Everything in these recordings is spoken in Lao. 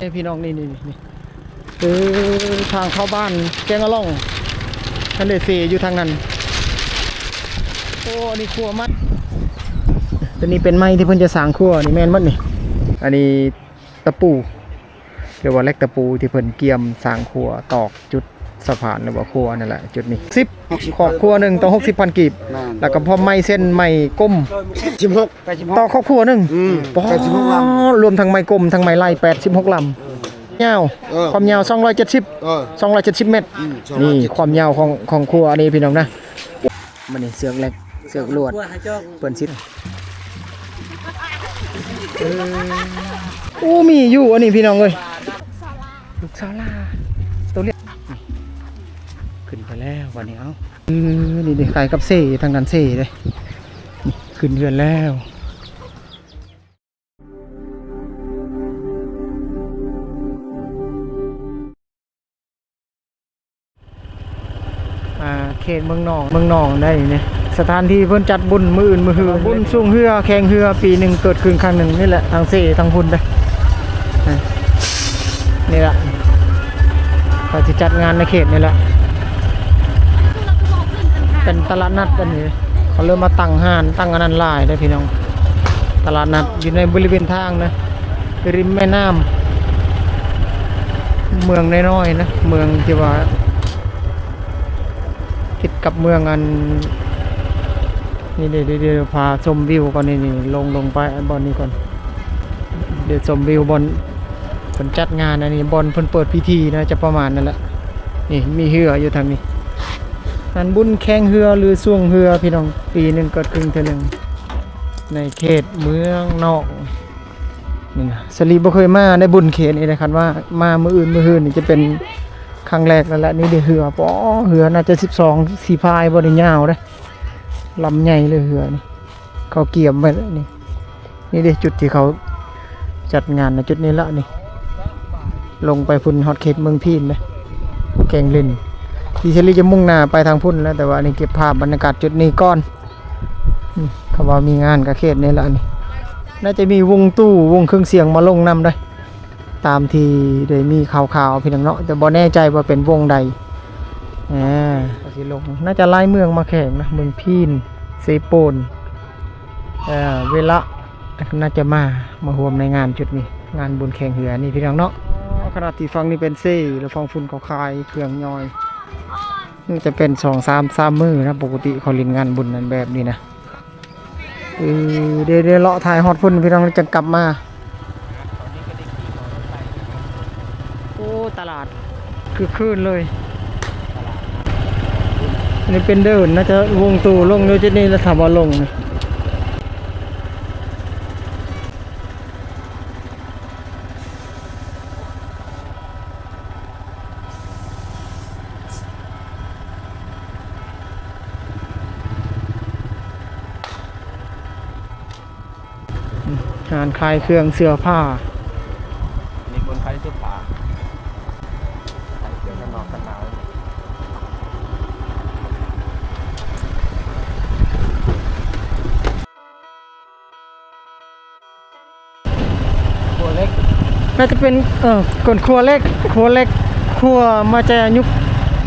ນີ້ພີ່ນ້ອງ ນີ້ໆໆ ເອີ ທາງເຂົ້າບ້ານແກ້ງອະລ່ອງ ທັນໄດ້ເຊຢູ່ທາງນັ້ນ. ໂອ້ ອັນນີ້ຄົວໃໝ່ ຕົວນີ້ເປັນໄມ້ທີ່ເພິ່ນຈະສ້າງຄົວນີ້ ແມ່ນໝົດນີ້. ອັນນີ້ຕະປູ ຫຼືວ່າເຫຼັກຕະປູທີ່ເພິ່ນກຽມສ້າງຄົວ ຕອກຈຸດສະພານ ຫຼືວ່າຄົວນັ້ນແຫຼະ ຈຸດນີ້ ສິບ ຄອບຄົວໜຶ່ງຕໍ່ຫົກສິບພັນກີບ ແລ້ວກໍພ້ອມໄມ້ເສັ້ນ ໄມ້ກົມ ສິບຫົກ ຕໍ່ຄອບຄົວໜຶ່ງ ອືມ ປາດ ແປດສິບຫົກລຳ ລວມທັງໄມ້ກົມ ທັງໄມ້ໄລ່ ແປດສິບຫົກລຳ ຍາວ ເອີ ຄວາມຍາວສອງຮ້ອຍເຈັດສິບ ເອີ ສອງຮ້ອຍເຈັດສິບແມັດ ອືມ ນີ້ຄວາມຍາວຂອງ ຂອງຄົວນີ້ພີ່ນ້ອງນະ. ມັນນີ້ເຊືອກເຫຼັກ ເຊືອກລວດ ເພິ່ນຊິ ເອີ ໂອ້ ມີຢູ່ອັນນີ້ພີ່ນ້ອງເອີຍ ລູກສາວຫຼ້າ ໂຕເລັກ ຂຶ້ນໄປແລ້ວບັດນີ້. ເອົ້າ ເອີ ນີ້ເດ້ ຄ້າຍກັບເຊ ທາງນັ້ນເຊເດ້ ນີ້ ຂຶ້ນເຮືອນແລ້ວ. ອ່າ ເຂດເມືອງໜອງ ເມືອງໜອງໄດ້ນີ້ ສະຖານທີ່ເພິ່ນຈັດບຸນມື້ອື່ນມື້ຮື ບຸນຊ່ວງເຮືອ ແຂ່ງເຮືອ ປີໜຶ່ງເກີດຂຶ້ນຄັ້ງໜຶ່ງນີ້ແຫຼະ ທາງເຊທາງພຸ້ນເດ້. ນີ້ລະ ເຂົາຊິຈັດງານໃນເຂດນີ້ແຫຼະ ເປັນຕະຫຼາດນັດອັນນີ້ ເຂົາເລີ່ມມາຕັ້ງຮ້ານ ຕັ້ງອັນນັ້ນຫຼາຍເດ້ພີ່ນ້ອງ. ຕະຫຼາດນັດຢູ່ໃນບໍລິເວນທາງນະ ລິມແມ່ນ້ຳ ເມືອງນ້ອຍໆນະ ເມືອງທີ່ວ່າຕິດກັບເມືອງອັນ ນີ້ເດ້ ດຽວພາຊົມວິວກ່ອນ ນີ້ໆ ລົງ ລົງໄປບ່ອນນີ້ກ່ອນ ດຽວຊົມວິວບ່ອນເພິ່ນຈັດງານອັນນີ້ ບ່ອນເພິ່ນເປີດພິທີນະ ຈະປະມານນັ້ນແຫຼະ. ນີ້ມີເຮືອຢູ່ທາງນີ້ ງານບຸນແຂ່ງເຮືອ ຫຼືຊ່ວງເຮືອພີ່ນ້ອງ ປີໜຶ່ງເກີດຂຶ້ນເທື່ອໜຶ່ງ ໃນເຂດເມືອງໜອງ. ນີ້ນະ ສາລີບໍ່ເຄີຍມາໄດ້ບຸນເຂດນີ້ເດ້ ຄັນວ່າມາມື້ອື່ນມື້ຮືນນີ້ຈະເປັນຄັ້ງແລກແລ້ວແຫຼະ. ນີ້ເດ້ເຮືອ ປໍ ເຮືອໜ້າຈະສິບສອງສີພາຍບໍ່ໄດ້ຍາວເດ້ ລຳໃຫຍ່ເລີຍເຮືອນີ້ ເຂົາກຽມໄວ້ແລ້ວນີ້. ນີ້ເດ້ຈຸດທີ່ເຂົາຈັດງານນະ ຈຸດນີ້ລະນີ້ ລົງໄປພຸ້ນຮອດເຂດເມືອງພີນເດ້ ແກ່ງລິນ ທີ່ສາລີຈະມຸ່ງໜ້າໄປທາງພຸ້ນແລ້ວ ແຕ່ວ່າອັນນີ້ເກັບພາບບັນຍາກາດຈຸດນີ້ກ່ອນ. ອືມ ເຂົາວ່າມີງານກະເຂດນີ້ລະ ອັນນີ້ ໜ້າຈະມີວົງຕູ້ ວົງເຄື່ອງສຽງມາລົງນຳໄດ໋ ຕາມທີ່ໄດ້ມີຂ່າວໆ ພີ່ນ້ອງເນາະ ແຕ່ບໍ່ແນ່ໃຈວ່າເປັນວົງໃດ. ອ່າ ກໍຊິລົງ ໜ້າຈະຫຼາຍເມືອງມາແຂ່ງນະ ເມືອງພີນ ເຊໂປນ ເອີ ເວລະ ໜ້າຈະມາ ມາຮ່ວມໃນງານຈຸດນີ້ ງານບຸນແຂ່ງເຮືອນີ້ ພີ່ນ້ອງເນາະ. ຂະນະທີ່ຝັ່ງນີ້ເປັນເຊ ແລະຝັ່ງພຸ້ນເຂົາຂາຍເຄື່ອງຍ່ອຍ. ມັນຈະເປັນສອງສາມ ສາມມື້ນະ ປົກກະຕິເຂົາຫຼິ້ນງານບຸນນັ້ນແບບນີ້ນະ. ເອີ ເດ ເດ ເລາະຖ່າຍຮອດພຸ້ນພີ່ນ້ອງ ແລ້ວຈັ່ງກັບມາ. ໂອ້ ຕະຫຼາດຄຶກຄື້ນເລີຍ. ອັນນີ້ເປັນເດີ່ນ ໜ້າຈະວົງຕູ້ລົງຢູ່ຈຸດນີ້ແຫຼະ ຖ້າວ່າລົງນີ້. ຮ້ານຂາຍເຄື່ອງເສື້ອຜ້າ ມີຄົນຂາຍເສື້ອຜ້າ ຂາຍເຄື່ອງກັນໜາວ ກັນໜາວ. ຄົວເຫຼັກ ໜ້າຈະເປັນ ເອີ ເປັນຄົວເຫຼັກ ຄົວເຫຼັກ ຄົວມາແຕ່ຍຸກ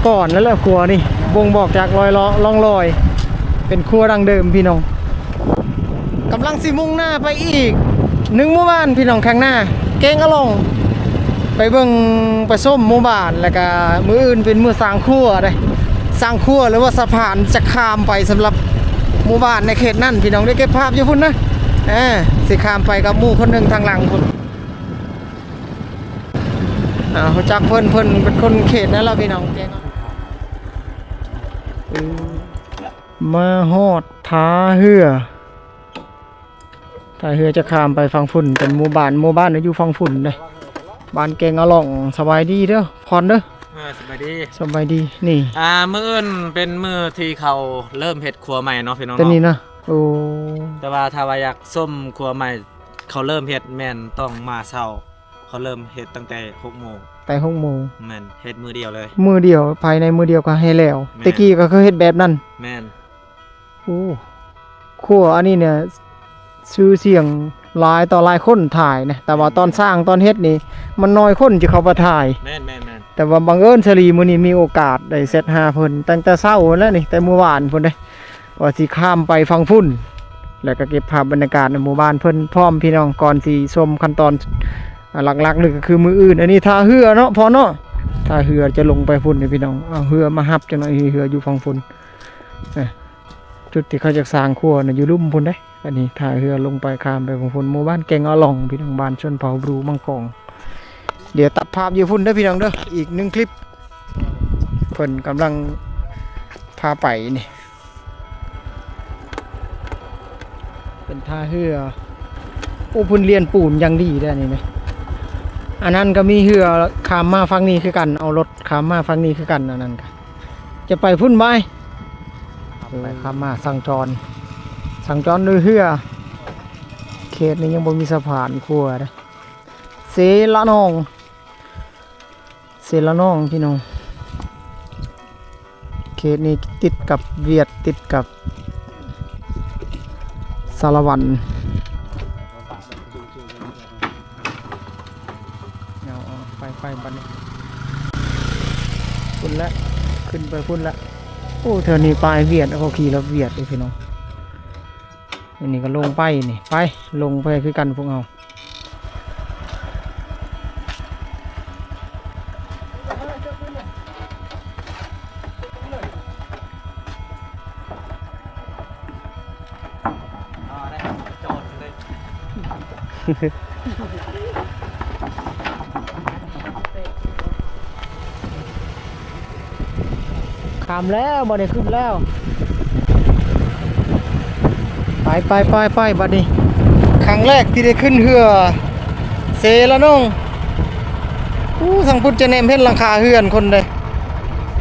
ກ່ອນແລ້ວແຫຼະ ຄົວນີ້ ບົ່ງບອກຈາກລອຍ ລ- ຮ່ອງລອຍ ເປັນຄົວດັ້ງເດີມພີ່ນ້ອງ. ກຳລັງຊິມຸ່ງໜ້າໄປອີກໜຶ່ງໝູ່ບ້ານພີ່ນ້ອງ ຂ້າງໜ້າ ແກ້ງອະລ່ອງ ໄປເບິ່ງໄປຊົມໝູ່ບ້ານ ແລ້ວກະມື້ອື່ນເປັນມື້ສ້າງຂົວເດ້ ສ້າງຂົວ ຫຼືວ່າສະພານຈະຂ້າມໄປ ສຳລັບໝູ່ບ້ານໃນເຂດນັ້ນພີ່ນ້ອງ ໄດ້ເກັບພາບຢູ່ພຸ້ນນະ ເອີ ຊິຂ້າມໄປກັບໝູ່ຄົນໜຶ່ງທາງຫຼັງພຸ້ນ. ອ່າ ຮູ້ຈັກເພິ່ນ ເພິ່ນເປັນຄົນເຂດນັ້ນລະພີ່ນ້ອງ. ມາຮອດທ່າເຮືອ ທ່າເຮືອຈະຂ້າມໄປຝັ່ງພຸ້ນ ເປັນໝູ່ບ້ານ ໝູ່ບ້ານຢູ່ຝັ່ງພຸ້ນເດ້ ບ້ານແກ້ງອະລ່ອງ. ສະບາຍດີເດີພອນເດີ. ເອີ ສະບາຍດີ ສະບາຍດີ. ນີ້ ອ່າ ມື້ອື່ນເປັນມື້ທີ່ເຂົາເລີ່ມເຮັດຂົວໃໝ່ເນາະພີ່ນ້ອງເນາະ ໂຕນີ້ນະ. ໂອ້ ແຕ່ວ່າຖ້າວ່າຢາກຊົມຂົວໃໝ່ ເຂົາເລີ່ມເຮັດແມ່ນຕ້ອງມາເຊົ້າ ເຂົາເລີ່ມເຮັດຕັ້ງແຕ່ຫົກໂມງ ແຕ່ຫົກໂມງ ແມ່ນ ເຮັດມື້ດຽວເລີຍ ມື້ດຽວ ພາຍໃນມື້ດຽວກໍໃຫ້ແລ້ວ. ແມ່ນ ແຕ່ກີ້ກໍເຄີຍເຮັດແບບນັ້ນ. ແມ່ນ. ໂອ້ ຂົວອັນນີ້ເນຍ ຊື່ສຽງ ຫຼາຍຕໍ່ຫຼາຍຄົນຖ່າຍນະ ແຕ່ວ່າຕອນສ້າງຕອນເຮັດນີ້ ມັນໜ້ອຍຄົນທີ່ເຂົ້າໄປຖ່າຍ. ແມ່ນໆໆ ແຕ່ວ່າບັງເອີນສາລີມື້ນີ້ມີໂອກາດໄດ້ແຊັດຫາເພິ່ນຕັ້ງແຕ່ເຊົ້າພຸ້ນແຫຼະນີ້ ແຕ່ມື້ວານພຸ້ນເດ້ ວ່າຊິຂ້າມໄປຝັ່ງພຸ້ນ ແລ້ວກໍເກັບພາບບັນຍາກາດໃນໝູ່ບ້ານເພິ່ນພ້ອມພີ່ນ້ອງ ກ່ອນຊິຊົມຂັ້ນຕອນ ອ່າ ຫຼັກໆເລີຍກໍຄືມື້ອື່ນ. ອັນນີ້ທ່າເຮືອເນາະ ພໍ່ເນາະ ທ່າເຮືອຈະລົງໄປພຸ້ນເດ້ພີ່ນ້ອງ. ເອົາເຮືອມາຮັບຈັກໜ້ອຍ ເຮືອຢູ່ຝັ່ງພຸ້ນ. ເອີ ຈຸດທີ່ເຂົາຈະສ້າງຄົວນະ ຢູ່ລຸ່ມພຸ້ນເດ້. ອັນນີ້ທ່າເຮືອລົງໄປ ຂ້າມໄປຝັ່ງພຸ້ນ ໝູ່ບ້ານແກງອະຫຼອງ ພີ່ນ້ອງ ບ້ານຊົນເຜົ່າບຣູມັງກອງ. ດຽວຕັດພາບຢູ່ພຸ້ນເດີພີ່ນ້ອງເດີ ອີກໜຶ່ງຄລິບ ເພິ່ນກຳລັງພາໄປນີ້ ເປັນທ່າເຮືອ. ໂອ້ ເພິ່ນລຽນປູນຢ່າງດີເດ້ນີ້ນະ. ອັນນັ້ນກໍມີເຮືອຂ້າມມາຝັ່ງນີ້ຄືກັນ ເອົາລົດຂ້າມມາຝັ່ງນີ້ຄືກັນ. ອັນນັ້ນກໍຈະໄປພຸ້ນບາຍ ໄປຂ້າມມາສັງຈອນ ສັງຈອນໂດຍເຮືອ. ເຂດນີ້ຍັງບໍ່ມີສະພານຄົວເດ້. ເຊລະນອງ ເຊລະນອງພີ່ນ້ອງ ເຂດນີ້ຕິດກັບຫວຽດ ຕິດກັບສາລະວັນ. ເອົາ ເອົາ ໄປ ໄປບັດນີ້ ພຸ້ນແຫຼະ ຂຶ້ນໄປພຸ້ນແຫຼະ. ໂອ້ ແຖວນີ້ປາຍຫວຽດ ເຂົາຂີ່ລົດຫວຽດເດ້ພີ່ນ້ອງ. ອັນນີ້ກໍລົງໄປນີ້ ໄປ ລົງໄປຄືກັນພວກເຮົາ. ຂ້າມແລ້ວ ບໍ່ໄດ້ຂຶ້ນແລ້ວ. ໄປ ໄປ ໄປ ໄປ ບັດນີ້ ຄັ້ງແລກທີ່ໄດ້ຂຶ້ນເຮືອເຊລະນອງ. ອູ້ ທາງພຸ້ນຈະແນມເຫັນຫຼັງຄາເຮືອນຄົນເດ້.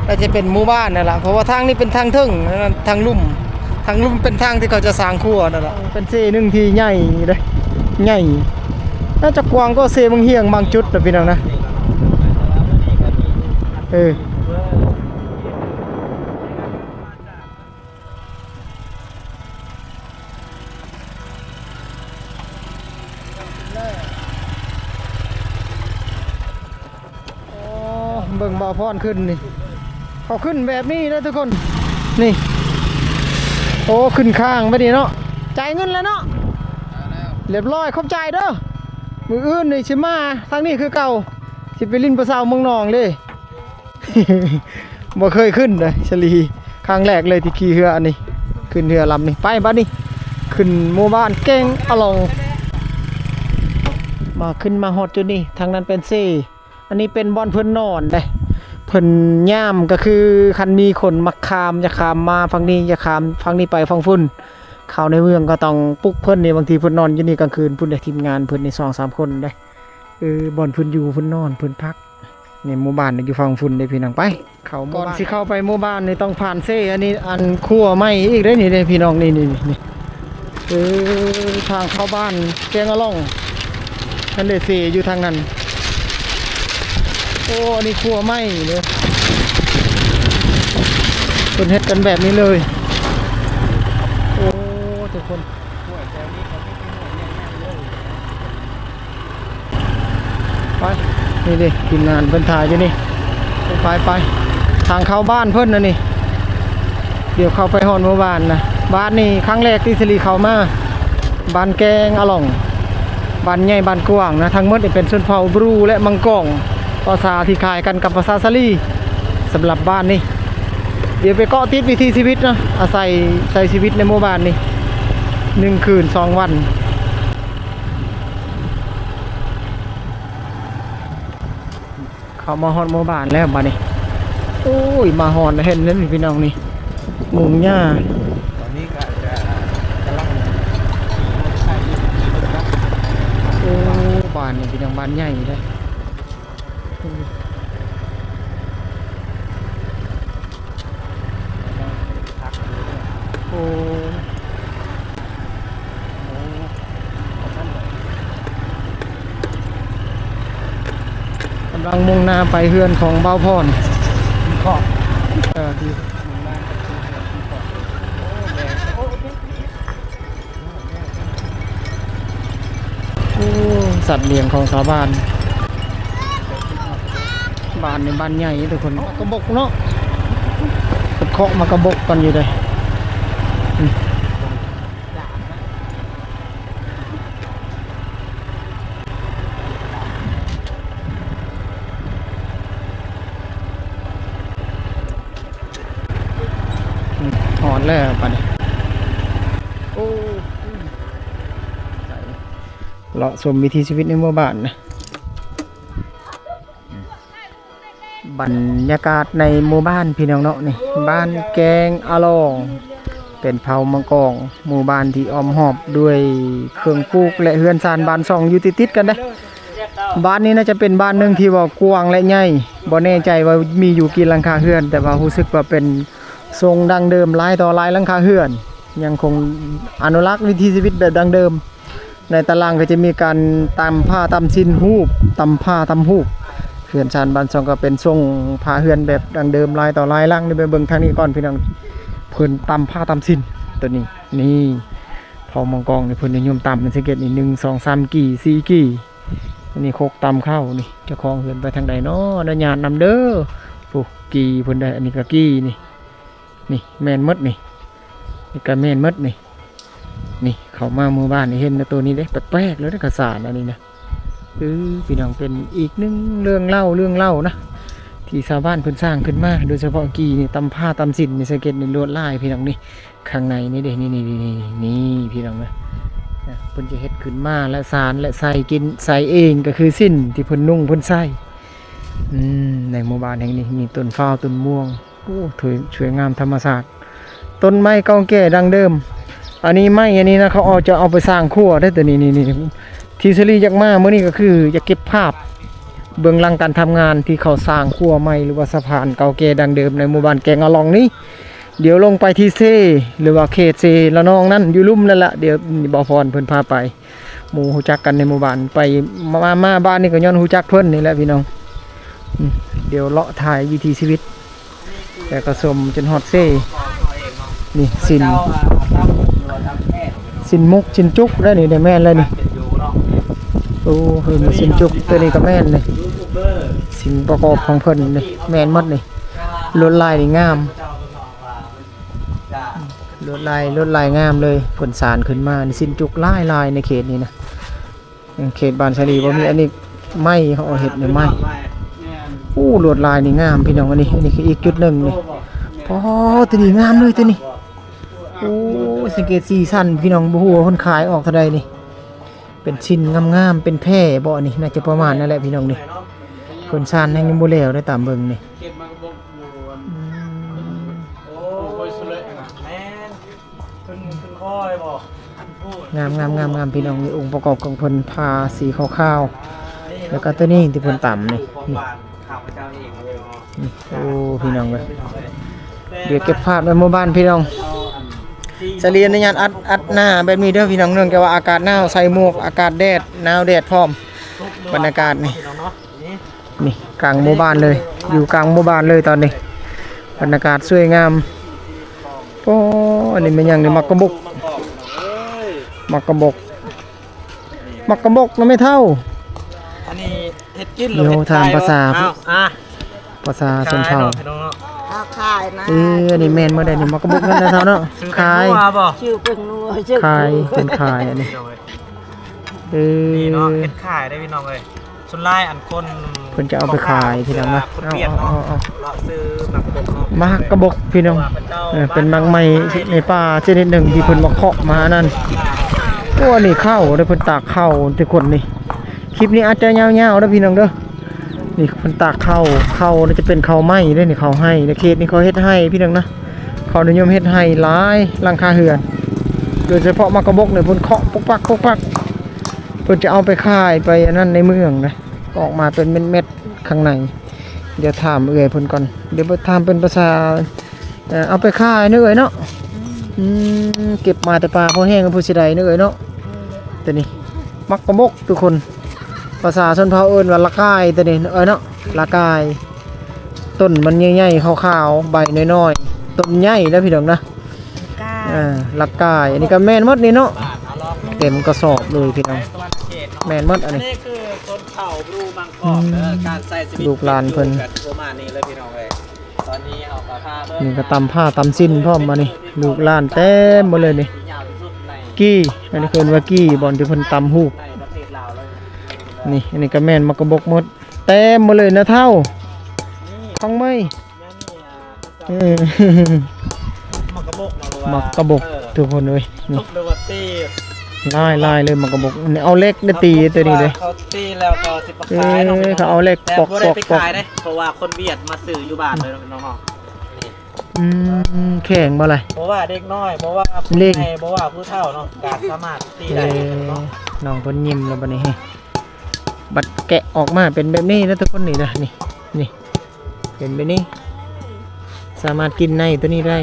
ໜ້າຈະເປັນໝູ່ບ້ານນັ້ນລະ ເພາະວ່າທາງນີ້ເປັນທາງເທິງ ທາງລຸ່ມ ທາງລຸ່ມເປັນທາງທີ່ເຂົາຈະສ້າງຄົວນັ້ນລະ. ເປັນເຊໜຶ່ງທີ່ໃຫຍ່ເດ້ ໃຫຍ່ ໜ້າຈະກວ້າງກວ່າເຊບັງຮຽງບາງຈຸດນະ ພີ່ນ້ອງນະ. ເອີ ໂອ້ ເບິ່ງບ່າວພອນຂຶ້ນນີ້ ເຂົາຂຶ້ນແບບນີ້ເດີທຸກຄົນ ນີ້. ໂອ້ ຂຶ້ນຂ້າງແບບນີ້ເນາະ ຈ່າຍເງິນແລ້ວເນາະ ລຽບຮ້ອຍ ຂອບໃຈເດີ. ມື້ອື່ນນີ້ຊິມາທາງນີ້ຄືເກົ່າ ຊິໄປຫຼິ້ນຜູ້ສາວເມືອງໜອງເດ້. ບໍ່ເຄີຍຂຶ້ນເດ້ສາລີ ຄັ້ງແລກເລີຍທີ່ຂີ່ເຮືອອັນນີ້ ຂຶ້ນເຮືອລຳນີ້. ໄປບັດນີ້ ຂຶ້ນໝູ່ບ້ານແກງອະຫຼອງ ມາຂຶ້ນມາຮອດຈຸດນີ້ ທາງນັ້ນເປັນເຊ ອັນນີ້ເປັນບ່ອນເພິ່ນນອນເດ້. ເພິ່ນຍາມກໍຄື ຄັນມີຄົນມັກຂ້າມ ຢາກຂ້າມມາຝັ່ງນີ້ ຢາກຂ້າມຝັ່ງນີ້ໄປຝັ່ງພຸ້ນ ເຂົ້າໃນເມືອງກໍຕ້ອງປຸກເພິ່ນນີ້. ບາງທີເພິ່ນນອນຢູ່ນີ້ກາງຄືນພຸ້ນເດ້ ທີມງານເພິ່ນນີ້ສອງສາມຄົນເດ້. ເອີ ບ່ອນເພິ່ນຢູ່ ເພິ່ນນອນ ເພິ່ນພັກ ໃນໝູ່ບ້ານຢູ່ຝັ່ງພຸ້ນເດ້ພີ່ນ້ອງ. ໄປ ເຂົ້າໝູ່ບ້ານ ກ່ອນຊິເຂົ້າໄປໝູ່ບ້ານນີ້ຕ້ອງຜ່ານເຊ ອັນນີ້ ອັນຂົວໃໝ່ອີກເດ້ນີ້ເດ້ພີ່ນ້ອງ ນີ້ໆໆ. ເອີ ທາງເຂົ້າບ້ານແກງອະຫຼອງ ທັນໄດ້ເຊຢູ່ທາງນັ້ນ. ໂອ້ ອັນນີ້ຂົວໃໝ່ເດີ ເພິ່ນເຮັດກັນແບບນີ້ເລີຍ. ໂອ້ ທຸກຄົນ ຫ້ວຍແຖວນີ້ເຂົາມີແຕ່ຫ້ວຍໃຫຍ່ໆເລີຍ. ໄປ ນີ້ເດ້ ທີມງານເພິ່ນຖ່າຍຢູ່ນີ້. ໄປ ໄປ ທາງເຂົ້າບ້ານເພິ່ນອັນນີ້ ດຽວເຂົ້າໄປຮອດໝູ່ບ້ານນະ. ບ້ານນີ້ຄັ້ງແລກທີ່ສາລີເຂົ້າມາ ບ້ານແກງອະຫຼອງ ບ້ານໃຫຍ່ບ້ານກວ້າງນະ. ທັງໝົດນີ້ເປັນຊົນເຜົ່າບຣູ ແລະ ມັງກອງ ພາສາທີ່ຄ້າຍກັນກັບພາສາສາລີ. ສຳລັບບ້ານນີ້ ດຽວໄປເກາະຕິດວິຖີຊີວິດເນາະ ອາໄສໃຊ້ຊີວິດໃນໝູ່ບ້ານນີ້ ໜຶ່ງຄືນສອງວັນ. ເຂົ້າມາຮອດໝູ່ບ້ານແລ້ວບັດນີ້. ໂອ້ຍ ມາຮອດເຫັນແລ້ວນີ້ພີ່ນ້ອງນີ້ ມຸງຫຍ້າ. ຕອນນີ້ກໍອາດຈະກຳລັງຂີ່ມໍເຕີໄຊຢູ່ ຂີ່ລົດຈັກ. ໂອ້ ບ້ານນີ້ເປັນຫຍັງ ບ້ານໃຫຍ່ເດ້. ໂອ້ ກຳລັງມຸ່ງໜ້າໄປເຮືອນຂອງບ່າວພອນ. ເອີ ທີ່ມຸ່ງໜ້າໄປເຮືອນຂອງບ່າວພອນ. ໂອ້ ແມ່ນ. ສັດລ້ຽງຂອງຊາວບ້ານ. ບ້ານນີ້ບ້ານໃຫຍ່ທຸກຄົນ. ໝາກກະບົກເນາະ, ເຂົາເຄາະໝາກກະບົກກັນຢູ່ເດ້. ຮອດແລ້ວບັດນີ້. ໂອ້ ເລາະຊົມວິຖີຊີວິດໃນໝູ່ບ້ານນະ. ບັນຍາກາດໃນໝູ່ບ້ານພີ່ນ້ອງເນາະ, ນີ້ບ້ານແກງອະລອງ ເປັນເຜົ່າມັງກອງ, ໝູ່ບ້ານທີ່ອ້ອມຮອບດ້ວຍເຄື່ອງປູກ ແລະ ເຮືອນຊານບ້ານຊ່ອງຢູ່ຕິດໆກັນເດ້. ບ້ານນີ້ໜ້າຈະເປັນບ້ານໜຶ່ງທີ່ວ່າກວ້າງ ແລະ ໃຫຍ່, ບໍ່ແນ່ໃຈວ່າມີຢູ່ກີ່ຫຼັງຄາເຮືອນ, ແຕ່ວ່າຮູ້ສຶກວ່າເປັນຊົງດັ້ງເດີມ ຫຼາຍຕໍ່ຫຼາຍຫຼັງຄາເຮືອນ, ຍັງຄົງອະນຸລັກວິຖີຊີວິດແບບດັ້ງເດີມ. ໃນຕາລ່າງກໍຈະມີການຕຳຜ້າຕຳສິ້ນຮູບ, ຕຳຜ້າຕຳຮູບ. ເຮືອນຊານບ້ານຊ່ອງກໍເປັນຊົງຜ້າເຮືອນແບບດັ້ງເດີມ ຫຼາຍຕໍ່ຫຼາຍຫຼັງ. ໄດ້ໄປເບິ່ງທາງນີ້ກ່ອນພີ່ນ້ອງ, ເພິ່ນຕຳຜ້າຕຳສິ້ນໂຕນີ້. ນີ້ ເຜົ່າມັງກອງນີ້ເພິ່ນນິຍົມຕຳ, ສັງເກດນີ້ ໜຶ່ງ ສອງ ສາມ ກີ່ ສີ່ ກີ່. ອັນນີ້ຄົກຕຳເຂົ້ານີ້. ເຈົ້າຂອງເຮືອນໄປທາງໃດເນາະ? ອະນຸຍາດນຳເດີ. ໂອ້ ກີ່ເພິ່ນໄດ້, ອັນນີ້ກໍກີ່ນີ້. ນີ້ແມ່ນໝົດນີ້, ນີ້ກໍແມ່ນໝົດນີ້. ນີ້ເຂົ້າມາໝູ່ບ້ານນີ້ເຫັນແຕ່ໂຕນີ້ເດ້, ແປກໆເລີຍເດ້ ຂ້າວສານອັນນີ້ນະ. ເອີ ພີ່ນ້ອງ, ເປັນອີກໜຶ່ງເລື່ອງເລົ່າ, ເລື່ອງເລົ່ານະ ທີ່ຊາວບ້ານເພິ່ນສ້າງຂຶ້ນມາ, ໂດຍສະເພາະກີ່ນີ້ ຕຳຜ້າຕຳສິ້ນນີ້, ສັງເກດນີ້ ລວດລາຍພີ່ນ້ອງນີ້. ຂ້າງໃນນີ້ເດ້ ນີ້ ນີ້ ນີ້ ນີ້ ພີ່ນ້ອງເອີຍ, ເພິ່ນຈະເຮັດຂຶ້ນມາ ແລະ ສານ ແລະ ໃສ່ກິນ ໃສ່ເອງ ກໍຄືສິ້ນທີ່ເພິ່ນນຸ່ງເພິ່ນໃສ່. ອືມ ໃນໝູ່ບ້ານແຫ່ງນີ້ມີຕົ້ນຟ້າວ ຕົ້ນມ່ວງ. ໂອ້ ສວຍ ສວຍງາມທຳມະຊາດ, ຕົ້ນໄມ້ເກົ່າແກ່ດັ້ງເດີມ. ອັນນີ້ໄມ້ອັນນີ້ນະ ເຂົາເອົາ ຈະເອົາໄປສ້າງຄົວເດ້ ໂຕນີ້ ນີ້ ນີ້. ທິດສະລີຢາກມາມື້ນີ້ກໍຄືຢາກເກັບພາບເບື້ອງຫຼັງການທຳງານທີ່ເຂົາສ້າງຄົວໃໝ່ ຫຼືວ່າສະພານເກົ່າແກ່ດັ້ງເດີມໃນໝູ່ບ້ານແກງອະລອງນີ້. ດຽວລົງໄປທີ່ເຊ ຫຼືວ່າເຂດເຊລະນອງນັ້ນ ຢູ່ລຸ່ມນັ້ນລະ. ດຽວບ່າວພອນເພິ່ນພາໄປ. ໝູ່ຮູ້ຈັກກັນໃນໝູ່ບ້ານ, ໄປມາ ມາບ້ານນີ້ກໍຍ້ອນຮູ້ຈັກເພິ່ນນີ້ແຫຼະພີ່ນ້ອງ. ອືມ ດຽວເລາະຖ່າຍວິຖີຊີວິດ ແລ້ວກໍຊົມຈົນຮອດເຊ. ນີ້ ສິ້ນ ສິ້ນໝົກ ສິ້ນຈຸກໄດ໋ນີ້, ໄດ້ແມ່ນແລ້ວນີ້. ໂອ້ ເພິ່ນວ່າສິ້ນຈຸກ, ໂຕນີ້ກໍແມ່ນນີ້. ສິ່ງປະກອບຂອງເພິ່ນນີ້ ແມ່ນໝົດນີ້. ລວດລາຍນີ້ງາມ. ລວດລາຍ ລວດລາຍງາມເລີຍ, ເພິ່ນສານຂຶ້ນມານີ້. ສິ້ນຈຸກຫຼາຍໆໃນເຂດນີ້ນະ, ເຂດບ້ານສາລີບໍ່ມີ. ອັນນີ້ໄມ້ ເຂົາເຮັດດ້ວຍໄມ້. ໂອ້ ລວດລາຍນີ້ງາມພີ່ນ້ອງ. ອັນນີ້ ອັນນີ້ຄືອີກຈຸດໜຶ່ງນີ້. ອໍ ໂຕນີ້ງາມເລີຍ ໂຕນີ້. ໂອ້ ສັງເກດສີສັນພີ່ນ້ອງ, ບໍ່ຮູ້ວ່າເພິ່ນຂາຍອອກເທົ່າໃດນີ້. ເປັນສິ້ນງາມໆ ເປັນແພບໍ່ນີ້? ໜ້າຈະປະມານນັ້ນແຫຼະພີ່ນ້ອງນີ້. ເພິ່ນສານຍັງບໍ່ແລ້ວເດ້ ຕາມເບິ່ງນີ້. ອືມ ໂອ້ຍ ສຸດເລີຍນະ. ແມ່ນ ຂຶ້ນ ຂຶ້ນຄໍເລີຍບໍ່? ງາມໆໆໆ ພີ່ນ້ອງ. ນີ້ອົງປະກອບຂອງເພິ່ນ ຜ້າສີຂາວໆ ແລ້ວກໍໂຕນີ້ທີ່ເພິ່ນຕຳນີ້. ນີ້ ນີ້ ໂອ້ ພີ່ນ້ອງເອີຍ, ດຽວເກັບພາບໃນໝູ່ບ້ານພີ່ນ້ອງ. ສາລີອະນຸຍາດອັດ ອັດໜ້າແບບນີ້ເດີພີ່ນ້ອງ, ເນື່ອງຈາກວ່າອາກາດໜາວ, ໃສ່ໝວກ, ອາກາດແດດ, ໜາວແດດພ້ອມ. ບັນຍາກາດນີ້ ນີ້ກາງໝູ່ບ້ານເລີຍ, ຢູ່ກາງໝູ່ບ້ານເລີຍຕອນນີ້. ບັນຍາກາດສວຍງາມ. ໂອ້ ອັນນີ້ແມ່ນຫຍັງນີ້? ໝາກກະບົກ, ໝາກກະບົກ. ໝາກກະບົກນະແມ່ເຖົ້າ. ອັນນີ້ເຮັດກິນ ເຮົາຖາມພາສາ ອ້າວ ອ່ະ ພາສາຊົນເຜົ່າ. ເອົາຂາຍນະ. ເອີ ອັນນີ້ແມ່ນໝົດເດ້ນີ້, ໝາກກະບົກນັ້ນນະເຖົ້າເນາະ. ຂາຍ ຊື່ເປັນງົວ ຊື່ ຂາຍ ເປັນຂາຍອັນນີ້. ເອີ ນີ້ເນາະ ເຮັດຂາຍໄດ້ພີ່ນ້ອງເອີຍ. ສ່ວນຫຼາຍອັນຄົນ ເພິ່ນຈະເອົາໄປຂາຍພີ່ນ້ອງເນາະ. ເອົາ ເອົາ ເອົາ ເອົາ ເນາະ ຊື້ໝາກກະບົກເນາະ. ໝາກກະບົກພີ່ນ້ອງ, ເອີ ເປັນໝາກໄມ້ໃນປ່າຊະນິດໜຶ່ງທີ່ເພິ່ນມາເຄາະມານັ້ນ. ໂອ້ ອັນນີ້ເຂົ້າເດ້, ເພິ່ນຕາກເຂົ້າທຸກຄົນນີ້. ຄລິບນີ້ອາດຈະຍາວໆເດີພີ່ນ້ອງເດີ. ນີ້ເພິ່ນຕາກເຂົ້າ, ເຂົ້ານີ້ຈະເປັນເຂົ້າໄມ້ເດ້ນີ້, ເຂົ້າໄຮ່. ໃນເຂດນີ້ເຂົາເຮັດໄຮ່ພີ່ນ້ອງນະ, ເຂົານິຍົມເຮັດໄຮ່ຫຼາຍຫຼັງຄາເຮືອນ. ໂດຍສະເພາະໝາກກະບົກນີ້ ເພິ່ນເຄາະປົກປັກ ປົກປັກ, ເພິ່ນຈະເອົາໄປຂາຍໄປອັນນັ້ນໃນເມືອງນະ, ອອກມາເປັນເມັດໆຂ້າງໃນ. ດຽວຖາມເອື້ອຍເພິ່ນກ່ອນ, ດຽວຖາມເປັນພາສາ ເອີ ເອົາໄປຂາຍເນາະເອື້ອຍເນາະ. ອືມ ເກັບມາແຕ່ປ່າພໍແຫ້ງ ຜູ້ຊິໄດ້ເນາະເອື້ອຍເນາະ. ໂຕນີ້ໝາກກະບົກທຸກຄົນ, ພາສາຊົນເຜົ່າເອີ້ນວ່າລະກາຍ ໂຕນີ້ເອື້ອຍເນາະ, ລະກາຍ. ຕົ້ນມັນໃຫຍ່ໆ ຂາວໆ ໃບນ້ອຍໆ, ຕົ້ນໃຫຍ່ນະພີ່ນ້ອງນະ. ເອີ ລະກາຍ. ອັນນີ້ກໍແມ່ນໝົດນີ້ເນາະ, ເຕັມກະສອບເລີຍພີ່ນ້ອງ. ແມ່ນໝົດອັນນີ້ ອັນນີ້ຄືຊົນເຜົ່າບຣູມັງກອກເດີ ອືມ ການໃຊ້ຊີວິດ ລູກຫຼານເພິ່ນ ກໍຊິປະມານນີ້ເລີຍພີ່ນ້ອງເອີຍ. ຕອນນີ້ເຮົາກໍພາເບິ່ງ ນີ້ກໍຕຳຜ້າຕຳສິ້ນພ້ອມ ມານີ້ ລູກຫຼານເຕັມໝົດເລີຍນີ້ ກີ່ ອັນນີ້ເອີ້ນວ່າກີ່ ບ່ອນທີ່ເພິ່ນຕຳຫູກ ໃນປະເທດລາວເລີຍ. ນີ້ ອັນນີ້ກໍແມ່ນໝາກກະບົກໝົດ ເຕັມໝົດເລີຍນະເຖົ້າ ນີ້ ຂອງໃໝ່ ແມ່ນນີ້ ອ່າ ເອີ ໝາກກະບົກເນາະ ຫຼືວ່າ ໝາກກະບົກ ເອີ ທຸກຄົນເອີຍ ນີ້ ຫຼືວ່າຕີ ຫຼາຍໆເລີຍໝາກກະບົກ. ນີ້ເອົາເຫຼັກໄດ້ຕີຕົວນີ້ເດ້ ເຂົາຕີແລ້ວກໍຊິໄປຂາຍເນາະ ເອີ ເຂົາເອົາເຫຼັກ ແຕ່ບໍ່ໄດ້ໄປຂາຍເດ້ ເພາະວ່າຄົນຫວຽດມາຊື້ຢູ່ບ້ານເລີຍເນາະ ພີ່ນ້ອງເນາະ. ນີ້ ອືມ ແຂງບໍ່ລະ ເພາະວ່າເດັກນ້ອຍ ບໍ່ວ່າຜູ້ໃຫຍ່ ບໍ່ວ່າຜູ້ເຖົ້າເນາະ ກໍສາມາດຕີໄດ້ເນາະ. ເອີ ນ້ອງເພິ່ນຍິ້ມແລ້ວບັດນີ້ ບັດແກະອອກມາເປັນແບບນີ້ນະທຸກຄົນ ນີ້ນະ ນີ້ ນີ້ ເປັນແບບນີ້ ສາມາດກິນໃນຕົວນີ້ໄດ້.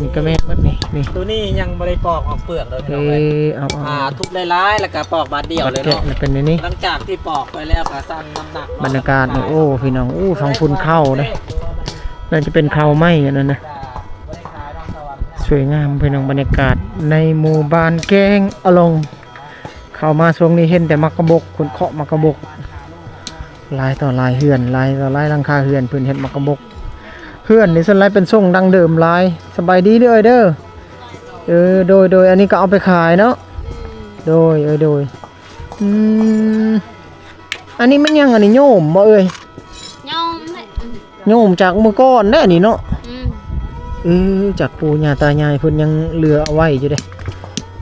ນີ້ກໍແມ່ນໝົດນີ້ ນີ້ ຕົວນີ້ຍັງບໍ່ໄດ້ປອກອອກເປືອກເດີ ເອີ ພີ່ນ້ອງເອີຍ. ເອົາໆ ອ່າ ທຸບຫຼາຍໆ ແລ້ວກໍປອກບາດດຽວເລີຍເນາະ ບັດແກະແລ້ວເປັນແບບນີ້. ຫຼັງຈາກທີ່ປອກໄປແລ້ວກໍຊັ່ງນ້ຳໜັກເນາະ. ບາດບັນຍາກາດນີ້ ໂອ້ ພີ່ນ້ອງ ໂອ້ ຟັງຝຸ່ນເຂົ້າເດ້ ໜ້າຈະເປັນເຂົ້າໃໝ່ອັນນັ້ນນະ. ສວຍງາມພີ່ນ້ອງ ບັນຍາກາດໃນໝູ່ບ້ານແກ້ງອະລອງ. ເຂົ້າມາຊ່ວງນີ້ເຫັນແຕ່ໝາກກະບົກ ຄົນເຄາະໝາກກະບົກ ຫຼາຍຕໍ່ຫຼາຍເຮືອນ ຫຼາຍຕໍ່ຫຼາຍຫຼັງຄາເຮືອນ ເພິ່ນເຮັດໝາກກະບົກ. ເຮືອນນີ້ສ່ວນຫຼາຍເປັນຊົງດັ້ງເດີມຫຼາຍ. ສະບາຍດີເດີ ເອີຍເດີ. ເອີ ໂດຍໆ ອັນນີ້ກໍເອົາໄປຂາຍເນາະ. ໂດຍ ເອີຍ ໂດຍ. ອືມ ອັນນີ້ມັນຫຍັງ ອັນນີ້ໂຍມບໍ່ເອີຍ? ໂຍມແຫຼະ ໂຍມຈາກເມື່ອກ່ອນແຫຼະນີ້ເນາະ. ອືມ ເອີ ຈາກປູ່ຍ່າຕາຍາຍເພິ່ນຍັງເຫຼືອເອົາໄວ້ຢູ່ເດ້.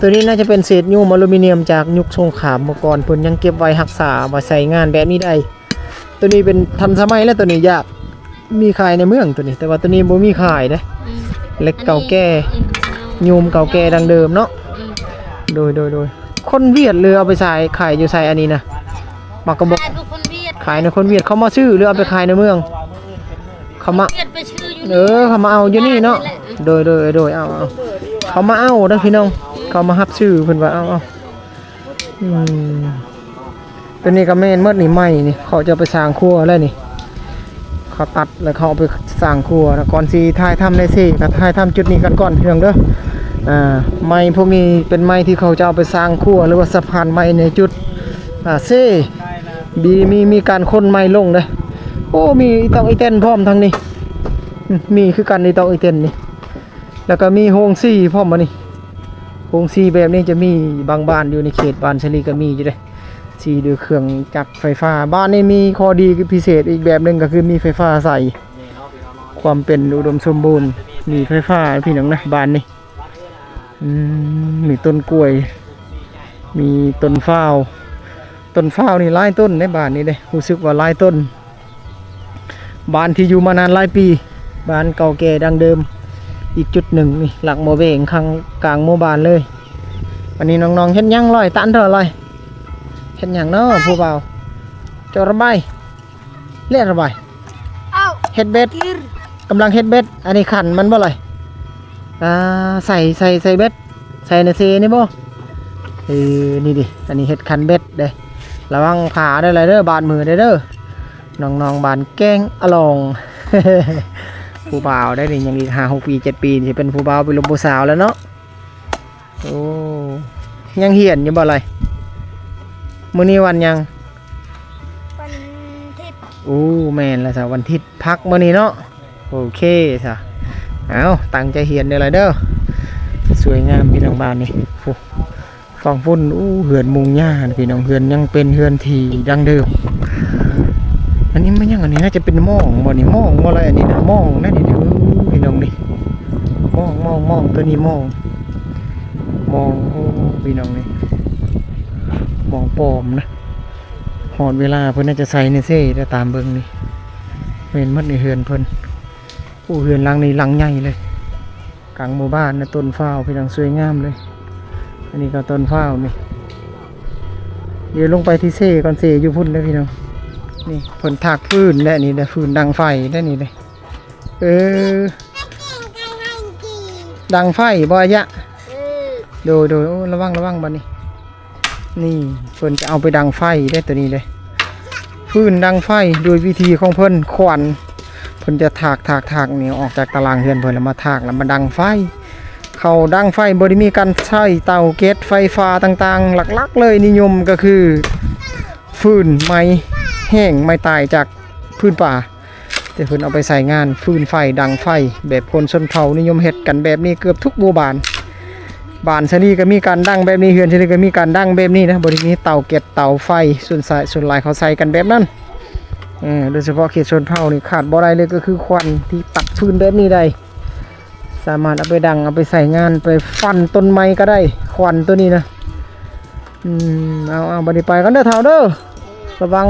ຕົວນີ້ໜ້າຈະເປັນເສດໂຍມອາລູມີນຽມຈາກຍຸກສົງຄາມເມື່ອກ່ອນ ເພິ່ນຍັງເກັບໄວ້ຮັກສາ ໄວ້ໃຊ້ງານແບບນີ້ໄດ້. ຕົວນີ້ເປັນທັນສະໄໝແລ້ວ ຕົວນີ້ຢາກມີຂາຍໃນເມືອງຕົວນີ້ ແຕ່ວ່າຕົວນີ້ບໍ່ມີຂາຍເດ້. ອືມ ເຫຼັກເກົ່າແກ່ ອັນນີ້ ອືມ ໂຍມເກົ່າແກ່ດັ້ງເດີມເນາະ. ອືມ ໂດຍໆໆ. ຄົນຫວຽດຫຼືເອົາໄປຂາຍ ຂາຍຢູ່ໃສອັນນີ້ນະ? ໝາກກະບົກ ຂາຍໃຫ້ຄົນຫວຽດ ຂາຍໃຫ້ຄົນຫວຽດ ເຂົາມາຊື້ຫຼືເອົາໄປຂາຍໃນເມືອງ? ເຂົາມາ ຫວຽດໄປຊື້ຢູ່ ເອີ ນີ້ ເຂົາມາເອົາຢູ່ນີ້ເນາະ. ບ້ານນີ້ແຫຼະ. ໂດຍໆ ໂດຍ ເອົາໆ ເຂົາມາເອົາເດີພີ່ນ້ອງ ເຂົາມາຮັບຊື້ ເພິ່ນວ່າເອົາໆ. ອືມ ຕົວນີ້ກໍແມ່ນໝົດນີ້ ໄມ້ນີ້ ເຂົາຈະເອົາໄປສ້າງຄົວແລ້ວນີ້ ເຂົາຕັດແລ້ວເຂົາເອົາໄປສ້າງຄົວນະ. ກ່ອນຊິຖ່າຍທຳໃນເຊ ກໍຖ່າຍທຳຈຸດນີ້ກັນກ່ອນພີ່ນ້ອງເດີ. ອ່າ ໄມ້ພວກນີ້ເປັນໄມ້ທີ່ເຂົາຈະເອົາໄປສ້າງຄົວ ຫຼືວ່າສະພານໄມ້ໃນຈຸດ ອ່າ ເຊ ມີ ມີ ມີການຂົນໄມ້ລົງເດ້. ໂອ້ ມີອີຕອກອີແຕນພ້ອມທາງນີ້ ອືມ ມີຄືກັນ ອີຕອກອີແຕນນີ້. ແລ້ວກໍມີໂຮງສີພ້ອມ ອັນນີ້ ໂຮງສີແບບນີ້ຈະມີບາງບ້ານ ຢູ່ໃນເຂດບ້ານສາລີກໍມີຢູ່ເດ້ ສີດ້ວຍເຄື່ອງຈັກໄຟຟ້າ. ບ້ານນີ້ມີຂໍ້ດີພິເສດອີກແບບໜຶ່ງ ກໍຄືມີໄຟຟ້າໃຊ້ ຄວາມເປັນອຸດົມສົມບູນ ມີໄຟຟ້າພີ່ນ້ອງນະ ບ້ານນີ້. ອືມ ມີຕົ້ນກ້ວຍ ມີຕົ້ນຟ້າວ ຕົ້ນຟ້າວນີ້ຫຼາຍຕົ້ນໃນບ້ານນີ້ເດ້ ຮູ້ສຶກວ່າຫຼາຍຕົ້ນ. ບ້ານທີ່ຢູ່ມານານຫຼາຍປີ ບ້ານເກົ່າແກ່ດັ້ງເດີມ. ອີກຈຸດໜຶ່ງນີ້ ຫຼັກໝໍແວງຂ້າງກາງໝູ່ບ້ານເລີຍ. ອັນນີ້ນ້ອງໆເຮັດຫຍັງລອຍ ຕານເທີລອຍ ເຮັດຫຍັງເນາະຜູ້ບ່າວ? ເຈົ້າລະບາຍ ເລະລະບາຍ ເອົາ ເຮັດເບັດ ກຳລັງເຮັດເບັດ. ອັນນີ້ຂັນມັນບໍ່ລອຍ? ອ່າ ໃສ່ ໃສ່ ໃສ່ເບັດ ໃສ່ໃນເຊນີ້ບໍ່? ເອີ ນີ້ດິ ອັນນີ້ເຮັດຂັນເບັດເດ້. ລະວັງຂາເດີລະເດີ ບາດມືເດີເດີ. ນ້ອງໆບ້ານແກ້ງອະລອງ ຜູ້ບ່າວໄດ້ນີ້ ຍັງອີກຫ້າຫົກປີ ເຈັດປີ ຊິເປັນຜູ້ບ່າວ ເປັນລູກຜູ້ສາວແລ້ວເນາະ. ໂອ້ ຍັງຮຽນຢູ່ບໍ່ລອຍ? ມື້ນີ້ວັນຫຍັງ? ວັນທິດ. ໂອ້ ແມ່ນແລ້ວຊະ ວັນທິດ ພັກມື້ນີ້ເນາະ. ໂອເຄຊະ ເອົາ ຕັ້ງໃຈຮຽນເດີລະເດີ. ສວຍງາມພີ່ນ້ອງບ້ານນີ້ ໂອ້ ຝັ່ງພຸ້ນ ໂອ້ ເຮືອນມຸງຫຍ້າພີ່ນ້ອງ ເຮືອນຍັງເປັນເຮືອນທີ່ດັ້ງເດີມ. ອັນນີ້ມັນຫຍັງ? ອັນນີ້ໜ້າຈະເປັນມອງບໍ່ນີ້? ມອງບໍ່ລະ? ອັນນີ້ນະ ມອງນະນີ້ເດີພີ່ນ້ອງນີ້ ມອງ ມອງ ມອງ ຕົວນີ້ມອງ ມອງ. ໂອ້ ພີ່ນ້ອງນີ້ ມອງປອມນະ. ຮອດເວລາເພິ່ນໜ້າຈະໃສ່ແນ່ເຊ ແຕ່ຕາມເບິ່ງນີ້ ແມ່ນໝົດໃນເຮືອນເພິ່ນ. ໂອ້ ເຮືອນຫຼັງນີ້ຫຼັງໃຫຍ່ເລີຍ ກາງໝູ່ບ້ານນະ. ຕົ້ນຟ້າວພີ່ນ້ອງ ສວຍງາມເລີຍ. ອັນນີ້ກໍຕົ້ນຟ້າວນີ້ ດຽວລົງໄປທີ່ເຊກ່ອນ ເຊຢູ່ພຸ້ນເດີພີ່ນ້ອງ. ນີ້ເພິ່ນຖາກຟືນແຫຼະ ນີ້ແຫຼະ ຟືນດັງໄຟແຫຼະນີ້ເດ້. ເອີ ດັງໄຟບໍ່ອາຍະ? ເອີ ໂດຍໆ. ໂອ້ ລະວັງ ລະວັງບັດນີ້. ນີ້ເພິ່ນຈະເອົາໄປດັງໄຟເດ້ ຕົວນີ້ເດ້ ຟືນດັງໄຟໂດຍວິທີຂອງເພິ່ນ ຂວັນ ເພິ່ນຈະຖາກ ຖາກ ຖາກນີ້ອອກຈາກຕາລາງເຮືອນເພິ່ນ ແລ້ວມາຖາກ ແລ້ວມາດັງໄຟ. ຂ ເຂົາດັງໄຟ ບໍ່ໄດ້ມີການໃຊ້ເຕົາແກັສໄຟຟ້າຕ່າງໆ ຫຼັກໆເລີຍນິຍົມກໍຄືຟືນໄມ້ແຫ້ງ ໄມ້ຕາຍຈາກພື້ນປ່າ ແຕ່ເພິ່ນເອົາໄປໃຊ້ງານຟືນໄຟ ດັງໄຟ ແບບຄົນຊົນເຜົ່ານິຍົມເຮັດກັນແບບນີ້ເກືອບທຸກໝູ່ບ້ານ. ບ້ານສາລີກໍມີການດັງແບບນີ້ ເຮືອນສາລີກໍມີການດັງແບບນີ້ນະ ບໍ່ໄດ້ມີເຕົາແກັສເຕົາໄຟ ສ່ວນສາຍ ສ່ວນຫຼາຍເຂົາໃຊ້ກັນແບບນັ້ນ. ເອີ ໂດຍສະເພາະເຂດຊົນເຜົ່ານີ້ຂາດບໍ່ໄດ້ເລີຍ ກໍຄືຄວັນທີ່ຕັດຟືນແບບນີ້ໄດ້ ສາມາດເອົາໄປດັງ ເອົາໄປໃຊ້ງານ ໄປຟັນຕົ້ນໄມ້ກໍໄດ້ ຄວັນໂຕນີ້ນະ. ອືມ ເອົາໆ ບັດນີ້ໄປກັນເດີເຖົ້າເດີ ລະວັງ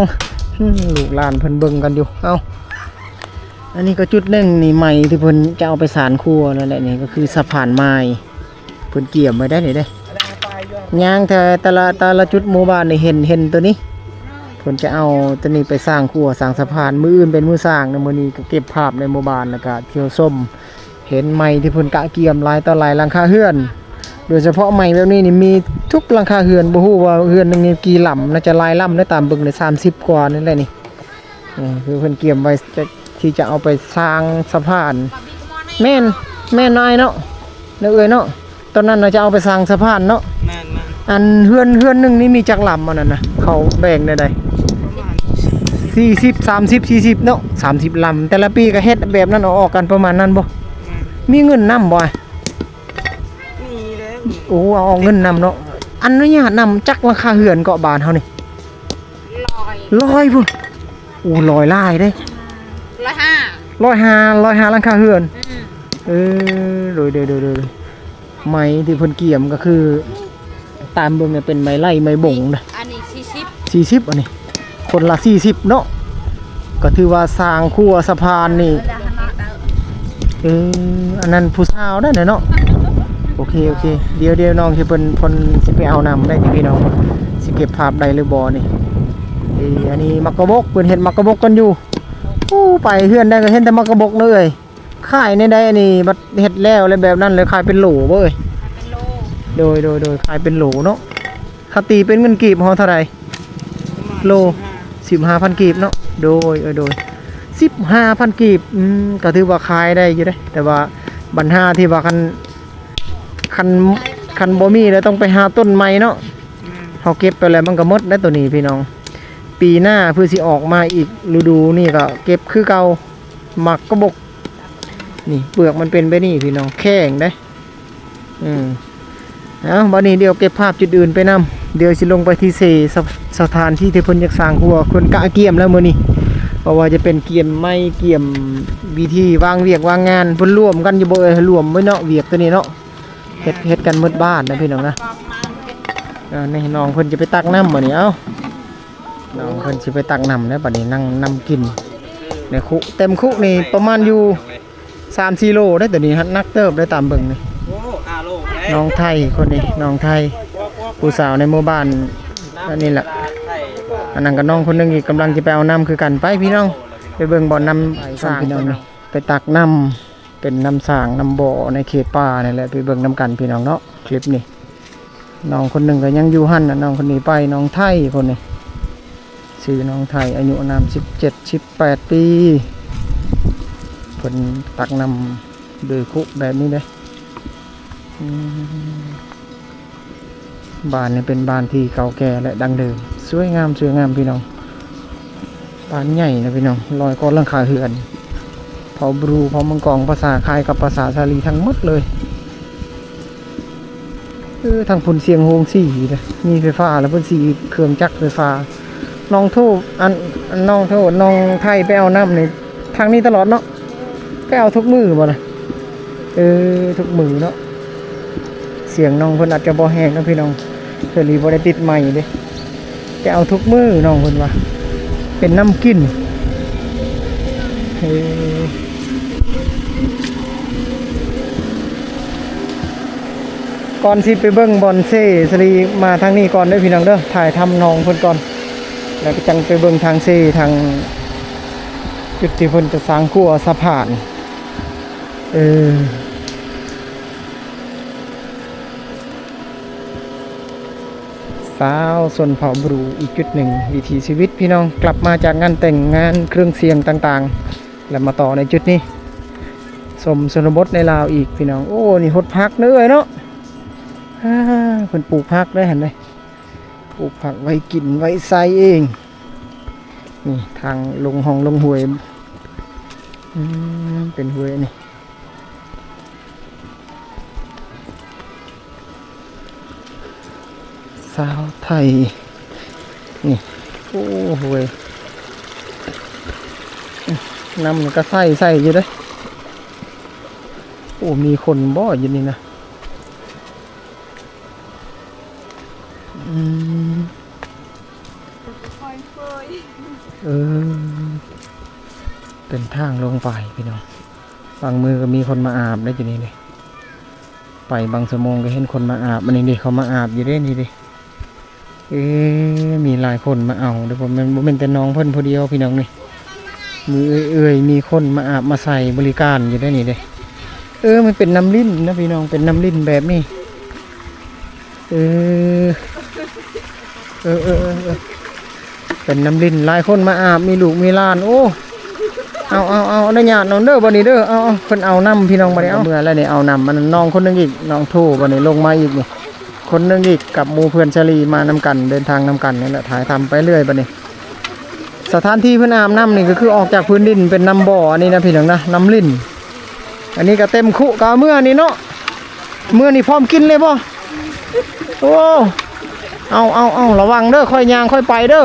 ອືມ ລູກຫຼານເພິ່ນເບິ່ງກັນຢູ່. ເອົາ ອັນນີ້ກໍຈຸດໜຶ່ງນີ້ ໄມ້ທີ່ເພິ່ນຈະເອົາໄປສານຄົວນັ້ນແຫຼະ. ນີ້ກໍຄືສະພານໄມ້ ເພິ່ນກຽມໄວ້ໄດ້ນີ້ເດ້ ຍ່າງແຕ່ ແຕ່ລະ ແຕ່ລະຈຸດໝູ່ບ້ານນີ້ ເຫັນ ເຫັນໂຕນີ້ ເພິ່ນຈະເອົາໂຕນີ້ໄປສ້າງຂົວສ້າງສະພານ ມື້ອື່ນເປັນມື້ສ້າງນະ. ມື້ນີ້ກໍເກັບພາບໃນໝູ່ບ້ານ ແລ້ວກໍທ່ຽວຊົມ ເຫັນໄມ້ທີ່ເພິ່ນກະກຽມຫຼາຍຕໍ່ຫຼາຍຫຼັງຄາເຮືອນ ໂດຍສະເພາະໄມ້ແບບນີ້ນີ້ມີທຸກຫຼັງຄາເຮືອນ ບໍ່ຮູ້ວ່າເຮືອນໜຶ່ງນີ້ກີ່ລຳ ໜ້າຈະຫຼາຍລຳເດ້ ຕາມເບິ່ງນີ້ສາມສິບກວ່ານີ້ແຫຼະນີ້. ເອີ ຄືເພິ່ນກຽມໄວ້ຈະ ທີ່ຈະເອົາໄປສ້າງສະພານ. ແມ່ນ ແມ່ນເນາະອ້າຍເນາະ ເນາະເອື້ອຍເນາະ ຕອນນັ້ນນະຈະເອົາໄປສ້າງສະພານເນາະ. ແມ່ນໆ ອັນເຮືອນ ເຮືອນໜຶ່ງນີ້ມີຈັກລຳ ອັນນັ້ນນະ ເຂົາແບ່ງແນວໃດ? ປະມານສີ່ສິບ ສາມສິບ ສີ່ສິບເນາະ ສາມສິບລຳ. ແຕ່ລະປີກໍເຮັດແບບນັ້ນ ເອົາອອກກັນປະມານນັ້ນບໍ່? ແມ່ນ ມີເງິນນຳບໍ່? ມີແລ້ວ ໂອ້ ເອົາ ເອົາເງິນນຳເນາະ. ອະນຸຍາດນຳ ຈັກຫຼັງຄາເຮືອນເກາະບ້ານເຮົານີ້? ຮ້ອຍ ຮ້ອຍພຸ້ນ. ໂອ້ ຮ້ອຍຫຼາຍເດ້. ຮ້ອຍຫ້າ ຮ້ອຍຫ້າ ຮ້ອຍຫ້າຫຼັງຄາເຮືອນ. ອືມ ເອີ ໂດຍ ໂດຍ ໂດຍ ໂດຍ ໄມ້ທີ່ເພິ່ນກຽມກໍຄື ຕາມເບິ່ງເປັນໄມ້ໄລ່ໄມ້ບົງນະ. ອັນນີ້ສີ່ສິບ ສີ່ສິບ ອັນນີ້ ຄົນລະສີ່ສິບເນາະ ກໍຖືວ່າສ້າງຂົວສະພານນີ້. ເອີ ອັນນັ້ນຜູ້ສາວໄດ້ເນາະ. ໂອເຄ ໂອເຄ ດຽວ ດຽວນ້ອງຊິເພິ່ນ ເພິ່ນຊິໄປເອົານຳໄດ້ພີ່ນ້ອງ ຊິເກັບພາບໄດ້ຫຼືບໍ່ນີ້. ເອີ ອັນນີ້ໝາກກະບົກ ເພິ່ນເຮັດໝາກກະບົກກັນຢູ່. ໂອ້ ໄປເຮືອນໃດກໍເຫັນແຕ່ໝາກກະບົກເນາະເອີຍ. ຂາຍແນວໃດອັນນີ້ ບັດເຮັດແລ້ວ ແລ້ວແບບນັ້ນເລີຍ ຂາຍເປັນໂຫຼເວີຍ? ຂາຍເປັນໂລ. ໂດຍ ໂດຍ ໂດຍ ຂາຍເປັນໂຫຼເນາະ. ຖ້າຕີເປັນເງິນກີບເຮົາເທົ່າໃດ? ປະມານໂລ ສິບຫ້າ ສິບຫ້າພັນກີບເນາະ. ໂດຍ ເອີ ໂດຍ ສິບຫ້າພັນກີບ. ອືມ ກໍຖືວ່າຂາຍໄດ້ຢູ່ເດ້ ແຕ່ວ່າບັນຫາທີ່ວ່າຄັນ ຄັນ ຄັນບໍ່ມີແລ້ວຕ້ອງໄປຫາຕົ້ນໃໝ່ເນາະ. ແມ່ນ ເຮົາເກັບໄປແລ້ວມັນກໍໝົດໄດ໋ໂຕນີ້ພີ່ນ້ອງ. ປີໜ້າເພື່ອຊິອອກມາອີກ ລະດູນີ້ກໍເກັບຄືເກົ່າ. ໝາກກະບົກ ນີ້ເປືອກມັນເປັນແບບນີ້ພີ່ນ້ອງ ແຂງເດ້. ອືມ ເອົາ ບັດນີ້ດຽວເກັບພາບຈຸດອື່ນໄປນຳ ດຽວຊິລົງໄປທີ່ເຊ ສະ ສະຖານທີ່ທີ່ເພິ່ນຢາກສ້າງຂົວ ເພິ່ນກະກຽມແລ້ວມື້ນີ້ ບໍ່ວ່າຈະເປັນກຽມໄມ້ ກຽມວິທີວາງວຽກວາງງານ. ເພິ່ນລວມກັນຢູ່ບໍ່ເອີຍ? ລວມໄວ້ເນາະ ວຽກໂຕນີ້ເນາະ ເຮັດ ເຮັດກັນໝົດບ້ານນະພີ່ນ້ອງນະ. ເອີ ນີ້ນ້ອງເພິ່ນຈະໄປຕັກນ້ຳບັດນີ້. ເອົາ ນ້ອງເພິ່ນຊິໄປຕັກນ້ຳແລ້ວບັດນີ້ ນັ່ງນ້ຳກິນໃນຄຸ ເຕັມຄຸນີ້ປະມານຢູ່ສາມສີ່ໂລໄດ໋ ໂຕນີ້ ໜັກເຕີບໄດ໋ຕາມເບິ່ງນີ້. ໂອ້ ຫ້າໂລໄດ໋. ນ້ອງໄທຄົນນີ້ ນ້ອງໄທ ຜູ້ສາວໃນໝູ່ບ້ານອັນນີ້ລະ. ອັນນັ້ນກໍນ້ອງຄົນໜຶ່ງອີກ ກຳລັງຈະໄປເອົານ້ຳຄືກັນ. ໄປພີ່ນ້ອງ ໄປເບິ່ງບ່ອນນ້ຳສ້າງພີ່ນ້ອງ ໄປຕັກນ້ຳ ເປັນນ້ຳສ້າງນ້ຳບໍ່ໃນເຂດປ່ານີ້ແຫຼະ. ໄປເບິ່ງນຳກັນພີ່ນ້ອງເນາະ ຄລິບນີ້. ນ້ອງຄົນໜຶ່ງກໍຍັງຢູ່ຫັ້ນນະ ນ້ອງຄົນນີ້ໄປ ນ້ອງໄທຄົນນີ້ ຊື່ນ້ອງໄທ ອາຍຸອານາມສິບເຈັດ ສິບແປດປີ. ເພິ່ນຕັກນ້ຳໂດຍຄຸແບບນີ້ເດ້. ອືມ ບ້ານນີ້ເປັນບ້ານທີ່ເກົ່າແກ່ ແລະ ດັ້ງເດີມ ສວຍງາມ ສວຍງາມພີ່ນ້ອງ. ບ້ານໃຫຍ່ນະພີ່ນ້ອງ ຮ້ອຍກວ່າຫຼັງຄາເຮືອນ ເຜົ່າບຣູ ເຜົ່າມັງກອງ ພາສາຄ້າຍກັບພາສາສາລີທັງໝົດເລີຍ. ເອີ ທາງພຸ້ນສຽງໂຮງສີເດ້ ມີໄຟຟ້າ ແລ້ວເພິ່ນສີເຄື່ອງຈັກໄຟຟ້າ. ນ້ອງໂທ ອັນ ນ້ອງໂທ ນ້ອງໄທໄປເອົານ້ຳນີ້ ທາງນີ້ຕະຫຼອດເນາະ? ໄປເອົາທຸກມື້ບໍ່ນະ? ເອີ ທຸກມື້ເນາະ. ສຽງນ້ອງເພິ່ນອາດຈະບໍ່ແຮງເນາະພີ່ນ້ອງ ເທື່ອນີ້ບໍ່ໄດ້ຕິດໄມເດ້. ໄປເອົາທຸກມື້ ນ້ອງເພິ່ນວ່າ ເປັນນ້ຳກິນ. ເອີ ກ່ອນຊິໄປເບິ່ງບ່ອນເຊ ສາລີມາທາງນີ້ກ່ອນເດີພີ່ນ້ອງເດີ ຖ່າຍທຳນ້ອງເພິ່ນກ່ອນ ແລ້ວກໍຈັ່ງໄປເບິ່ງທາງເຊ ທາງຈຸດທີ່ເພິ່ນຈະສ້າງຂົວສະພານ. ເອີ ຊາວຊົນເຜົ່າບຣູອີກຈຸດໜຶ່ງ ວິຖີຊີວິດພີ່ນ້ອງ ກັບມາຈາກງານແຕ່ງງານ ເຄື່ອງສຽງຕ່າງໆ ແລ້ວມາຕໍ່ໃນຈຸດນີ້. ຊົມຊົນນະບົດໃນລາວອີກພີ່ນ້ອງ. ໂອ້ ນີ້ຫົດຜັກເດີເອີຍເນາະ. ອ່າ ເພິ່ນປູກຜັກເດີຫັ້ນເດ ປູກຜັກໄວ້ກິນໄວ້ໃຊ້ເອງ. ນີ້ທາງລົງຮ່ອງລົງຫ້ວຍ. ອືມ ເປັນຫ້ວຍນີ້. ຊາວໄທ ນີ້ ໂອ້ໂຫຍ ນ້ຳນີ້ກໍໃສໆຢູ່ເດ້. ໂອ້ ມີຄົນບໍ່ຢູ່ນີ້ນະ? ອືມ ເອີ ເປັນທາງລົງໄປພີ່ນ້ອງ. ບາງມື້ກໍມີຄົນມາອາບໄດ້ຢູ່ນີ້ເດ້. ໄປບາງຊົ່ວໂມງກໍເຫັນຄົນມາອາບ. ອັນນີ້ເດ້ ເຂົາມາອາບຢູ່ເດ້ນີ້ເດ້. ເອີ ມີຫຼາຍຄົນມາເອົາເດ້ ບໍ່ແມ່ນ ບໍ່ແມ່ນແຕ່ນ້ອງເພິ່ນຜູ້ດຽວພີ່ນ້ອງນີ້. ມື້ເອື້ອຍໆ ມີຄົນມາອາບມາໃສ່ບໍລິການຢູ່ເດ້ນີ້ເດ້. ເອີ ມັນເປັນນ້ຳລິນນະພີ່ນ້ອງ ເປັນນ້ຳລິນແບບນີ້. ເອີ ເອີ ເອີ ເອີ ເປັນນ້ຳລິນ ຫຼາຍຄົນມາອາບ ມີລູກມີຫຼານ. ໂອ້ ເອົາ ເອົາ ເອົາ ອະນຸຍາດນ້ອງເດີ ບັດນີ້ເດີ. ເອົາ ເອົາ ເພິ່ນເອົານ້ຳພີ່ນ້ອງ ບັດນີ້ເອົາເມືອແລ້ວນີ້. ເອົານ້ຳ ອັນນ້ອງຄົນໜຶ່ງອີກ ນ້ອງທູ ບັດນີ້ລົງມາອີກນີ້ ຄົນໜຶ່ງອີກ ກັບໝູ່ເພື່ອນສາລີມານຳກັນ ເດີນທາງນຳກັນນີ້ແຫຼະ. ຖ່າຍທຳໄປເລື້ອຍບັດນີ້. ສະຖານທີ່ເພິ່ນອາບນ້ຳນີ້ກໍຄືອອກຈາກພື້ນດິນ ເປັນນ້ຳບໍ່ອັນນີ້ນະພີ່ນ້ອງນະ ນ້ຳລິນ. ອັນນີ້ກໍເຕັມຄຸ ກໍເອົາເມືອນີ້ເນາະ. ເມືອນີ້ພ້ອມກິນເລີຍບໍ່? ໂອ້ ເອົາ ເອົາ ເອົາ ລະວັງເດີ ຄ່ອຍຍ່າງຄ່ອຍໄປເດີ.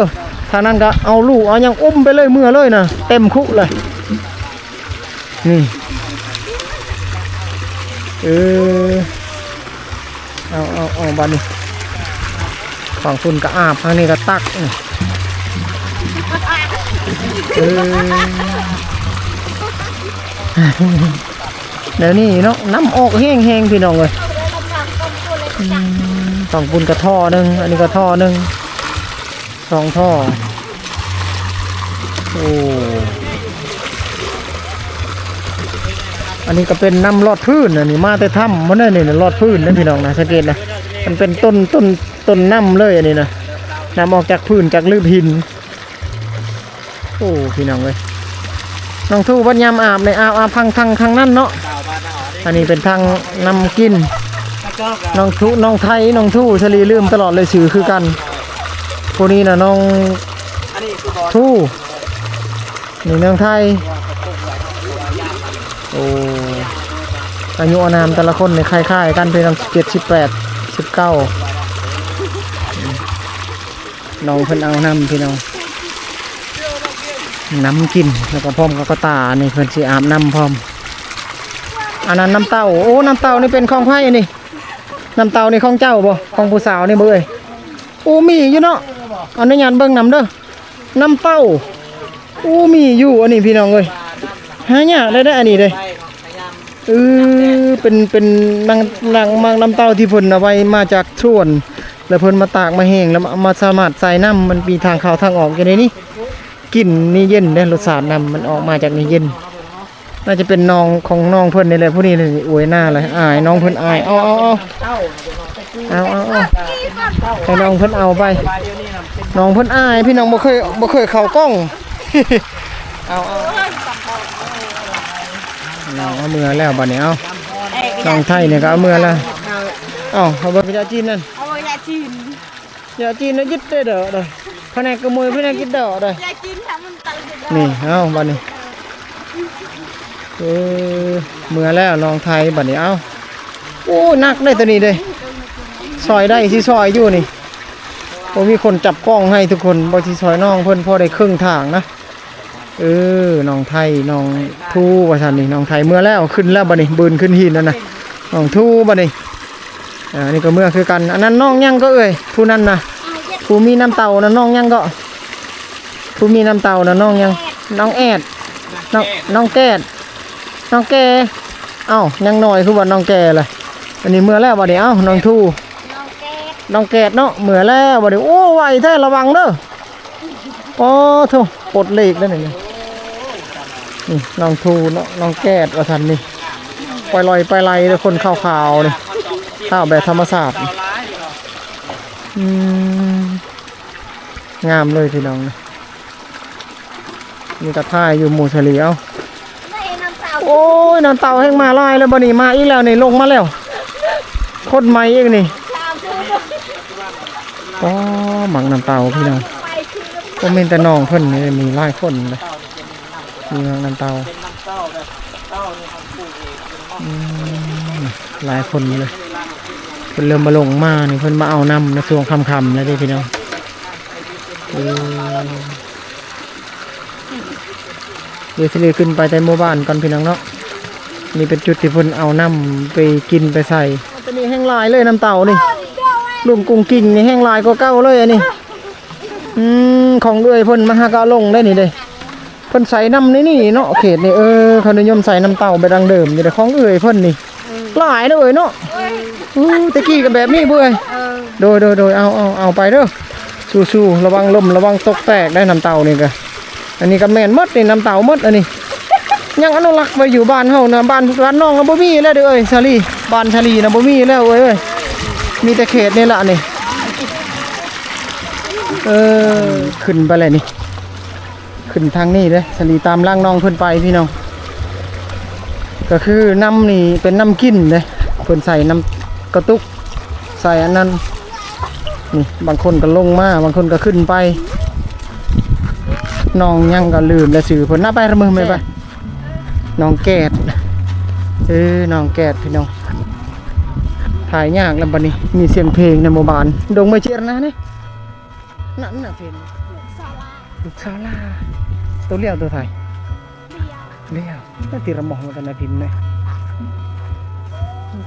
ທາງນັ້ນກໍເອົາລູກເອົາຫຍັງອຸ້ມໄປເລີຍ ເມືອເລີຍນະ ເຕັມຄຸເລີຍ. ນີ້ ເອີ ເອົາ ເອົາ ເອົາ ບັດນີ້ ຝັ່ງພຸ້ນກໍອາບ ທາງນີ້ກໍຕັກ. ເອີ ແນວນີ້ເນາະ ນ້ຳອອກແຮງໆ ພີ່ນ້ອງເອີຍ. ອືມ ຝັ່ງພຸ້ນກໍທໍ່ໜຶ່ງ ອັນນີ້ກໍທໍ່ໜຶ່ງ ສອງທໍ່. ໂອ້ ອັນນີ້ກໍເປັນນ້ຳລອດພື້ນ ອັນນີ້ມາແຕ່ຖ້ຳພຸ້ນເດ້ນີ້ ລອດພື້ນເດ້ພີ່ນ້ອງນະ. ສັງເກດນະ ມັນເປັນຕົ້ນ ຕົ້ນ ຕົ້ນນ້ຳເລີຍ ອັນນີ້ນະ ນ້ຳອອກຈາກພື້ນ ຈາກລືບຫີນ. ໂອ້ ພີ່ນ້ອງເອີຍ ນ້ອງທູ ບັດຍາມອາບນີ້ ອາບ ອາບທາງ ທາງ ທາງນັ້ນເນາະ. ອັນນີ້ເປັນທາງນ້ຳກິນ. ນ້ອງທູ ນ້ອງໄທ ນ້ອງທູ ສາລີລືມຕະຫຼອດເລີຍ ຊື່ຄືກັນ. ຜູ້ນີ້ນະ ນ້ອງທູ ນີ້ນ້ອງໄທ. ໂອ້ ອາຍຸອານາມແຕ່ລະຄົນນີ້ຄ້າຍໆກັນ ເປັນເຈັດ ສິບແປດ ສິບເກົ້າ. ນ້ອງເພິ່ນເອົານ້ຳພີ່ນ້ອງ ນ້ຳກິນ ແລ້ວກໍພ້ອມກັບກະຕ່າ ອັນນີ້ເພິ່ນຊິອາບນ້ຳພ້ອມ. ອັນນັ້ນນ້ຳເຕົ້າ. ໂອ້ ນ້ຳເຕົ້ານີ້ເປັນຂອງໃຜອັນນີ້? ນ້ຳເຕົ້ານີ້ຂອງເຈົ້າບໍ່? ຂອງຜູ້ສາວນີ້ບໍ່ເອີຍ? ໂອ້ ມີຢູ່ເນາະ ອະນຸຍາດເບິ່ງນຳເດີ. ນ້ຳເຕົ້າ ໂອ້ ມີຢູ່ອັນນີ້ພີ່ນ້ອງເອີຍ ຫາຍາກໄດ້ ໄດ້ອັນນີ້ເດ້. ເອີ ເປັນ ເປັນນາງ ນາງໝາກນ້ຳເຕົ້າທີ່ເພິ່ນເອົາໄວ້ມາຈາກສວນ ແລ້ວເພິ່ນມາຕາກມາແຫ້ງ ແລ້ວມາ ມາສາມາດໃສ່ນ້ຳ ມັນມີທາງເຂົ້າທາງອອກຢູ່ໃນນີ້. ກິນນີ້ເຢັນເດ້ ລົດຊາດນ້ຳມັນອອກມາຈາກນີ້ເຢັນ. ໜ້າຈະເປັນນ້ອງຂອງນ້ອງເພິ່ນນີ້ແຫຼະ ຜູ້ນີ້ນີ້ ອວຍໜ້າເລີຍ ອາຍ ນ້ອງເພິ່ນອາຍ. ເອົາ ເອົາ ເອົາ ເອົາ ໃຫ້ນ້ອງເພິ່ນເອົາໄປ. ນ້ອງເພິ່ນອາຍ ພີ່ນ້ອງ ບໍ່ເຄີຍ ບໍ່ເຄີຍເຂົ້າກ້ອງ. ເອົາ ເອົາ ເອົາ ເອົາເມືອແລ້ວບັດນີ້. ເອົາ ນ້ອງໄທນີ້ກໍເອົາເມືອແລ້ວ. ເອົາ ເອົາເບິ່ງຢາຈີນນັ້ນ ເອົາຢາຈີນ. ຢາຈີນນະຍຶດເດີເດີ ພະແນກກະມວຍ ພະແນກຢິດເດີເດີ. ຢາຈີນທຳມັນເຕີເດີ. ນີ້ ເອົາ ບັດນີ້ ເອີ ເມືອແລ້ວນ້ອງໄທບັດນີ້. ເອົາ ໂອ້ ໜັກເດ້ໂຕນີ້ເດ້ ຊ່ອຍໄດ້ຊິຊ່ອຍຢູ່ນີ້. ໂອ້ ມີຄົນຈັບກ້ອງໃຫ້ທຸກຄົນ ບໍ່ຊິຊ່ອຍນ້ອງເພິ່ນ ພໍໄດ້ເຄິ່ງທາງນະ. ເອີ ນ້ອງໄທ ນ້ອງທູວ່າຊັ້ນນີ້. ນ້ອງໄທເມືອແລ້ວ ຂຶ້ນແລ້ວບັດນີ້ ບືນຂຶ້ນຫີນແລ້ວນະ ນ້ອງທູບັດນີ້. ອ່າ ນີ້ກໍເມືອຄືກັນ. ອັນນັ້ນນ້ອງຫຍັງກໍເອີຍ ຜູ້ນັ້ນນະ ຜູ້ມີນ້ຳເຕົ້ານະ ນ້ອງຫຍັງກໍ? ຜູ້ມີນ້ຳເຕົ້ານະ ນ້ອງຫຍັງ? ນ້ອງແອດ ນ້ອງ ນ້ອງແກດ ນ້ອງແກ. ເອົ້າ ຍັງນ້ອຍຄືວ່ານ້ອງແກລະ. ອັນນີ້ເມືອແລ້ວບັດນີ້. ເອົ້າ ນ້ອງທູ ນ້ອງແກດ ນ້ອງແກດເນາະ ເມືອແລ້ວບັດນີ້. ໂອ້ ໄວແທ້ ລະວັງເດີ. ປາໂທ້ ປົດເລກໄດ້ນີ້. ນີ້ນ້ອງທູເນາະ ນ້ອງແກດວ່າຊັ້ນນີ້. ປ່ອຍລອຍໄປໄລ່ເດີ ຄົນຂາວໆນີ້ ຂາວແບບທຳມະຊາດ. ອືມ ງາມເລີຍພີ່ນ້ອງ. ນີ້ກໍຖ່າຍຢູ່ໝູ່ສາລີ. ເອົ້າ ໂອ້ຍ ນ້ຳເຕົາແຮ່ງມາຫຼາຍແລ້ວ ບັດນີ້ມາອີກແລ້ວນີ້ ລົງມາແລ້ວ ຄົນໃໝ່ອີກນີ້. ອໍ ໝາກນ້ຳເຕົາພີ່ນ້ອງ ບໍ່ແມ່ນແຕ່ນ້ອງເພິ່ນນີ້ ມີຫຼາຍຄົນເດ້ ມີໝາກນ້ຳເຕົາ ອືມ ຫຼາຍຄົນເລີຍ ເພິ່ນເລີ່ມມາລົງມານີ້ ເພິ່ນມາເອົານ້ຳໃນຊ່ວງຄ່ຳໆແລ້ວເດ້ພີ່ນ້ອງ ເອີ. ດຽວຊິໄດ້ຂຶ້ນໄປແຕ່ໝູ່ບ້ານກ່ອນພີ່ນ້ອງເນາະ ນີ້ເປັນຈຸດທີ່ເພິ່ນເອົານ້ຳໄປກິນໄປໃສ່ ໂຕນີ້ແຮ່ງຫຼາຍເລີຍ ນ້ຳເຕົານີ້ ລຸງກຸງກິງນີ້ແຮ່ງຫຼາຍກວ່າເກົ່າເລີຍອັນນີ້ ອືມ ຂອງເອື້ອຍເພິ່ນມາຫາກະລົງໄດ້ນີ້ເດ້ ເພິ່ນໃສ່ນ້ຳໃນນີ້ເນາະ ເຂດນີ້ ເອີ ເຂົານິຍົມໃສ່ນ້ຳເຕົາແບບດັ້ງເດີມຢູ່ເດ້ ຂອງເອື້ອຍເພິ່ນນີ້ ຫຼາຍເນາະເອື້ອຍເນາະ ອື ແຕ່ກີ້ກໍແບບນີ້ເອື້ອຍ ໂດຍໆໆ ເອົາໆ ເອົາໄປເດີ ສູ້ໆ ລະວັງລົ້ມລະວັງຕົກແຕກໄດ້ນ້ຳເຕົານີ້ກະ ອັນນີ້ກໍແມ່ນໝົດນີ້ ນ້ຳເຕົາໝົດອັນນີ້ ຍັງອະນຸລັກໄວ້ຢູ່ບ້ານເຮົານະ ບ້ານ ບ້ານນ້ອງນະບໍ່ມີແລ້ວເດີເອີຍ ສາລີ ບ້ານສາລີນະບໍ່ມີແລ້ວເອີຍ ມີແຕ່ເຂດນີ້ລະນີ້ ເອີ ຂຶ້ນໄປແລ້ວນີ້ ຂຶ້ນທາງນີ້ເດ້ ສາລີຕາມຫຼັງນ້ອງເພິ່ນໄປພີ່ນ້ອງ ກໍຄືນ້ຳນີ້ເປັນນ້ຳກິນເດ້ ເພິ່ນໃສ່ນ້ຳກະຕຸກ ໃສ່ອັນນັ້ນ ນີ້ ບາງຄົນກໍລົງມາ ບາງຄົນກໍຂຶ້ນໄປ ນ້ອງຫຍັງກໍລືມແລ້ວຊື່ເພິ່ນນະ ໄປລະເມີແມ່ໄປ ນ້ອງແກດ ເອີ ນ້ອງແກດພີ່ນ້ອງ ຖ່າຍຍາກແລ້ວບັດນີ້ ມີສຽງເພງໃນໝູ່ບ້ານ ດົງໄມ້ເຈຍນະນີ້ ນັ້ນນະເພິ່ນ ລູກສາວລາ ໂຕລຽວໂຕໄທ ລຽວ ແຕ່ຕິລະໝໍ້ກັນນະພິມເນຍ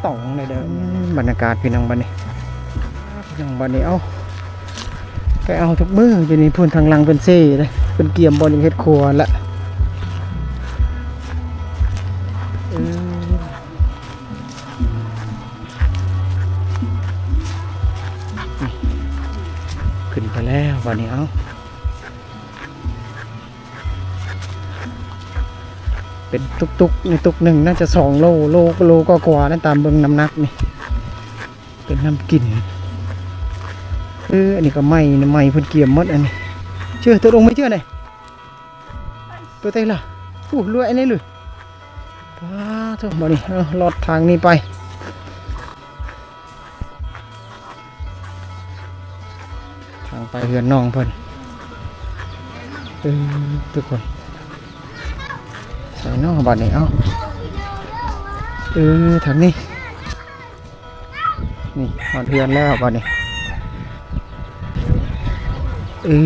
ຕ້ອງໄດ້ເດີ ອືມ ບັນຍາກາດພີ່ນ້ອງບັດນີ້ ພີ່ນ້ອງບັດນີ້ ເອົ້າ ໄປເອົາທຸກມື້ຢູ່ນີ້ ພຸ້ນທາງຫຼັງເພິ່ນເຊເດ້ ເພິ່ນກຽມບ່ອນເຮັດຄົວລະ ເອີ ຂຶ້ນໄປແລ້ວບັດນີ້ ເອົ້າ. ເປັນຕຸກໆ ໃນຕຸກໜຶ່ງໜ້າຈະສອງໂລ ໂລ ໂລກວ່າໆ ນະ ຕາມເບິ່ງນ້ຳໜັກນີ້ ເປັນນ້ຳກິນ ເອີ ອັນນີ້ກໍໄມ້ ໄມ້ເພິ່ນກຽມໝົດອັນນີ້ ເຈີຕົກລົງໄມ້ເຈີນີ້ ຕົວໃດລະ ໂອ້ ລວຍອັນນີ້ເລີຍ ປາໂທ້ ບັດນີ້ ເອົາ ລອດທາງນີ້ໄປ. ທາງໄປເຮືອນນ້ອງເພິ່ນ ເອີ ທຸກຄົນ ໃສ່ເນາະ ບັດນີ້ ເອົ້າ ເອີ ທາງນີ້ ນີ້ ຮອດເຮືອນແລ້ວບັດນີ້ ເອີ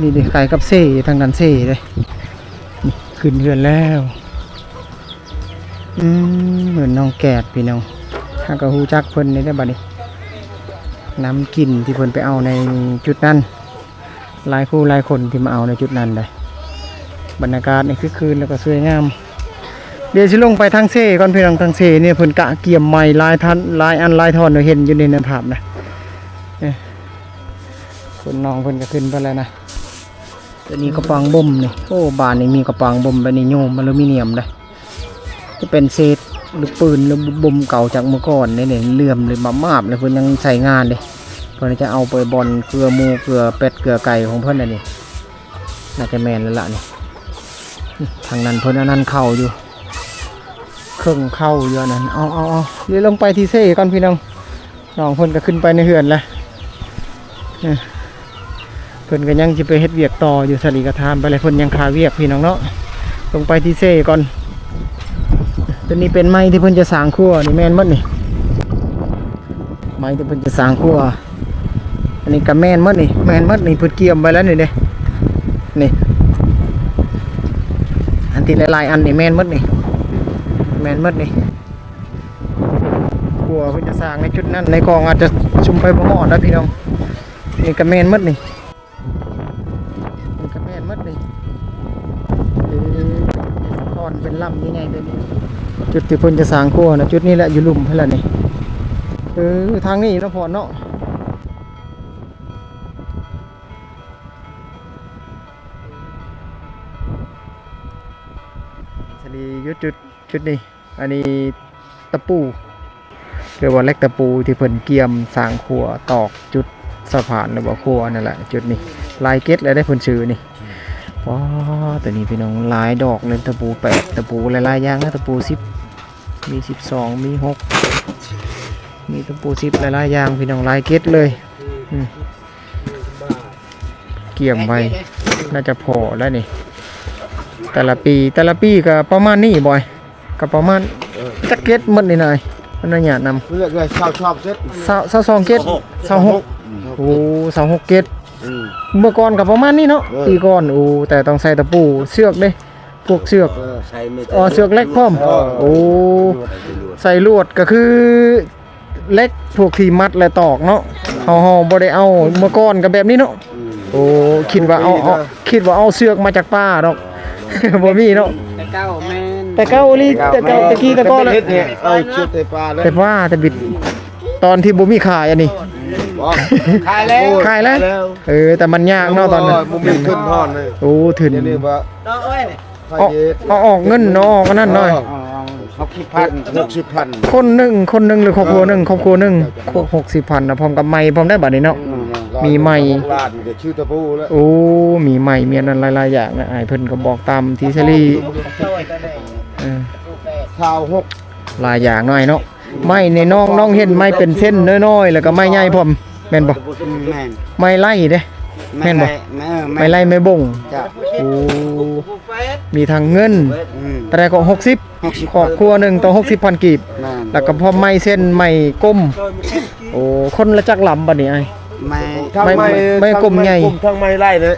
ນີ້ເດ້ ໃກ້ກັບເຊ ທາງນັ້ນເຊເດ້ ນີ້ ຂຶ້ນເຮືອນແລ້ວ. ອືມ ເພິ່ນນ້ອງແກດພີ່ນ້ອງ ຫາກະຮູ້ຈັກເພິ່ນນີ້ແຫຼະບັດນີ້ ນ້ຳກິນທີ່ເພິ່ນໄປເອົາໃນຈຸດນັ້ນ ຫຼາຍຜູ້ຫຼາຍຄົນທີ່ມາເອົາໃນຈຸດນັ້ນໄດ໋ ບັນຍາກາດນີ້ຄຶກຄື້ນ ແລ້ວກໍສວຍງາມ ດຽວຊິລົງໄປທາງເຊກ່ອນພີ່ນ້ອງ ທາງເຊນີ້ເພິ່ນກະກຽມໄມ້ຫຼາຍທັນ ຫຼາຍອັນຫຼາຍທ່ອນ ເຫັນຢູ່ໃນ ໃນພາບນະ ເອີ ເພິ່ນ ນ້ອງເພິ່ນກໍຂຶ້ນໄປແລ້ວນະ ຕົວນີ້ກະປາງບົ່ມນີ້ ໂອ້ ບ້ານນີ້ມີກະປາງບົ່ມແບບນີ້ ໂຍມອາລູມີນຽມເດ້ ຈະເປັນເສດລູກປືນ ຫຼື ບົ່ມເກົ່າຈາກເມື່ອກ່ອນນີ້ ເຫຼື່ອມເລີຍ ມາບໆ ແລ້ວເພິ່ນຍັງໃຊ້ງານເດ້ ເພິ່ນຈະເອົາໄປບ່ອນເກືອໝູ ເກືອເປັດ ເກືອໄກ່ຂອງເພິ່ນອັນນີ້ ໜ້າຈະແມ່ນແລ້ວລະນີ້ ທາງນັ້ນເພິ່ນອັນນັ້ນເຂົ້າຢູ່ ເຄິ່ງເຂົ້າຢູ່ອັນນັ້ນ ເອົາໆໆ ດຽວລົງໄປທີ່ເຊກ່ອນພີ່ນ້ອງ ນ້ອງເພິ່ນກໍຂຶ້ນໄປໃນເຮືອນແລ້ວ ເອີ ເພິ່ນກໍຍັງຊິໄປເຮັດວຽກຕໍ່ຢູ່ ສາລີກໍຖາມໄປແລ້ວ ເພິ່ນຍັງຄາວຽກພີ່ນ້ອງເນາະ ລົງໄປທີ່ເຊກ່ອນ ຕົວນີ້ເປັນໄມ້ທີ່ເພິ່ນຈະສ້າງຄົວນີ້ ແມ່ນໝົດນີ້ ໄມ້ທີ່ເພິ່ນຈະສ້າງຄົວ ອັນນີ້ກໍແມ່ນໝົດນີ້ ແມ່ນໝົດນີ້ ເພິ່ນກຽມໄວ້ແລ້ວນີ້ເດ້ ນີ້ ອັນທີ່ຫຼາຍໆ ອັນນີ້ແມ່ນໝົດນີ້ ແມ່ນໝົດນີ້ ກົວເພິ່ນຈະສ້າງໃນຈຸດນັ້ນ ໃນກອງອາດຈະຊຸມໄປບໍ່ຮອດນະພີ່ນ້ອງ ນີ້ກໍແມ່ນໝົດນີ້ ນີ້ກໍແມ່ນໝົດນີ້ ເອີ ທ່ອນເປັນລຳໃຫຍ່ໆ ແບບນີ້ ຈຸດທີ່ເພິ່ນຈະສ້າງຄົວນະ ຈຸດນີ້ແຫຼະ ຢູ່ລຸ່ມພຸ້ນລະນີ້ ເອີ ທາງນີ້ເນາະ ພອນເນາະ ສາລີ ຢູ່ຈຸດ ຈຸດນີ້ ອັນນີ້ຕະປູ ເອີ້ນວ່າເຫຼັກຕະປູທີ່ເພິ່ນກຽມສ້າງຂົວຕອກຈຸດສະພານ ຫຼືວ່າຂົວນັ້ນແຫຼະ ຈຸດນີ້ຫຼາຍເກັດແລ້ວເດ້ເພິ່ນຊື້ນີ້ ປ້າ ຕົວນີ້ພີ່ນ້ອງ ຫຼາຍດອກເລີຍ ຕະປູແປດ ຕະປູຫຼາຍໆຢ່າງນະ ຕະປູສິບ ມີສິບສອງ ມີຫົກ ມີຕະປູສິບ ຫຼາຍໆຢ່າງພີ່ນ້ອງ ຫຼາຍເກັດເລີຍ. ອືມ ກຽມໄວ້ ໜ້າຈະພໍແລ້ວນີ້ ແຕ່ລະປີ ແຕ່ລະປີກໍປະມານນີ້ບໍ້ຍ? ກໍປະມານ ເອີ ຈັກເກັດໝົດນີ້ນາຍ ອະນຸຍາດນຳ ເລືອກເລີຍ ຊາວສອງເກັດ ຊາວ ຊາວສອງເກັດ ຊາວຫົກ ຊາວຫົກ ອືມ ໂອ້ ຊາວຫົກເກັດ ອືມ ເມື່ອກ່ອນກໍປະມານນີ້ເນາະ ເອີ ປີກ່ອນ ໂອ້ ແຕ່ຕ້ອງໃສ່ຕະປູ ເຊືອກເດ້ ພວກເຊືອກ ເອີ ເຊືອກເຫຼັກພ້ອມ ເອີ ໂອ້ ໃສ່ລວດ ກໍຄື ເຫຼັກພວກທີ່ມັດ ແລະ ຕອກເນາະ ເຮົາ ເຮົາບໍ່ໄດ້ເອົາ ເມື່ອກ່ອນກໍແບບນີ້ເນາະ ອືມ ໂອ້ ຄິດວ່າເອົາ ເອົາ ຄິດວ່າເອົາເຊືອກມາຈາກປ່າດອກ ບໍ່ມີເນາະ ແຕ່ເກົ່າແມ່ນ ແຕ່ເກົ່າອີ່ຫຼີ ແຕ່ເກົ່າ ແຕ່ກີ້ແຕ່ກ່ອນແລ້ວ ເອົາເຊືອກແຕ່ປ່າແລ້ວ ແຕ່ປ່າ ແຕ່ບິດ ຕອນທີ່ບໍ່ມີຂາຍອັນນີ້ ບໍ່ ຂາຍແລ້ວ ຂາຍແລ້ວ ຂາຍແລ້ວ ເອີ ແຕ່ມັນຍາກເນາະຕອນນັ້ນ ໂອ້ຍ ບໍ່ມີທຶນທອນເລີຍ ໂອ້ ທຶນ ດຽວນີ້ວ່າ ເອົາ ເອົາອອກເງິນເນາະ ອອກອັນນັ້ນໜ້ອຍ ເອີ ຫົກສິບພັນ ຫົກສິບພັນ ຄົນໜຶ່ງ ຄົນໜຶ່ງ ຫຼືຄອບຄົວໜຶ່ງ ເອີ ຄອບຄົວໜຶ່ງ ຫົກສິບພັນນະ ພ້ອມກັບໄມ້ພ້ອມໄດ໋ບັດນີ້ເນາະ ອືມ ມີໄມ້ ລ້ານກໍຊື່ຕະປູແລ້ວ ໂອ້ ມີໄມ້ ມີອັນນັ້ນຫຼາຍໆຢ່າງນະ ອ້າຍເພິ່ນກໍບອກຕາມທີ່ສາລີ ເອີ ຊາວຫົກ ຫຼາຍຢ່າງໜ້ອຍເນາະ ໄມ້ໃນນ້ອງ ນ້ອງເຫັນໄມ້ເປັນເສັ້ນນ້ອຍໆ ແລ້ວກໍໄມ້ໃຫຍ່ພ້ອມ ແມ່ນບໍ່? ອືມ ແມ່ນ ໄມ້ໄລ່ເດ້ ແມ່ນບໍ່? ໄມ້ໄລ່ ເອີ ໄມ້ໄລ່ ໄມ້ບົງ ເຈົ້າ ໂອ້ ມີທັງເງິນ ອືມ ເທົ່າໃດກໍ ຫົກສິບ ຫົກສິບ ຄອບຄົວໜຶ່ງຕ້ອງ ຫົກສິບພັນກີບ ແມ່ນ ແລ້ວກໍພ້ອມໄມ້ເສັ້ນ ໄມ້ກົມ ໂອ້ ຄົນລະຈັກລຳບັດນີ້ອ້າຍ? ໄມ້ ທັງໄມ້ ໄມ້ ໄມ້ກົມໃຫຍ່ ທັງໄມ້ກົມ ທັງໄມ້ໄລ່ເດ້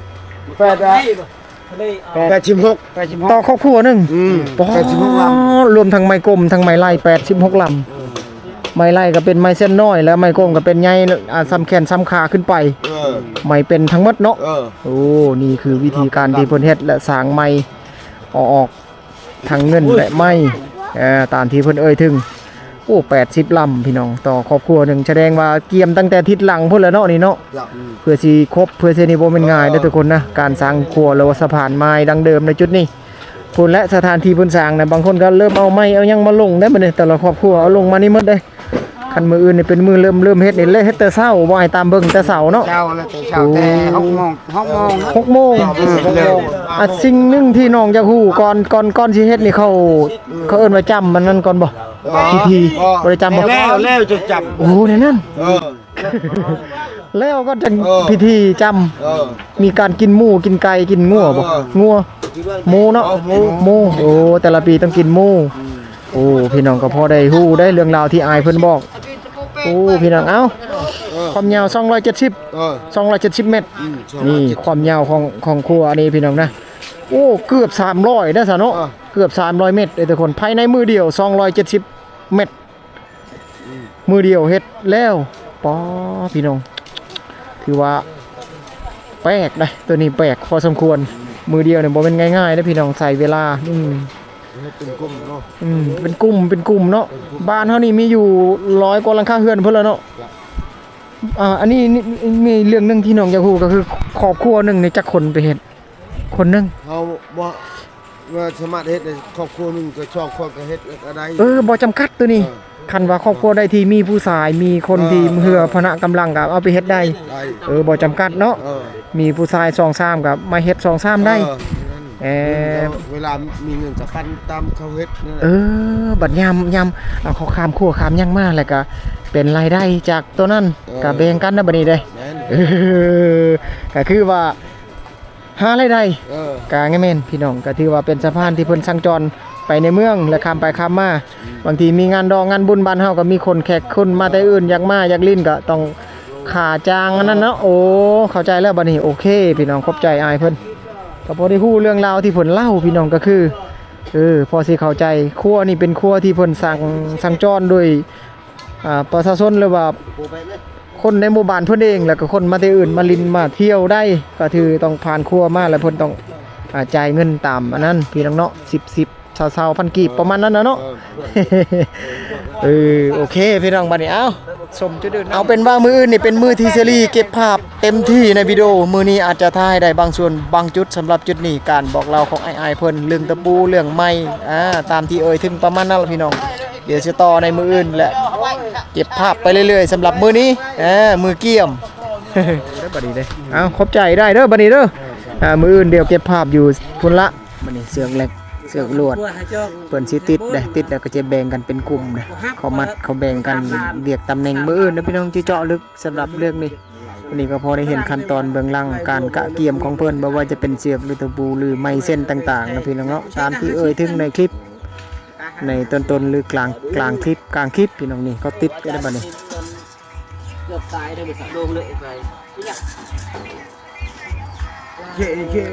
ແປດ ແປດ ແປດສິບຫົກ ແປດສິບຫົກ ຕໍ່ຄອບຄົວໜຶ່ງ ອືມ ປາ ແປດສິບຫົກລຳ ລວມທັງໄມ້ກົມ ທັງໄມ້ໄລ່ ແປດສິບຫົກລຳ ເອີ ໄມ້ໄລ່ກໍເປັນໄມ້ເສັ້ນນ້ອຍ ແລ້ວໄມ້ກົມກໍເປັນໃຫຍ່ ອ່າ ສ່ຳແຂນສ່ຳຂາຂຶ້ນໄປ ເອີ ໄມ້ເປັນທັງໝົດເນາະ ເອີ ໂອ້ ນີ້ຄືວິທີການທີ່ເພິ່ນເຮັດ ແລະ ສ້າງໄມ້ ເອົາອອກ ທັງເງິນ ແລະ ໄມ້ ເອີ ຕາມທີ່ເພິ່ນເອີ່ຍເຖິງ ໂອ້ ແປດສິບລຳພີ່ນ້ອງ ຕໍ່ຄອບຄົວໜຶ່ງ ສະແດງວ່າກຽມຕັ້ງແຕ່ທິດຫຼັງພຸ້ນແຫຼະເນາະ ນີ້ເນາະ ເພື່ອຊິຄົບ ເພື່ອຊິນີ້ບໍ່ແມ່ນງ່າຍເດີທຸກຄົນນະ ການສ້າງຂົວ ຫຼືວ່າສະພານໄມ້ດັ່ງເດີມໃນຈຸດນີ້ ພຸ້ນແຫຼະ ສະຖານທີ່ເພິ່ນສ້າງນະ ບາງຄົນກໍເລີ່ມເອົາໄມ້ເອົາຫຍັງມາລົງໄດ້ບັດນີ້ ແຕ່ລະຄອບຄົວເອົາລົງມານີ້ໝົດເດ້ ຄັນມື້ອື່ນນີ້ເປັນມື້ເລີ່ມ ເລີ່ມເຮັດນີ້ ແລະ ເຮັດແຕ່ເຊົ້າບໍ່ ອ້າຍ ຕາມເບິ່ງແຕ່ເຊົ້າເນາະ ເຊົ້າ ແລ້ວແຕ່ເຊົ້າ ໂອ້ ແຕ່ຫົກໂມງ ຫົກໂມງ ຫົກໂມງ ເອີ ເລີ່ມ ອ່ະ ສິ່ງໜຶ່ງທີ່ນ້ອງຢາກຮູ້ ກ່ອນ ກ່ອນ ກ່ອນຊິເຮັດນີ້ ເຂົາ ເຂົາເອີ້ນວ່າຈ້ຳມັນນັ້ນກ່ອນບໍ່? ພິທີ ບໍ່ໄດ້ຈ້ຳບໍ່? ແລ້ວ ແລ້ວຈຶ່ງຈ້ຳ ໂອ້ ແນວນັ້ນ ເອີ ແລ້ວກໍຈັ່ງ ເອີ ພິທີຈ້ຳ ເອີ ມີການກິນໝູ ກິນໄກ່ ກິນງົວບໍ່? ເອີ ງົວ ໝູເນາະ ເອີ ໝູ ໝູ ໂອ້ ແຕ່ລະປີຕ້ອງກິນໝູ ອືມ ໂອ້ ພີ່ນ້ອງກໍພໍໄດ້ຮູ້ໄດ໋ເລື່ອງລາວທີ່ອ້າຍເພິ່ນບອກ ໂອ້ ພີ່ນ້ອງ ເອົ້າ ເອີ ຄວາມຍາວສອງຮ້ອຍເຈັດສິບ ເອີ ສອງຮ້ອຍເຈັດສິບແມັດ ອືມ ນີ້ຄວາມຍາວຂອງ ຂອງຂົວນີ້ພີ່ນ້ອງນະ ໂອ້ ເກືອບສາມຮ້ອຍເດ້ຊະເນາະ ເອີ ເກືອບສາມຮ້ອຍແມັດເດ້ທຸກຄົນ ພາຍໃນມື້ດຽວສອງຮ້ອຍເຈັດສິບແມັດ ມື້ດຽວເຮັດແລ້ວ ປາ ພີ່ນ້ອງ ຖືວ່າແປກເດ້ ໂຕນີ້ແປກພໍສົມຄວນ ມື້ດຽວນີ້ບໍ່ແມ່ນງ່າຍໆເດ້ພີ່ນ້ອງ ໃຊ້ເວລາ ອືມ ເຮັດເປັນກຸ່ມເນາະ ອືມ ເປັນກຸ່ມ ເປັນກຸ່ມເນາະ ເປັນກຸ່ມ ບ້ານເຮົານີ້ມີຢູ່ຮ້ອຍກວ່າຫຼັງຄາເຮືອນພຸ້ນແຫຼະເນາະ ອ່າ ອັນນີ້ມີເລື່ອງໜຶ່ງທີ່ນ້ອງຢາກຮູ້ ກໍຄືຄອບຄົວໜຶ່ງນີ້ຈັກຄົນໄປເຮັດ? ຄົນໜຶ່ງ ເຮົາບໍ່ ວ່າສາມາດເຮັດໃນຄອບຄົວໜຶ່ງກໍສອງຄົນກໍເຮັດກໍໄດ້ ເອີ ບໍ່ຈຳກັດໂຕນີ້ ເອີ ຄັນວ່າຄອບຄົວໃດທີ່ມີຜູ້ຊາຍ ມີຄົນທີ່ ເອີ ເຮືອພະນະກຳລັງກໍເອົາໄປເຮັດໄດ້ ໄດ້ ເອີ ບໍ່ຈຳກັດເນາະ ເອີ ມີຜູ້ຊາຍສອງສາມກໍມາເຮັດສອງສາມໄດ້ ເອີ ເອີ ເວລາມີເງິນສຳຄັນຕາມເຂົາເຮັດນັ້ນແຫຼະ ເອີ ບັດຍາມ ຍາມ ເອົາ ເຂົາຂ້າມຂົວຂ້າມຫຍັງມາ ແລ້ວກໍເປັນລາຍໄດ້ຈາກໂຕນັ້ນ ເອີ ກໍແບ່ງກັນນະບັດນີ້ເດ້ ແມ່ນ ເອີ ກໍຄືວ່າ ຫາລາຍໄດ້ ເອີ ກະແມ່ນພີ່ນ້ອງ ກະຖືວ່າເປັນສະພານທີ່ເພິ່ນສັນຈອນໄປໃນເມືອງ ແລະ ຂ້າມໄປຂ້າມມາ ອືມ ບາງທີມີງານດອງງານບຸນ ບ້ານເຮົາກໍມີຄົນແຂກຄົນມາແຕ່ອື່ນ ຢາກມາຢາກຫຼິ້ນ ກໍຕ້ອງຄ່າຈ້າງອັນນັ້ນເນາະ ໂອ້ ເຂົ້າໃຈແລ້ວບັດນີ້ ໂອເຄ ພີ່ນ້ອງ ຂອບໃຈອ້າຍເພິ່ນ ກໍພໍໄດ້ຮູ້ເລື່ອງລາວທີ່ເພິ່ນເລົ່າ ພີ່ນ້ອງ ກໍຄື ເອີ ພໍຊິເຂົ້າໃຈ ຂົວນີ້ເປັນຂົວທີ່ເພິ່ນສັ່ງ ສັ່ງຈອນໂດຍ ອ່າ ປະຊາຊົນ ຫຼືວ່າຄົນໃນໝູ່ບ້ານເພິ່ນເອງ ແລ້ວກໍຄົນມາແຕ່ອື່ນມາຫຼິ້ນມາທ່ຽວໄດ້ ກໍຖືຕ້ອງຜ່ານຂົວມາ ແລ້ວເພິ່ນຕ້ອງ ອ່າ ຈ່າຍເງິນຕາມອັນນັ້ນພີ່ນ້ອງເນາະ ສິບ ສິບ ຊາວ ຊາວພັນກີບ ປະມານນັ້ນນະເນາະ ເອີ ເອີ ໂອເຄພີ່ນ້ອງ ບັດນີ້ ເອົ້າ ຊົມຈຸດອື່ນ ເອົາເປັນວ່າມື້ອື່ນນີ້ເປັນມື້ທີ່ເສລີເກັບພາບເຕັມທີ່ໃນວິດີໂອ ມື້ນີ້ອາດຈະຖ່າຍໄດ້ບາງສ່ວນບາງຈຸດ ສຳລັບຈຸດນີ້ ການບອກເລົ່າຂອງອ້າຍໆເພິ່ນ ເລື່ອງຕະປູ ເລື່ອງໄມ້ ອ່າ ຕາມທີ່ເອີ່ຍເຖິງປະມານນັ້ນລະພີ່ນ້ອງ ດຽວຊິຕໍ່ໃນມື້ອື່ນແຫຼະ ເກັບພາບໄປເລື້ອຍໆ ສຳລັບມື້ນີ້ ເອີ ມື້ກຽມ ເດີບັດນີ້ເດີ ເອົາ ຂອບໃຈອ້າຍເດີ ບັດນີ້ເດີ ອ່າ ມື້ອື່ນດຽວເກັບພາບຢູ່ພຸ້ນລະ. ບັດນີ້ເຊືອກເຫຼັກ ເຊືອກລວດ ເພິ່ນຊິຕິດເດ້ ຕິດແລ້ວກໍຈະແບ່ງກັນເປັນກຸ່ມເດ້ ເຂົາມັດ ເຂົາແບ່ງກັນວຽກຕຳແໜ່ງ. ມື້ອື່ນເດີພີ່ນ້ອງ ຈະເຈາະເລິກສຳລັບເລື່ອງນີ້. ອັນນີ້ກໍພໍໄດ້ເຫັນຂັ້ນຕອນເບື້ອງຫຼັງການກະກຽມຂອງເພິ່ນ ບໍ່ວ່າຈະເປັນເຊືອກ ຫຼື ຕະປູ ຫຼື ໄມ້ເສັ້ນຕ່າງໆ ນະພີ່ນ້ອງເນາະ ຕາມທີ່ເອີ່ຍເຖິງໃນຄລິບ ໃນຕົ້ນໆ ຫຼື ກາງ ກາງຄລິບ ກາງຄລິບ ພີ່ນ້ອງ. ນີ້ເຂົາຕິດກັນແລ້ວບັດນີ້ ເກືອບຕາຍເດີ ບໍ່ສະໂດງເລີຍໄປ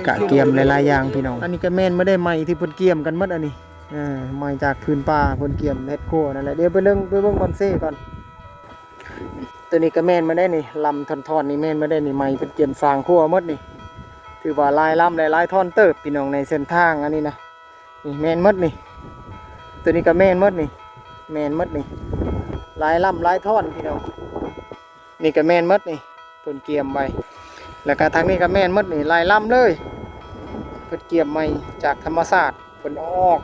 ກະກຽມຫຼາຍໆຢ່າງພີ່ນ້ອງ. ອັນນີ້ກໍແມ່ນໝົດເດ້ ໄມ້ທີ່ເພິ່ນກຽມກັນໝົດອັນນີ້ ເອີ ໄມ້ຈາກພື້ນປ່າເພິ່ນກຽມເຮັດຄົວນັ້ນແຫຼະ. ດຽວໄປເບິ່ງ ໄປເບິ່ງບ່ອນເຊກ່ອນ. ຕົວນີ້ກໍແມ່ນໝົດເດ້ນີ້ ລຳທ່ອນໆນີ້ແມ່ນໝົດເດ້ນີ້ ໄມ້ເພິ່ນກຽມສ້າງຄົວໝົດນີ້. ຖືວ່າຫຼາຍລຳ ຫຼາຍໆທ່ອນເຕີບພີ່ນ້ອງ ໃນເສັ້ນທາງອັນນີ້ນະ. ນີ້ແມ່ນໝົດນີ້ ຕົວນີ້ກໍແມ່ນໝົດນີ້ ແມ່ນໝົດນີ້ ຫຼາຍລຳຫຼາຍທ່ອນພີ່ນ້ອງ. ນີ້ກໍແມ່ນໝົດນີ້ ເພິ່ນກຽມໄວ້ ແລ້ວກໍທາງນີ້ກໍແມ່ນໝົດນີ້ ຫຼາຍລຳເລີຍ ເພິ່ນກຽມໄວ້ຈາກທຳມະຊາດ ເພິ່ນເອົາອອກ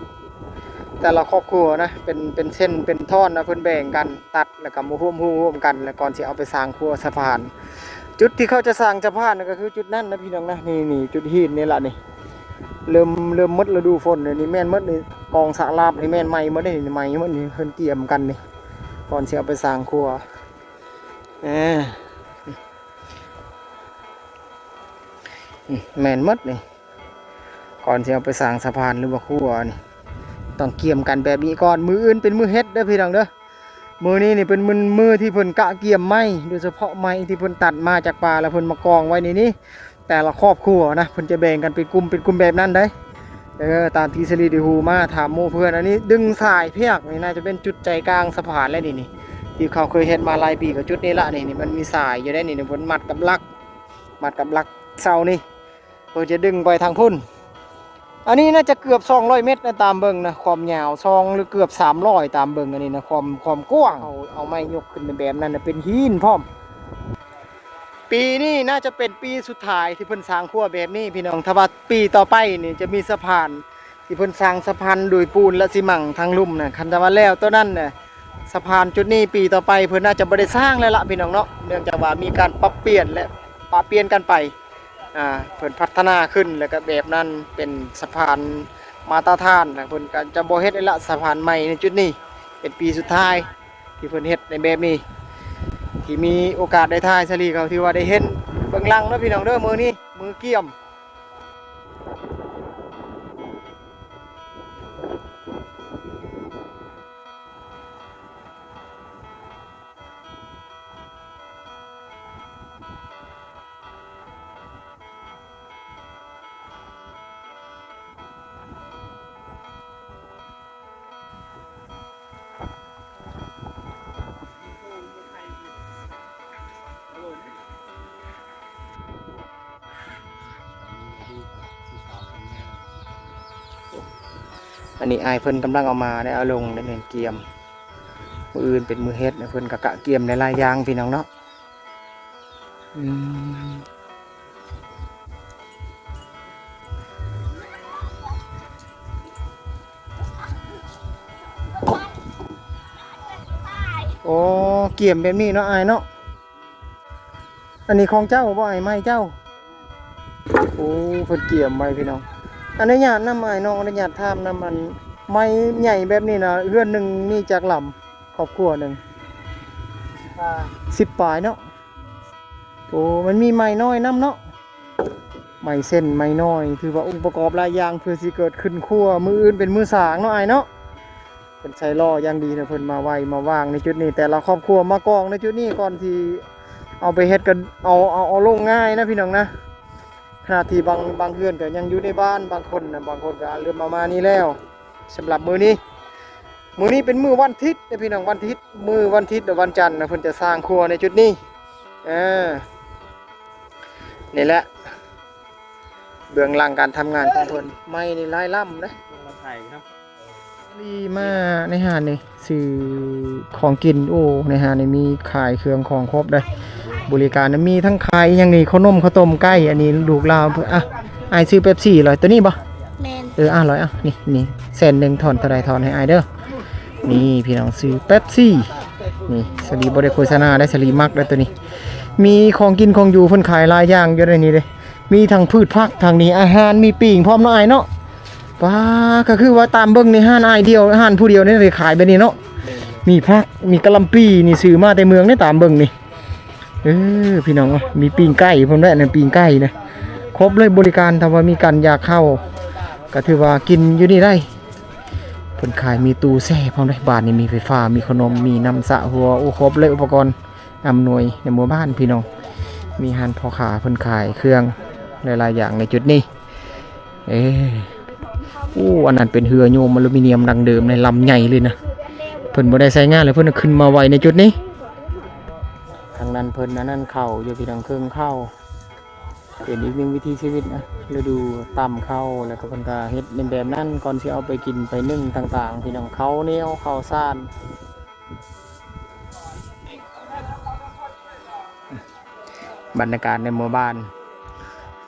ແຕ່ລະຄອບຄົວນະ ເປັນ ເປັນເສັ້ນເປັນທ່ອນນະ ເພິ່ນແບ່ງກັນຕັດ ແລ້ວກໍມາຮ່ວມຮູ້ຮ່ວມກັນ ແລ້ວກ່ອນຊິເອົາໄປສ້າງຂົວສະພານ. ຈຸດທີ່ເຂົາຈະສ້າງສະພານນະ ກໍຄືຈຸດນັ້ນນະພີ່ນ້ອງນະ. ນີ້ ນີ້ຈຸດຫີນນີ້ລະນີ້ ເລີ່ມ ເລີ່ມໝົດລະດູຝົນແລ້ວນີ້ ແມ່ນໝົດນີ້ ກອງສະລາບນີ້ແມ່ນໃໝ່ໝົດເດ້ນີ້ ໃໝ່ໝົດນີ້ ເພິ່ນກຽມກັນນີ້ ກ່ອນຊິເອົາໄປສ້າງຂົວ. ເອີ ແມ່ນໝົດນີ້ ກ່ອນຊິເອົາໄປສ້າງສະພານ ຫຼືວ່າຂົວນີ້ ຕ້ອງກຽມກັນແບບນີ້ກ່ອນ. ມື້ອື່ນເປັນມື້ເຮັດເດີພີ່ນ້ອງເດີ ມື້ນີ້ນີ້ເປັນມື້ ມື້ທີ່ເພິ່ນກະກຽມໄມ້ ໂດຍສະເພາະໄມ້ທີ່ເພິ່ນຕັດມາຈາກປ່າ ແລ້ວເພິ່ນມາກອງໄວ້ໃນນີ້. ແຕ່ລະຄອບຄົວນະ ເພິ່ນຈະແບ່ງກັນເປັນກຸ່ມ ເປັນກຸ່ມແບບນັ້ນໄດ໋ ເອີ ຕາມທີ່ສາລີໄດ້ຮູ້ມາ ຖາມໝູ່ເພື່ອນ. ອັນນີ້ດຶງສາຍພຽກນີ້ ໜ້າຈະເປັນຈຸດໃຈກາງສະພານແຫຼະນີ້ ນີ້ ທີ່ເຂົາເຄີຍເຮັດມາຫຼາຍປີ ກໍຈຸດນີ້ລະນີ້ ນີ້ມັນມີສາຍຢູ່ໃດ໋ນີ້ ນີ້ເພິ່ນມັດກັບຫຼັກ ມັດກັບຫຼັກເສົານີ້ ເພິ່ນຈະດຶງໄປທາງພຸ້ນ. ອັນນີ້ໜ້າຈະເກືອບສອງຮ້ອຍເມັດນະ ຕາມເບິ່ງນະ ຄວາມຍາວສອງ ຫຼືເກືອບສາມຮ້ອຍ ຕາມເບິ່ງອັນນີ້ນະ ຄວາມ ຄວາມກວ້າງ. ເອົາ ເອົາໄມ້ຍົກຂຶ້ນແບບນັ້ນນະ ເປັນຫີນພ້ອມ. ປີນີ້ໜ້າຈະເປັນປີສຸດທ້າຍທີ່ເພິ່ນສ້າງຂົວແບບນີ້ພີ່ນ້ອງ. ຖ້າວ່າປີຕໍ່ໄປນີ້ຈະມີສະພານ ທີ່ເພິ່ນສ້າງສະພານໂດຍປູນແລະຊີມັງທາງລຸ່ມນະ. ຄັນຖ້າວ່າແລ້ວໂຕນັ້ນນະ ສະພານຈຸດນີ້ ປີຕໍ່ໄປເພິ່ນໜ້າຈະບໍ່ໄດ້ສ້າງແລ້ວລະພີ່ນ້ອງເນາະ ເນື່ອງຈາກວ່າມີການປັບປ່ຽນ ແລະ ປະປ່ຽນກັນໄປ. ອ່າ ເພິ່ນພັດທະນາຂຶ້ນ ແລ້ວກໍແບບນັ້ນເປັນສະພານມາດຕະຖານ ແລ້ວເພິ່ນກໍຈະບໍ່ເຮັດແລ້ວລະ ສະພານໃໝ່ໃນຈຸດນີ້. ເປັນປີສຸດທ້າຍທີ່ເພິ່ນເຮັດໃນແບບນີ້ ທີ່ມີໂອກາດໄດ້ຖ່າຍ ສາລີກໍຖືວ່າໄດ້ເຫັນເບື້ອງຫຼັງເນາະພີ່ນ້ອງເດີ. ມື້ນີ້ມື້ກຽມ ອັນນີ້ອ້າຍເພິ່ນກຳລັງເອົາມາໄດ້ ເອົາລົງໄດ້ ແມ່ນກຽມ. ມື້ອື່ນເປັນມື້ເຮັດ ເພິ່ນກໍກະກຽມຫຼາຍໆຢ່າງພີ່ນ້ອງເນາະ. ອືມ ໂອ້ ກຽມແບບນີ້ເນາະອ້າຍເນາະ. ອັນນີ້ຂອງເຈົ້າບໍ່ອ້າຍ ໄມ້ເຈົ້າ? ໂອ້ ເພິ່ນກຽມໄວ້ພີ່ນ້ອງ. ອະນຸຍາດນຳອ້າຍນ້ອງ ອະນຸຍາດຖາມນຳ ອັນໄມ້ໃຫຍ່ແບບນີ້ນະ ເຮືອນໜຶ່ງມີຈັກລຳ? ຄອບຄົວໜຶ່ງ ສິບປາຍເນາະ. ໂອ້ ມັນມີໄມ້ນ້ອຍນຳເນາະ ໄມ້ເສັ້ນ ໄມ້ນ້ອຍ ຖືວ່າອົງປະກອບຫຼາຍຢ່າງ ເພື່ອຊິເກີດຂຶ້ນຄົວ. ມື້ອື່ນເປັນມື້ສ້າງເນາະອ້າຍເນາະ. ເພິ່ນໃສ່ລໍ້ຢ່າງດີນະ ເພິ່ນມາໄວ້ມາວາງໃນຈຸດນີ້ ແຕ່ລະຄອບຄົວມາກອງໃນຈຸດນີ້ກ່ອນທີ່ເອົາໄປເຮັດ ກໍເອົາ ເອົາ ເອົາລົງງ່າຍນະພີ່ນ້ອງນະ. ຂະນະທີ່ບາງ ບາງເຮືອນກໍຍັງຢູ່ໃນບ້ານ ບາງຄົນນະ ບາງຄົນກໍເລີ່ມມາ ມານີ້ແລ້ວ. ສຳລັບມື້ນີ້ ມື້ນີ້ເປັນມື້ວັນທິດເດ້ພີ່ນ້ອງ ວັນທິດ ມື້ວັນທິດ ແລະ ວັນຈັນນະ ເພິ່ນຈະສ້າງຄົວໃນຈຸດນີ້. ເອີ ນີ້ແຫຼະ ເບື້ອງຫຼັງການທຳງານຂອງເພິ່ນ. ໄມ້ນີ້ຫຼາຍລຳເດ້. ລະໄຖເນາະ ນີ້ມາໃນຮ້ານນີ້ ຊື້ຂອງກິນ. ໂອ້ ໃນຮ້ານນີ້ມີຂາຍເຄື່ອງຂອງຄົບເດ້. ບໍລິການມີທັງຂາຍອີ່ຫຍັງນີ້ ເຂົ້າໜົມ ເຂົ້າຕົ້ມໄກ່. ອັນນີ້ລູກລາວ. ອ່ະ ອ້າຍຊື້ເປັບຊີ ຮ້ອຍ ຕົວນີ້ບໍ່? ແມ່ນ. ເອີ ອ່ະ ຮ້ອຍ ອ່ະ ນີ້ ນີ້ ແສນໜຶ່ງ ທອນເທົ່າໃດ ທອນໃຫ້ອ້າຍເດີ. ນີ້ພີ່ນ້ອງ ຊື້ເປັບຊີ. ນີ້ ສາລີບໍ່ໄດ້ໂຄສະນາໄດ໋ ສາລີມັກໄດ໋ຕົວນີ້. ມີຂອງກິນຂອງຢູ່ ເພິ່ນຂາຍຫຼາຍຢ່າງຢູ່ໃນນີ້ເດ້. ມີທັງພືດຜັກ ທາງນີ້ອາຫານ ມີປີ້ງພ້ອມເນາະອ້າຍເນາະ. ປ້າ ກໍຄືວ່າຕາມເບິ່ງນີ້ ຮ້ານອ້າຍດຽວ ຮ້ານຜູ້ດຽວນີ້ໄດ້ຂາຍແບບນີ້ເນາະ. ມີຜັກ ມີກະຫຼ່ຳປີ ນີ້ຊື້ມາແຕ່ເມືອງນີ້ ຕາມເບິ່ງນີ້. ເອີ ພີ່ນ້ອງເອີຍ ມີປີ້ງໄກ່ພ້ອມແຫຼະ ນັ້ນປີ້ງໄກ່ນະ ຄົບເລີຍບໍລິການ. ຖ້າວ່າມີການຢາກເຂົ້າ ກໍຖືວ່າກິນຢູ່ນີ້ໄດ້. ເພິ່ນຂາຍມີຕູ້ແຊ່ພ້ອມເດ້. ບ້ານນີ້ມີໄຟຟ້າ ມີຂະໜົມ ມີນ້ຳສະຫົວ ໂອ້ ຄົບເລີຍອຸປະກອນອຳນວຍໃນໝູ່ບ້ານ ພີ່ນ້ອງ. ມີຮ້ານພໍ່ຄ້າເພິ່ນຂາຍເຄື່ອງຫຼາຍໆຢ່າງໃນຈຸດນີ້. ເອີ ໂອ້ ອັນນັ້ນເປັນເຮືອໂຍມອາລູມີນຽມດັ່ງເດີມໃນລຳໃຫຍ່ເລີຍນະ. ເພິ່ນບໍ່ໄດ້ໃຊ້ງານແລ້ວ ເພິ່ນເອົາຂຶ້ນມາໄວ້ໃນຈຸດນີ້. ທາງນັ້ນເພິ່ນອັນນັ້ນເຂົ້າຢູ່ ພີ່ນ້ອງ ເຄິ່ງເຂົ້າ. ເປັນອີກໜຶ່ງວິຖີຊີວິດນະ ລະດູຕຳເຂົ້າ ແລ້ວກໍເພິ່ນກໍເຮັດໃນແບບນັ້ນ ກ່ອນຊິເອົາໄປກິນໄປໜຶ້ງຕ່າງໆ ພີ່ນ້ອງ. ເຂົ້າໜຽວ ເຂົ້າສານ. ບັນຍາກາດໃນໝູ່ບ້ານ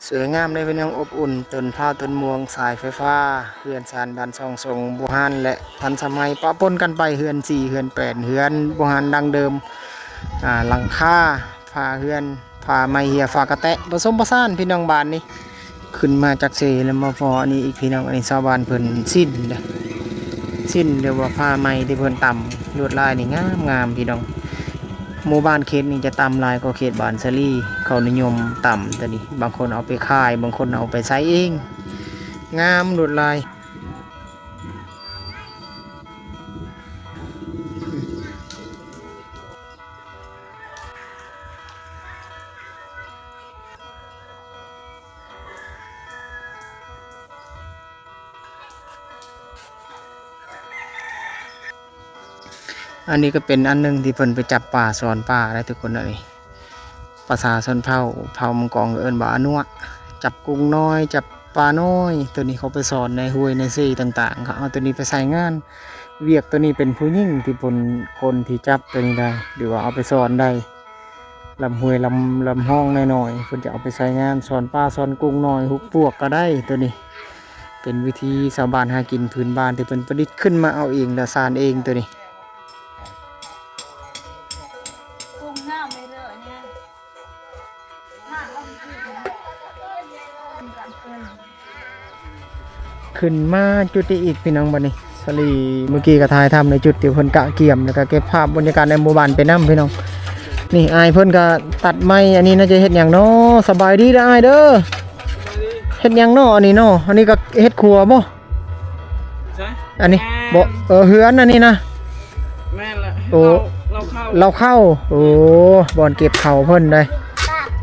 ສວຍງາມເດ້ ພີ່ນ້ອງ. ອົບອຸ່ນ ຕົ້ນພ້າວ ຕົ້ນມ່ວງ ສາຍໄຟຟ້າ ເຮືອນຊານບ້ານຊ່ອງຊົງບູຮານ ແລະ ທັນສະໄໝ ປະປົນກັນໄປ. ເຮືອນສີ່ ເຮືອນແປນ ເຮືອນບູຮານດັ້ງເດີມ ອ່າ ຫຼັງຄາ ຝາເຮືອນ ຝາໄມ້ເຫຍ ຝາກະແຕະ ປະສົມປະສານ ພີ່ນ້ອງ. ບ້ານນີ້ຂຶ້ນມາຈາກເຊແລ້ວມາພໍ້ອັນນີ້ອີກ ພີ່ນ້ອງ. ອັນນີ້ຊາວບ້ານເພິ່ນສິ້ນເດ້ ສິ້ນ ຫຼືວ່າຜ້າໄໝທີ່ເພິ່ນຕຳ ລວດລາຍນີ້ງາມໆ ພີ່ນ້ອງ. ໝູ່ບ້ານເຂດນີ້ຈະຕຳຫຼາຍກວ່າເຂດບ້ານສາລີ ເຂົານິຍົມຕຳຕົວນີ້. ບາງຄົນເອົາໄປຂາຍ ບາງຄົນເອົາໄປໃຊ້ເອງ. ງາມ ລວດລາຍ. ອັນນີ້ກໍເປັນອັນໜຶ່ງທີ່ເພິ່ນໄປຈັບປາ ສອນປາໄດ້ທຸກຄົນເອີຍ. ພາສາຊົນເຜົ່າ ເຜົ່າມັງກອງເອີ້ນວ່າອະນົວະ ຈັບກຸ້ງນ້ອຍ ຈັບປານ້ອຍ. ໂຕນີ້ເຂົາໄປສອນໃນຫ້ວຍໃນເຊຕ່າງໆ ເຂົາເອົາໂຕນີ້ໄປໃຊ້ງານ. ວຽກໂຕນີ້ເປັນຜູ້ຍິງທີ່ເປັນຄົນທີ່ຈັບໂຕນີ້ໄດ້ ຫຼືວ່າເອົາໄປສອນໄດ້ ລຳຫ້ວຍ ລຳ ລຳຮ່ອງນ້ອຍໆ ເພິ່ນຈະເອົາໄປໃຊ້ງານ ສອນປາ ສອນກຸ້ງນ້ອຍ ຫຸບປວກກໍໄດ້. ໂຕນີ້ເປັນວິທີຊາວບ້ານຫາກິນພື້ນບ້ານທີ່ເພິ່ນປະດິດຂຶ້ນມາເອົາເອງ ແລ້ວສານເອງໂຕນີ້. ຂຶ້ນມາຈຸດນີ້ອີກ ພີ່ນ້ອງ. ບັດນີ້ສາລີເມື່ອກີ້ກໍຖ່າຍທຳໃນຈຸດທີ່ເພິ່ນກະກຽມ ແລ້ວກໍເກັບພາບບັນຍາກາດໃນໝູ່ບ້ານໄປນຳ ພີ່ນ້ອງ. ນີ້ອ້າຍເພິ່ນກໍຕັດໄມ້ ອັນນີ້ໜ້າຈະເຮັດຫຍັງເນາະ? ສະບາຍດີເດີອ້າຍເດີ. ເຮັດຫຍັງເນາະອັນນີ້ເນາະ? ອັນນີ້ກໍເຮັດຄົວບໍ່? ໃສ? ອັນນີ້ ແມ່ນ ບໍ່ ເອີ ເຮືອນອັນນີ້ນະ. ແມ່ນແຫຼະ. ໂອ້ ເລົາ ເລົາເຂົ້າ ເລົາເຂົ້າ. ໂອ້ ບ່ອນເກັບເຂົ້າເພິ່ນໄດ໋.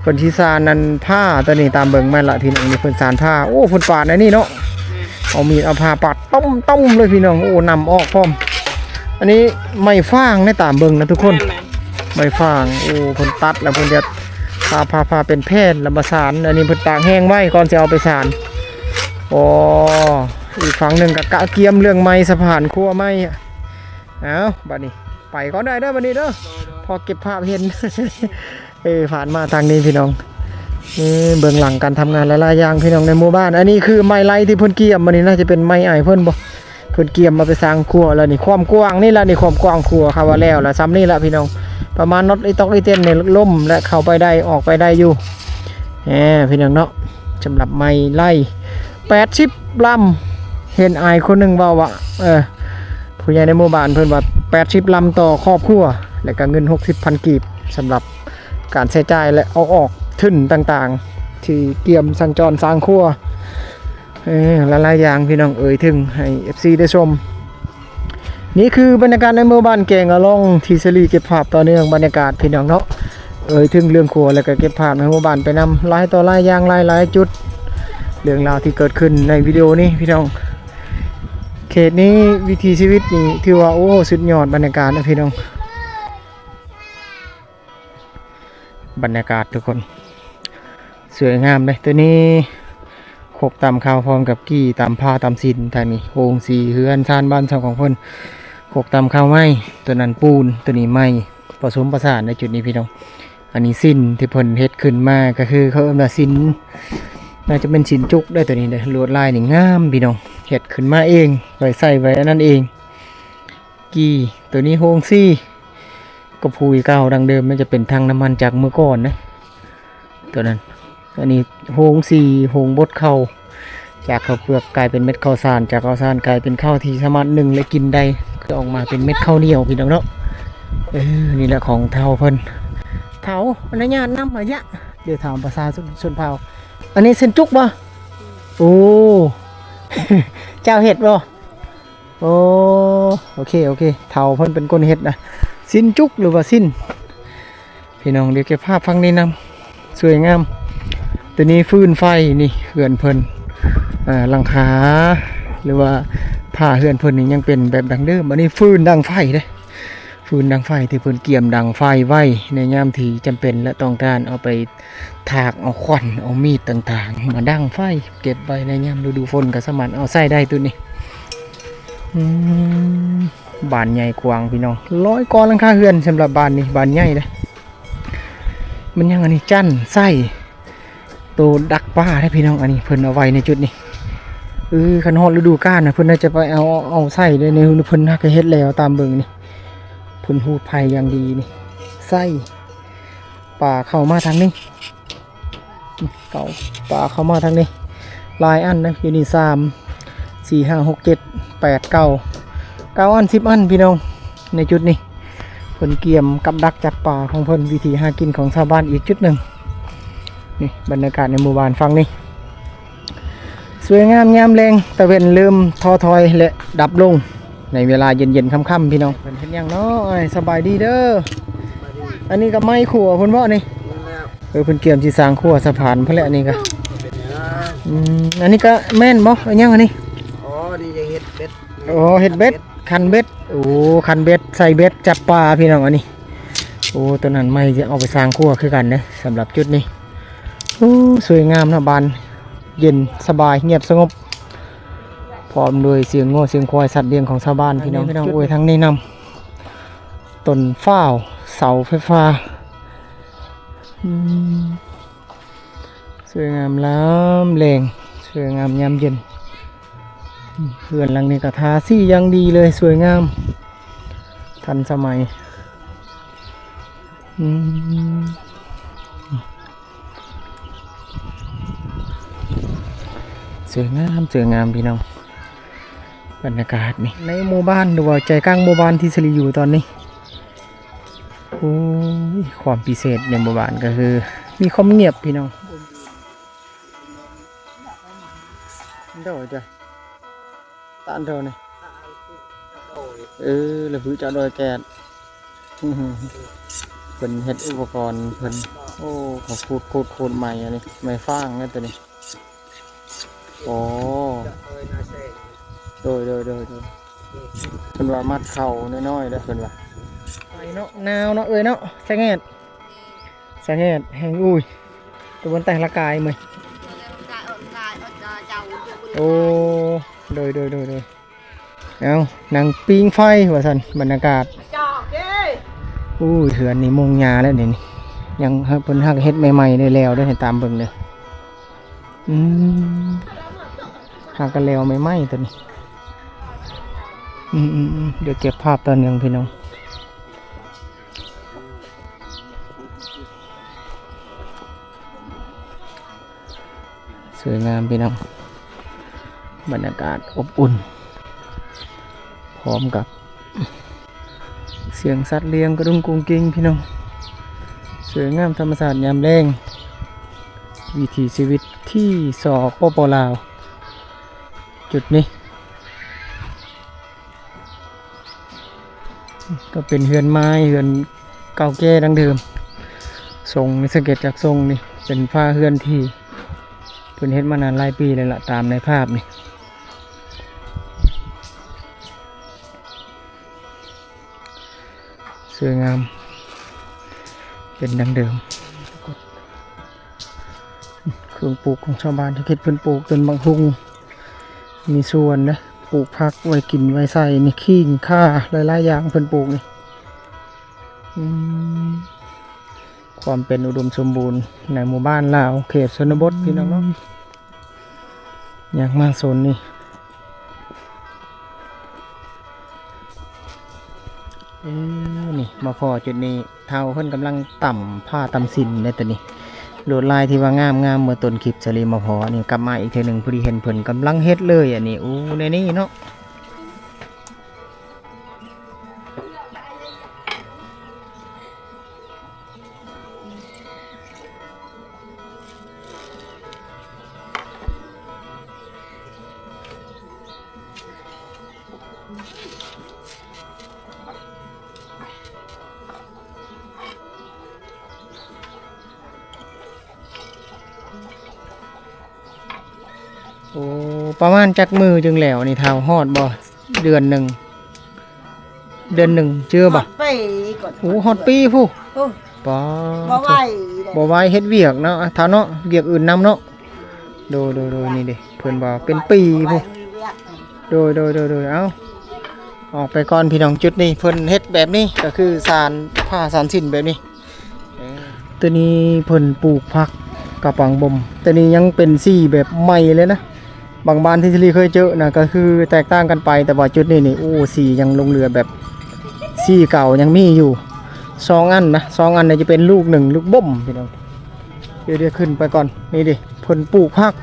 ເພິ່ນຊິສານນັ້ນຜ້າຕົວນີ້ຕາມເບິ່ງ. ແມ່ນລະພີ່ນ້ອງ ນີ້ເພິ່ນສານຜ້າ. ໂອ້ ເພິ່ນປາດໃນນີ້ເນາະ. ແມ່ນ ເອົາມີດເອົາພ້າປາດ ຕ້ອມໆເລີຍພີ່ນ້ອງ. ໂອ້ ນ້ຳອອກພ້ອມ. ອັນນີ້ໄມ້ຟາງໃນຕາມເບິ່ງນະທຸກຄົນ. ແມ່ນແຫຼະ ໄມ້ຟາງ. ໂອ້ ເພິ່ນຕັດແລ້ວເພິ່ນຈະຜ່າ ຜ່າ ຜ່າເປັນແຜ່ນແລ້ວມາສານ. ອັນນີ້ເພິ່ນຕາກແຫ້ງໄວ້ກ່ອນຊິເອົາໄປສານ. ໂອ້ ອີກຝັ່ງໜຶ່ງກໍກະກຽມເລື່ອງໄມ້ ສະພານຄົວໄມ້. ເອົ້າ ບັດນີ້ໄປກ່ອນໄດ້ເດີ ບັດນີ້ເດີ. ໂດຍ ໂດຍ ພໍເກັບພາບເຫັນ. ເອີ ຜ່ານມາທາງນີ້ພີ່ນ້ອງ. ເອີ ເບື້ອງຫຼັງການທຳງານຫຼາຍໆຢ່າງພີ່ນ້ອງໃນໝູ່ບ້ານ. ອັນນີ້ຄືໄມ້ໄລ່ທີ່ເພິ່ນກຽມ ອັນນີ້ໜ້າຈະເປັນໄມ້ອ້າຍເພິ່ນບໍ່? ເພິ່ນກຽມມາໄປສ້າງຄົວແລ້ວນີ້. ຄວາມກວ້າງນີ້ລະ ນີ້ຄວາມກວ້າງຄົວ ຄາດວ່າແລ້ວລະ ສ່ຳນີ້ລະພີ່ນ້ອງ. ປະມານນັອດອີຕອກອີເຕັນນີ້ ລົມ ແລະ ເຂົ້າໄປໄດ້ ອອກໄປໄດ້ຢູ່. ແໝ ພີ່ນ້ອງເນາະ ສຳລັບໄມ້ໄລ່ ແປດສິບລຳ. ເຫັນອ້າຍຄົນໜຶ່ງເວົ້າວ່າ ເອີ ຜູ້ໃຫຍ່ໃນໝູ່ບ້ານເພິ່ນວ່າ ແປດສິບລຳຕໍ່ຄອບຄົວ ແລະ ກະເງິນຫົກສິບພັນກີບ ສຳລັບການໃຊ້ຈ່າຍ ແລະ ເອົາອອກທຶນຕ່າງໆ ທີ່ກຽມສັນຈອນສ້າງຄົວ. ເອີ ຫຼາຍໆຢ່າງພີ່ນ້ອງເອີຍ ເຖິງໃຫ້ເອັຟຊີໄດ້ຊົມ. ນີ້ຄືບັນຍາກາດໃນໝູ່ບ້ານແກງອະລ່ອງ ທີ່ສາລີເກັບພາບຕໍ່ເນື່ອງບັນຍາກາດພີ່ນ້ອງເນາະ. ເອີຍເຖິງເລື່ອງຄົວ ແລ້ວກໍເກັບພາບໃນໝູ່ບ້ານໄປນຳ ຫຼາຍຕໍ່ຫຼາຍຢ່າງ ຫຼາຍໆຈຸດ ເລື່ອງລາວທີ່ເກີດຂຶ້ນໃນວິດີໂອນີ້ພີ່ນ້ອງ. ເຂດນີ້ວິຖີຊີວິດນີ້ຖືວ່າ ໂອ້ ສຸດຍອດບັນຍາກາດນະພີ່ນ້ອງ. ບັນຍາກາດທຸກຄົນ ສວຍງາມເດ້. ໂຕນີ້ຄົກຕຳເຂົ້າພ້ອມກັບກີ່ຕຳຜ້າຕຳສິນ. ທາງນີ້ໂຮງສີ ເຮືອນຊານບ້ານຊ່ອງຂອງເພິ່ນ. ຄົກຕຳເຂົ້າໄມ້ ໂຕນັ້ນປູນ ໂຕນີ້ໄມ້ ປະສົມປະສານໃນຈຸດນີ້ພີ່ນ້ອງ. ອັນນີ້ສິນທີ່ເພິ່ນເຮັດຂຶ້ນມາ ກໍຄືເຂົາເອີ້ນວ່າສິນ ໜ້າຈະເປັນສິນຈຸກໄດ້. ໂຕນີ້ເດ້ ລວດລາຍນີ້ງາມພີ່ນ້ອງ ເຮັດຂຶ້ນມາເອງ ໄວ້ໃສ່ໄວ້ອັນນັ້ນເອງ. ກີ່ ໂຕນີ້ໂຮງສີ ກໍຜຸຍເກົ່າດັ່ງເດີມ ມັນຈະເປັນຖັງນ້ຳມັນຈັກເມື່ອກ່ອນເດ້ ໂຕນັ້ນ. ອັນນີ້ໂຮງສີ ໂຮງບົດເຂົ້າ ຈາກເຂົ້າເປືອກກາຍເປັນເມັດເຂົ້າສານ ຈາກເຂົ້າສານກາຍເປັນເຂົ້າທີ່ສາມາດໜຶ້ງ ແລະ ກິນໄດ້ ຄືອອກມາເປັນເມັດເຂົ້າໜຽວ ພີ່ນ້ອງເນາະ. ເອີ ນີ້ແຫຼະຂອງເຖົ້າເພິ່ນ. ເຖົ້າ ອະນຸຍາດນຳ ອາຍະ ດຽວຖາມພາສາຊົນ ຊົນເຜົ່າ. ອັນນີ້ເສັ້ນຈຸກບໍ່? ໂອ້ ເຈົ້າເຮັດບໍ່? ໂອ້ ໂອເຄ ໂອເຄ ເຖົ້າເພິ່ນເປັນຄົນເຮັດນະ ຊີ້ນຈຸກ ຫຼືວ່າຊີ້ນ ພີ່ນ້ອງ. ດຽວເກັບພາບຝັ່ງນີ້ນຳ ສວຍງາມ. ໂຕນີ້ຟືນໄຟ ນີ້ເຮືອນເພິ່ນ ເອີ ຫຼັງຄາ ຫຼືວ່າຝາເຮືອນເພິ່ນນີ້ຍັງເປັນແບບດັ້ງເດີມ. ອັນນີ້ຟືນດັງໄຟເດ້ ຟືນດັງໄຟທີ່ເພິ່ນກຽມດັງໄຟໄວ້ໃນຍາມທີ່ຈຳເປັນ ແລະ ຕ້ອງການເອົາໄປຖາກເອົາຂວັນ ເອົາມີດຕ່າງໆມາດັງໄຟ ເກັບໄວ້ໃນຍາມລະດູຝົນກໍສາມາດເອົາໃຊ້ໄດ້ໂຕນີ້. ອືມ ບ້ານໃຫຍ່ກວ້າງ ພີ່ນ້ອງ ຮ້ອຍກວ່າຫຼັງຄາເຮືອນ. ສຳລັບບ້ານນີ້ ບ້ານໃຫຍ່ເດ້. ມັນຍັງອັນນີ້ ຈັນໄຊ ໂຕດັກປາເດ້ ພີ່ນ້ອງ. ອັນນີ້ເພິ່ນເອົາໄວ້ໃນຈຸດນີ້. ເອີ ຄັນຮອດລະດູການນະ ເພິ່ນໜ້າຈະໄປເອົາ ເອົາໃສ່ເດ້. ໃນເພິ່ນຫາກະເຮັດແລ້ວ ຕາມເບິ່ງນີ້ ເພິ່ນຮູດໄຜ່ຢ່າງດີນີ້. ໃສ່ ປາເຂົ້າມາທາງນີ້ ເຂົ້າ ປາເຂົ້າມາທາງນີ້ ຫຼາຍອັນນະ ຢູ່ນີ້ ສາມ ສີ່ ຫ້າ ຫົກ ເຈັດ ແປດ ເກົ້າ ເກົ້າອັນ ສິບອັນ ພີ່ນ້ອງ. ໃນຈຸດນີ້ ເພິ່ນກຽມກັບດັກຈັບປາຂອງເພິ່ນ ວິທີຫາກິນຂອງຊາວບ້ານອີກຈຸດໜຶ່ງ. ນີ້ບັນຍາກາດໃນໝູ່ບ້ານຝັ່ງນີ້ ສວຍງາມຍາມແລງ ຕາເວັນເລີ່ມທໍ້ຖອຍ ແລະ ດັບລົງໃນເວລາເຢັນໆ ຄ່ຳໆ ພີ່ນ້ອງ. ເພິ່ນເຮັດຫຍັງເນາະ? ອ້າຍ ສະບາຍດີເດີ. ອັນນີ້ກໍໄມ້ຂົວເພິ່ນເບາະນີ້? ແມ່ນແລ້ວ. ເອີ ເພິ່ນກຽມຊິສ້າງຂົວສະພານເພິ່ນແຫຼະ ອັນນີ້ກໍ. ອືມ ອັນນີ້ກໍແມ່ນບໍ່? ອັນຫຍັງອັນນີ້? ອໍ ນີ້ຈະເຮັດເບັດ. ອໍ ເຮັດເບັດ ຄັນເບັດ. ໂອ້ ຄັນເບັດ ໃສ່ເບັດຈັບປາ ພີ່ນ້ອງ. ອັນນີ້ ໂອ້ ໂຕນັ້ນໄມ້ຈະເອົາໄປສ້າງຂົວຄືກັນເດ້ ສຳລັບຈຸດນີ້. ໂອ້ ສວຍງາມເນາະ ບ້ານເຢັນສະບາຍ ງຽບສະຫງົບ ພ້ອມດ້ວຍສຽງງົວສຽງຄວາຍ ສັດລ້ຽງຂອງຊາວບ້ານ ພີ່ນ້ອງ. ໂອ້ຍ ທາງນີ້ນຳ ຕົ້ນຟ້າວ ເສົາໄຟຟ້າ. ອືມ ສວຍງາມລາມແລງ ສວຍງາມຍາມເຢັນ. ເຮືອນຫຼັງນີ້ກໍທາສີຢ່າງດີເລີຍ ສວຍງາມ ທັນສະໄໝ. ອືມ ສວຍງາມ ສວຍງາມ ພີ່ນ້ອງ. ບັນຍາກາດນີ້ ໃນໝູ່ບ້ານ ຫຼືວ່າໃຈກາງໝູ່ບ້ານທີ່ສະລີຢູ່ຕອນນີ້. ໂອ້ຍ ຄວາມພິເສດໃນໝູ່ບ້ານກໍຄືມີຄວາມງຽບ ພີ່ນ້ອງ. ໂດຍ ໂດຍ ຕານໂດນີ້ ເອີ ລະພຶຈະໂດຍແກດ. ເພິ່ນເຮັດອຸປະກອນເພິ່ນ. ໂອ້ ເຂົາຂູດ ຂູດ ຂູດໄມ້ ອັນນີ້ໄມ້ຟາງເດ້ໂຕນີ້. ໂອ້ ໂດຍ ໂດຍ ໂດຍ ໂດຍ. ເພິ່ນວ່າມັດເຂົ້ານ້ອຍໆ ເດ້ ເພິ່ນວ່າ. ໄປເນາະ ໜາວເນາະ ເອີຍເນາະ ສະແງດ ສະແງດແຮງ. ອຸ້ຍ ຕະເວັນແຕ່ງລະກາຍເມີຍ. ໂອ້ ໂດຍ ໂດຍ ໂດຍ ໂດຍ. ເອົ້າ ນັ່ງປີ້ງໄຟວ່າຊັ້ນ ບັນຍາກາດ. ອຸ້ຍ ເຮືອນນີ້ມຸງຫຍ້າແລ້ວນີ້ ຍັງ ເພິ່ນຫາກເຮັດໃໝ່ໆ ໄດ້ແລ້ວເດ້ ໃຫ້ຕາມເບິ່ງເດີ. ອືມ ຫາກະແລ້ວໃໝ່ໆ ໂຕນີ້. ອືມໆໆ ດຽວເກັບພາບຕໍ່ເນື່ອງ ພີ່ນ້ອງ. ສວຍງາມ ພີ່ນ້ອງ ບັນຍາກາດອົບອຸ່ນ ພ້ອມກັບສຽງສັດລ້ຽງກະດຸ້ງກຸງກິງ ພີ່ນ້ອງ. ສວຍງາມທຳມະຊາດຍາມແລງ ວິຖີຊີວິດທີ່ ສປປ ລາວ. ຈຸດນີ້ ກໍເປັນເຮືອນໄມ້ ເຮືອນເກົ່າແກ່ດັ້ງເດີມ. ຊົງນີ້ ສັງເກດຈາກຊົງນີ້ ເປັນຝາເຮືອນທີ່ເພິ່ນເຮັດມານານຫຼາຍປີແລ້ວລະ ຕາມໃນພາບນີ້. ສວຍງາມ ເປັນດັ່ງເດີມ. ເຄື່ອງປູກຂອງຊາວບ້ານ ເຂດເພິ່ນປູກຕົ້ນບັກຫຸ່ງ ມີສວນເດ້ ປູກຜັກໄວ້ກິນໄວ້ໃຊ້ນີ້ ຂີງຂ່າ ຫຼາຍໆຢ່າງເພິ່ນປູກນີ້. ອືມ ຄວາມເປັນອຸດົມສົມບູນໃນໝູ່ບ້ານລາວ ເຂດຊົນນະບົດ ພີ່ນ້ອງເນາະ. ຢາກມາໂຊນນີ້ ເອີ ນີ້ມາພໍ້ຈຸດນີ້ ເຖົ້າເພິ່ນກຳລັງຕຳຜ້າຕຳສິນເດ້ໂຕນີ້. ລວດລາຍທີ່ວ່າງາມໆ ເມື່ອຕົ້ນຄລິບສາລີມາພໍ້ນີ້ ກັບມາອີກເທື່ອໜຶ່ງ ພໍດີເຫັນເພິ່ນກຳລັງເຮັດເລີຍ ອັນນີ້ ໂອ້ ແນວນີ້ເນາະ. ໂອ້ ປະມານຈັກມື້ຈຶ່ງແລ້ວນີ້ ທ້າວ ຮອດບໍ່? ເດືອນໜຶ່ງ ເດືອນໜຶ່ງເຈື່ອບໍ່? ຮອດປີກ່ອນ ໂອ້ ຮອດປີພຸ້ນ ໂອ້ ປ້າ ບໍ່ໄຫວເດ້ ບໍ່ໄຫວ ເຮັດວຽກເນາະ ທ້າວເນາະ ວຽກອື່ນນຳເນາະ. ໂດຍ ໂດຍ ໂດຍ ນີ້ເດ້ ເພິ່ນວ່າເປັນປີພຸ້ນ ບໍ່ໄຫວ ມີວຽກ ໂດຍ ໂດຍ ໂດຍ ໂດຍ ເອົ້າ ອອກໄປກ່ອນພີ່ນ້ອງ. ຈຸດນີ້ເພິ່ນເຮັດແບບນີ້ ກໍຄືສານຜ້າສານສິ້ນແບບນີ້. ເອີ ຕົວນີ້ເພິ່ນປູກຜັກກະປັງບົມ ຕົວນີ້ຍັງເປັນສີແບບໃໝ່ເລີຍນະ. ບາງບ້ານທີ່ສາລີເຄີຍເຈີນະ ກໍຄືແຕກຕ່າງກັນໄປ ແຕ່ວ່າຈຸດນີ້ນີ້ ໂອ້ ສີຍັງຫຼົງເຫຼືອແບບສີເກົ່າຍັງມີຢູ່. ສອງອັນນະ ສອງອັນນີ້ຈະເປັນລູກໜຶ່ງລູກບົມພີ່ນ້ອງ. ດຽວ ດຽວຂຶ້ນໄປກ່ອນ. ນີ້ເດ້ ເພິ່ນປູກຜັກ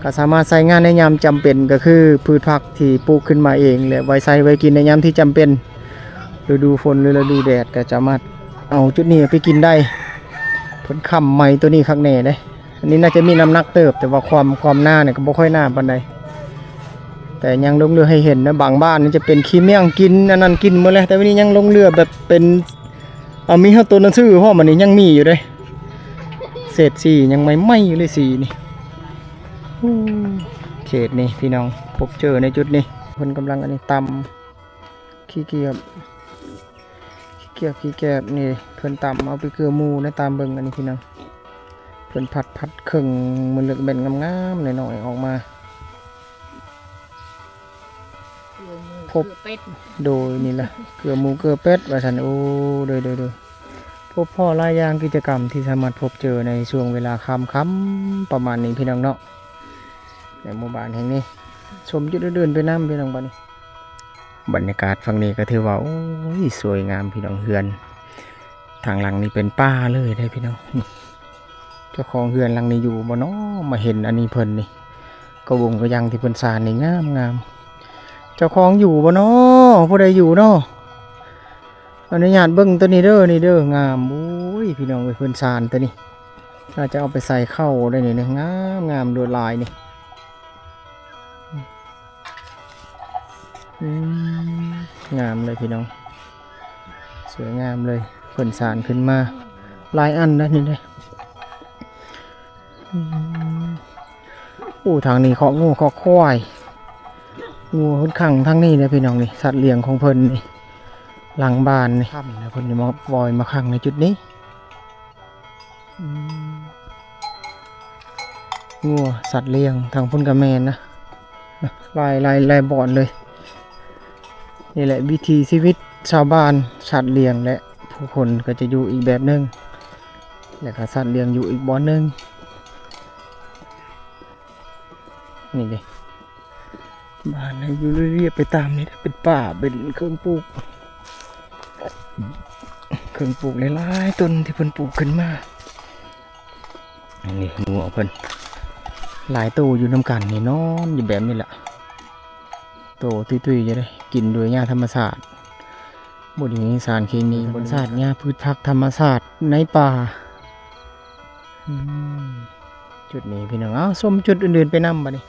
ກໍສາມາດໃຊ້ງານໃນຍາມຈຳເປັນ ກໍຄືພືດຜັກທີ່ປູກຂຶ້ນມາເອງ ແລະ ໄວ້ໃຊ້ໄວ້ກິນໃນຍາມທີ່ຈຳເປັນ ລະດູຝົນ ຫຼື ລະດູແດດ ກໍສາມາດເອົາຈຸດນີ້ໄປກິນໄດ້. ເພິ່ນຄ້ຳໄມ້ຕົວນີ້ຄັກແນ່ເດ້. ອັນນີ້ໜ້າຈະມີນ້ຳໜັກເຕີບ ແຕ່ວ່າຄວາມ ຄວາມໜານີ້ກໍບໍ່ຄ່ອຍໜາປານໃດ ແຕ່ຍັງຫຼົງເຫຼືອໃຫ້ເຫັນນະ. ບາງບ້ານນີ້ຈະເປັນຂີ້ເມຍງກິນ ອັນນັ້ນກິນໝົດແລ້ວ ແຕ່ວ່ານີ້ຍັງຫຼົງເຫຼືອແບບເປັນ ເອົາ ມີຮອດຕົວໜັງສືພ້ອມ ອັນນີ້ຍັງມີຢູ່ເດ້. ເສດສີຍັງໃໝ່ໆຢູ່ເລີຍ ສີນີ້. ໂອ້ ເຂດນີ້ພີ່ນ້ອງ ພົບເຈີໃນຈຸດນີ້ ເພິ່ນກຳລັງອັນນີ້ຕຳ ຂີ້ກຽບ ຂີ້ກຽບ ຂີ້ແກບນີ້ ເພິ່ນຕຳເອົາໄປເກືອໝູນະ. ຕາມເບິ່ງອັນນີ້ພີ່ນ້ອງ ເພິ່ນຜັດ ຜັດເຄິ່ງ ມັນເລິກແບນງາມໆ ນ້ອຍໆ ອອກມາ. ເກືອໝູ ພົບ ເກືອເປັດ ໂດຍ ນີ້ລະ ເກືອໝູເກືອເປັດວ່າຊັ້ນ. ໂອ້ ໂດຍ ໂດຍ ໂດຍ ພົບພໍ້ຫຼາຍຢ່າງ ກິດຈະກຳທີ່ສາມາດພົບເຈີໃນຊ່ວງເວລາຄ່ຳໆ ປະມານນີ້ພີ່ນ້ອງເນາະ ໃນໝູ່ບ້ານແຫ່ງນີ້. ຊົມຈຸດອື່ນໆໄປນຳພີ່ນ້ອງ ບາດນີ້. ບັນຍາກາດຝັ່ງນີ້ກໍຖືວ່າ ໂອ້ຍ ສວຍງາມພີ່ນ້ອງ. ເຮືອນທາງຫຼັງນີ້ເປັນປ່າເລີຍເດ້ພີ່ນ້ອງ. ເຈົ້າຂອງເຮືອນຫຼັງນີ້ຢູ່ບໍ່ນໍ? ມາເຫັນອັນນີ້ເພິ່ນນີ້ ກະວົງກະຫຍັງທີ່ເພິ່ນສານນີ້ງາມໆ. ເຈົ້າຂອງຢູ່ບໍ່ນໍ? ຜູ້ໃດຢູ່ນໍ? ອະນຸຍາດເບິ່ງໂຕນີ້ເດີ ນີ້ເດີ ງາມ. ໂອ້ຍ ພີ່ນ້ອງເອີຍ ເພິ່ນສານໂຕນີ້ ອາດຈະເອົາໄປໃສ່ເຂົ້າໄດ້ນີ້ ງາມໆ ລວດລາຍນີ້. ອືມ ງາມເລີຍພີ່ນ້ອງ ສວຍງາມເລີຍ. ເພິ່ນສານຂຶ້ນມາຫຼາຍອັນນະນີ້ເດ້. ອືມ ໂອ້ ທາງນີ້ຄອກງົວຄອກຄວາຍ ງົວເພິ່ນຂັງທາງນີ້ເດ້ພີ່ນ້ອງນີ້. ສັດລ້ຽງຂອງເພິ່ນນີ້ ຫຼັງບ້ານນີ້ ຄ່ຳນະ ເພິ່ນຈະມາປ່ອຍມາຂັງໃນຈຸດນີ້. ອືມ ງົວ ສັດລ້ຽງ ທາງພຸ້ນກະແມ່ນນະ ຫຼາຍ ຫຼາຍ ຫຼາຍບ່ອນເລີຍ. ນີ້ແຫຼະວິຖີຊີວິດຊາວບ້ານ ສັດລ້ຽງ ແລະ ຜູ້ຄົນກໍຈະຢູ່ອີກແບບໜຶ່ງ ແລະ ກໍສັດລ້ຽງຢູ່ອີກບ່ອນໜຶ່ງ. ນີ້ເດ້ ບ້ານໃຫ້ຢູ່ລຽບໆໄປຕາມນີ້ ເປັນປ່າ ເປັນເຄື່ອງປູກ ເຄື່ອງປູກຫຼາຍໆຕົ້ນທີ່ເພິ່ນປູກຂຶ້ນມາ. ອັນນີ້ງົວເພິ່ນຫຼາຍໂຕຢູ່ນຳກັນນີ້ ນອນຢູ່ແບບນີ້ລະ ໂຕຕຸ້ຍໆຢູ່ເດ້ ກິນໂດຍຫຍ້າທຳມະຊາດ ບໍ່ໄດ້ມີສານເຄມີ ບໍ່ໄດ້ສາດຫຍ້າ ພືດຜັກທຳມະຊາດໃນປ່າ. ອືມ ຈຸດນີ້ພີ່ນ້ອງ ເອົາ ຊົມຈຸດອື່ນໆໄປນຳບາດນີ້.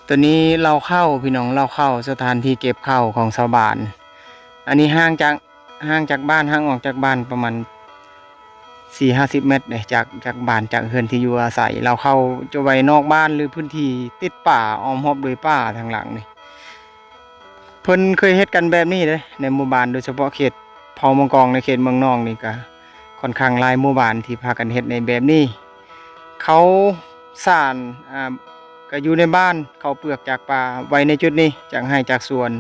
ໂຕນີ້ເລົ້າເຂົ້າພີ່ນ້ອງ ເລົ້າເຂົ້າ ສະຖານທີ່ເກັບເຂົ້າຂອງຊາວບ້ານ. ອັນນີ້ຫ່າງຈາກ ຫ່າງຈາກບ້ານ ຫ່າງອອກຈາກບ້ານປະມານສີ່ຫ້າສິບແມັດເດ້ ຈາກ ຈາກບ້ານ ຈາກເຮືອນທີ່ຢູ່ອາໄສ. ເລົ້າເຂົ້າຈະໄວ້ນອກບ້ານ ຫຼື ພື້ນທີ່ຕິດປ່າ ອ້ອມຮອບໂດຍປ່າທາງຫຼັງນີ້. ເພິ່ນເຄີຍເຮັດກັນແບບນີ້ເດ້ ໃນໝູ່ບ້ານ ໂດຍສະເພາະເຂດເຜົ່າມັງກອງ ໃນເຂດເມືອງນອງນີ້ ກະຂ້ອນຂ້າງຫຼາຍໝູ່ບ້ານທີ່ພາກັນເຮັດໃນແບບນີ້. ເຂົາສານ ອາ ກະຢູ່ໃນບ້ານ ເຂົ້າເປືອກຈາກປ່າໄວ້ໃນຈຸດນີ້ ຈາກໄຮ່ຈາກສວນ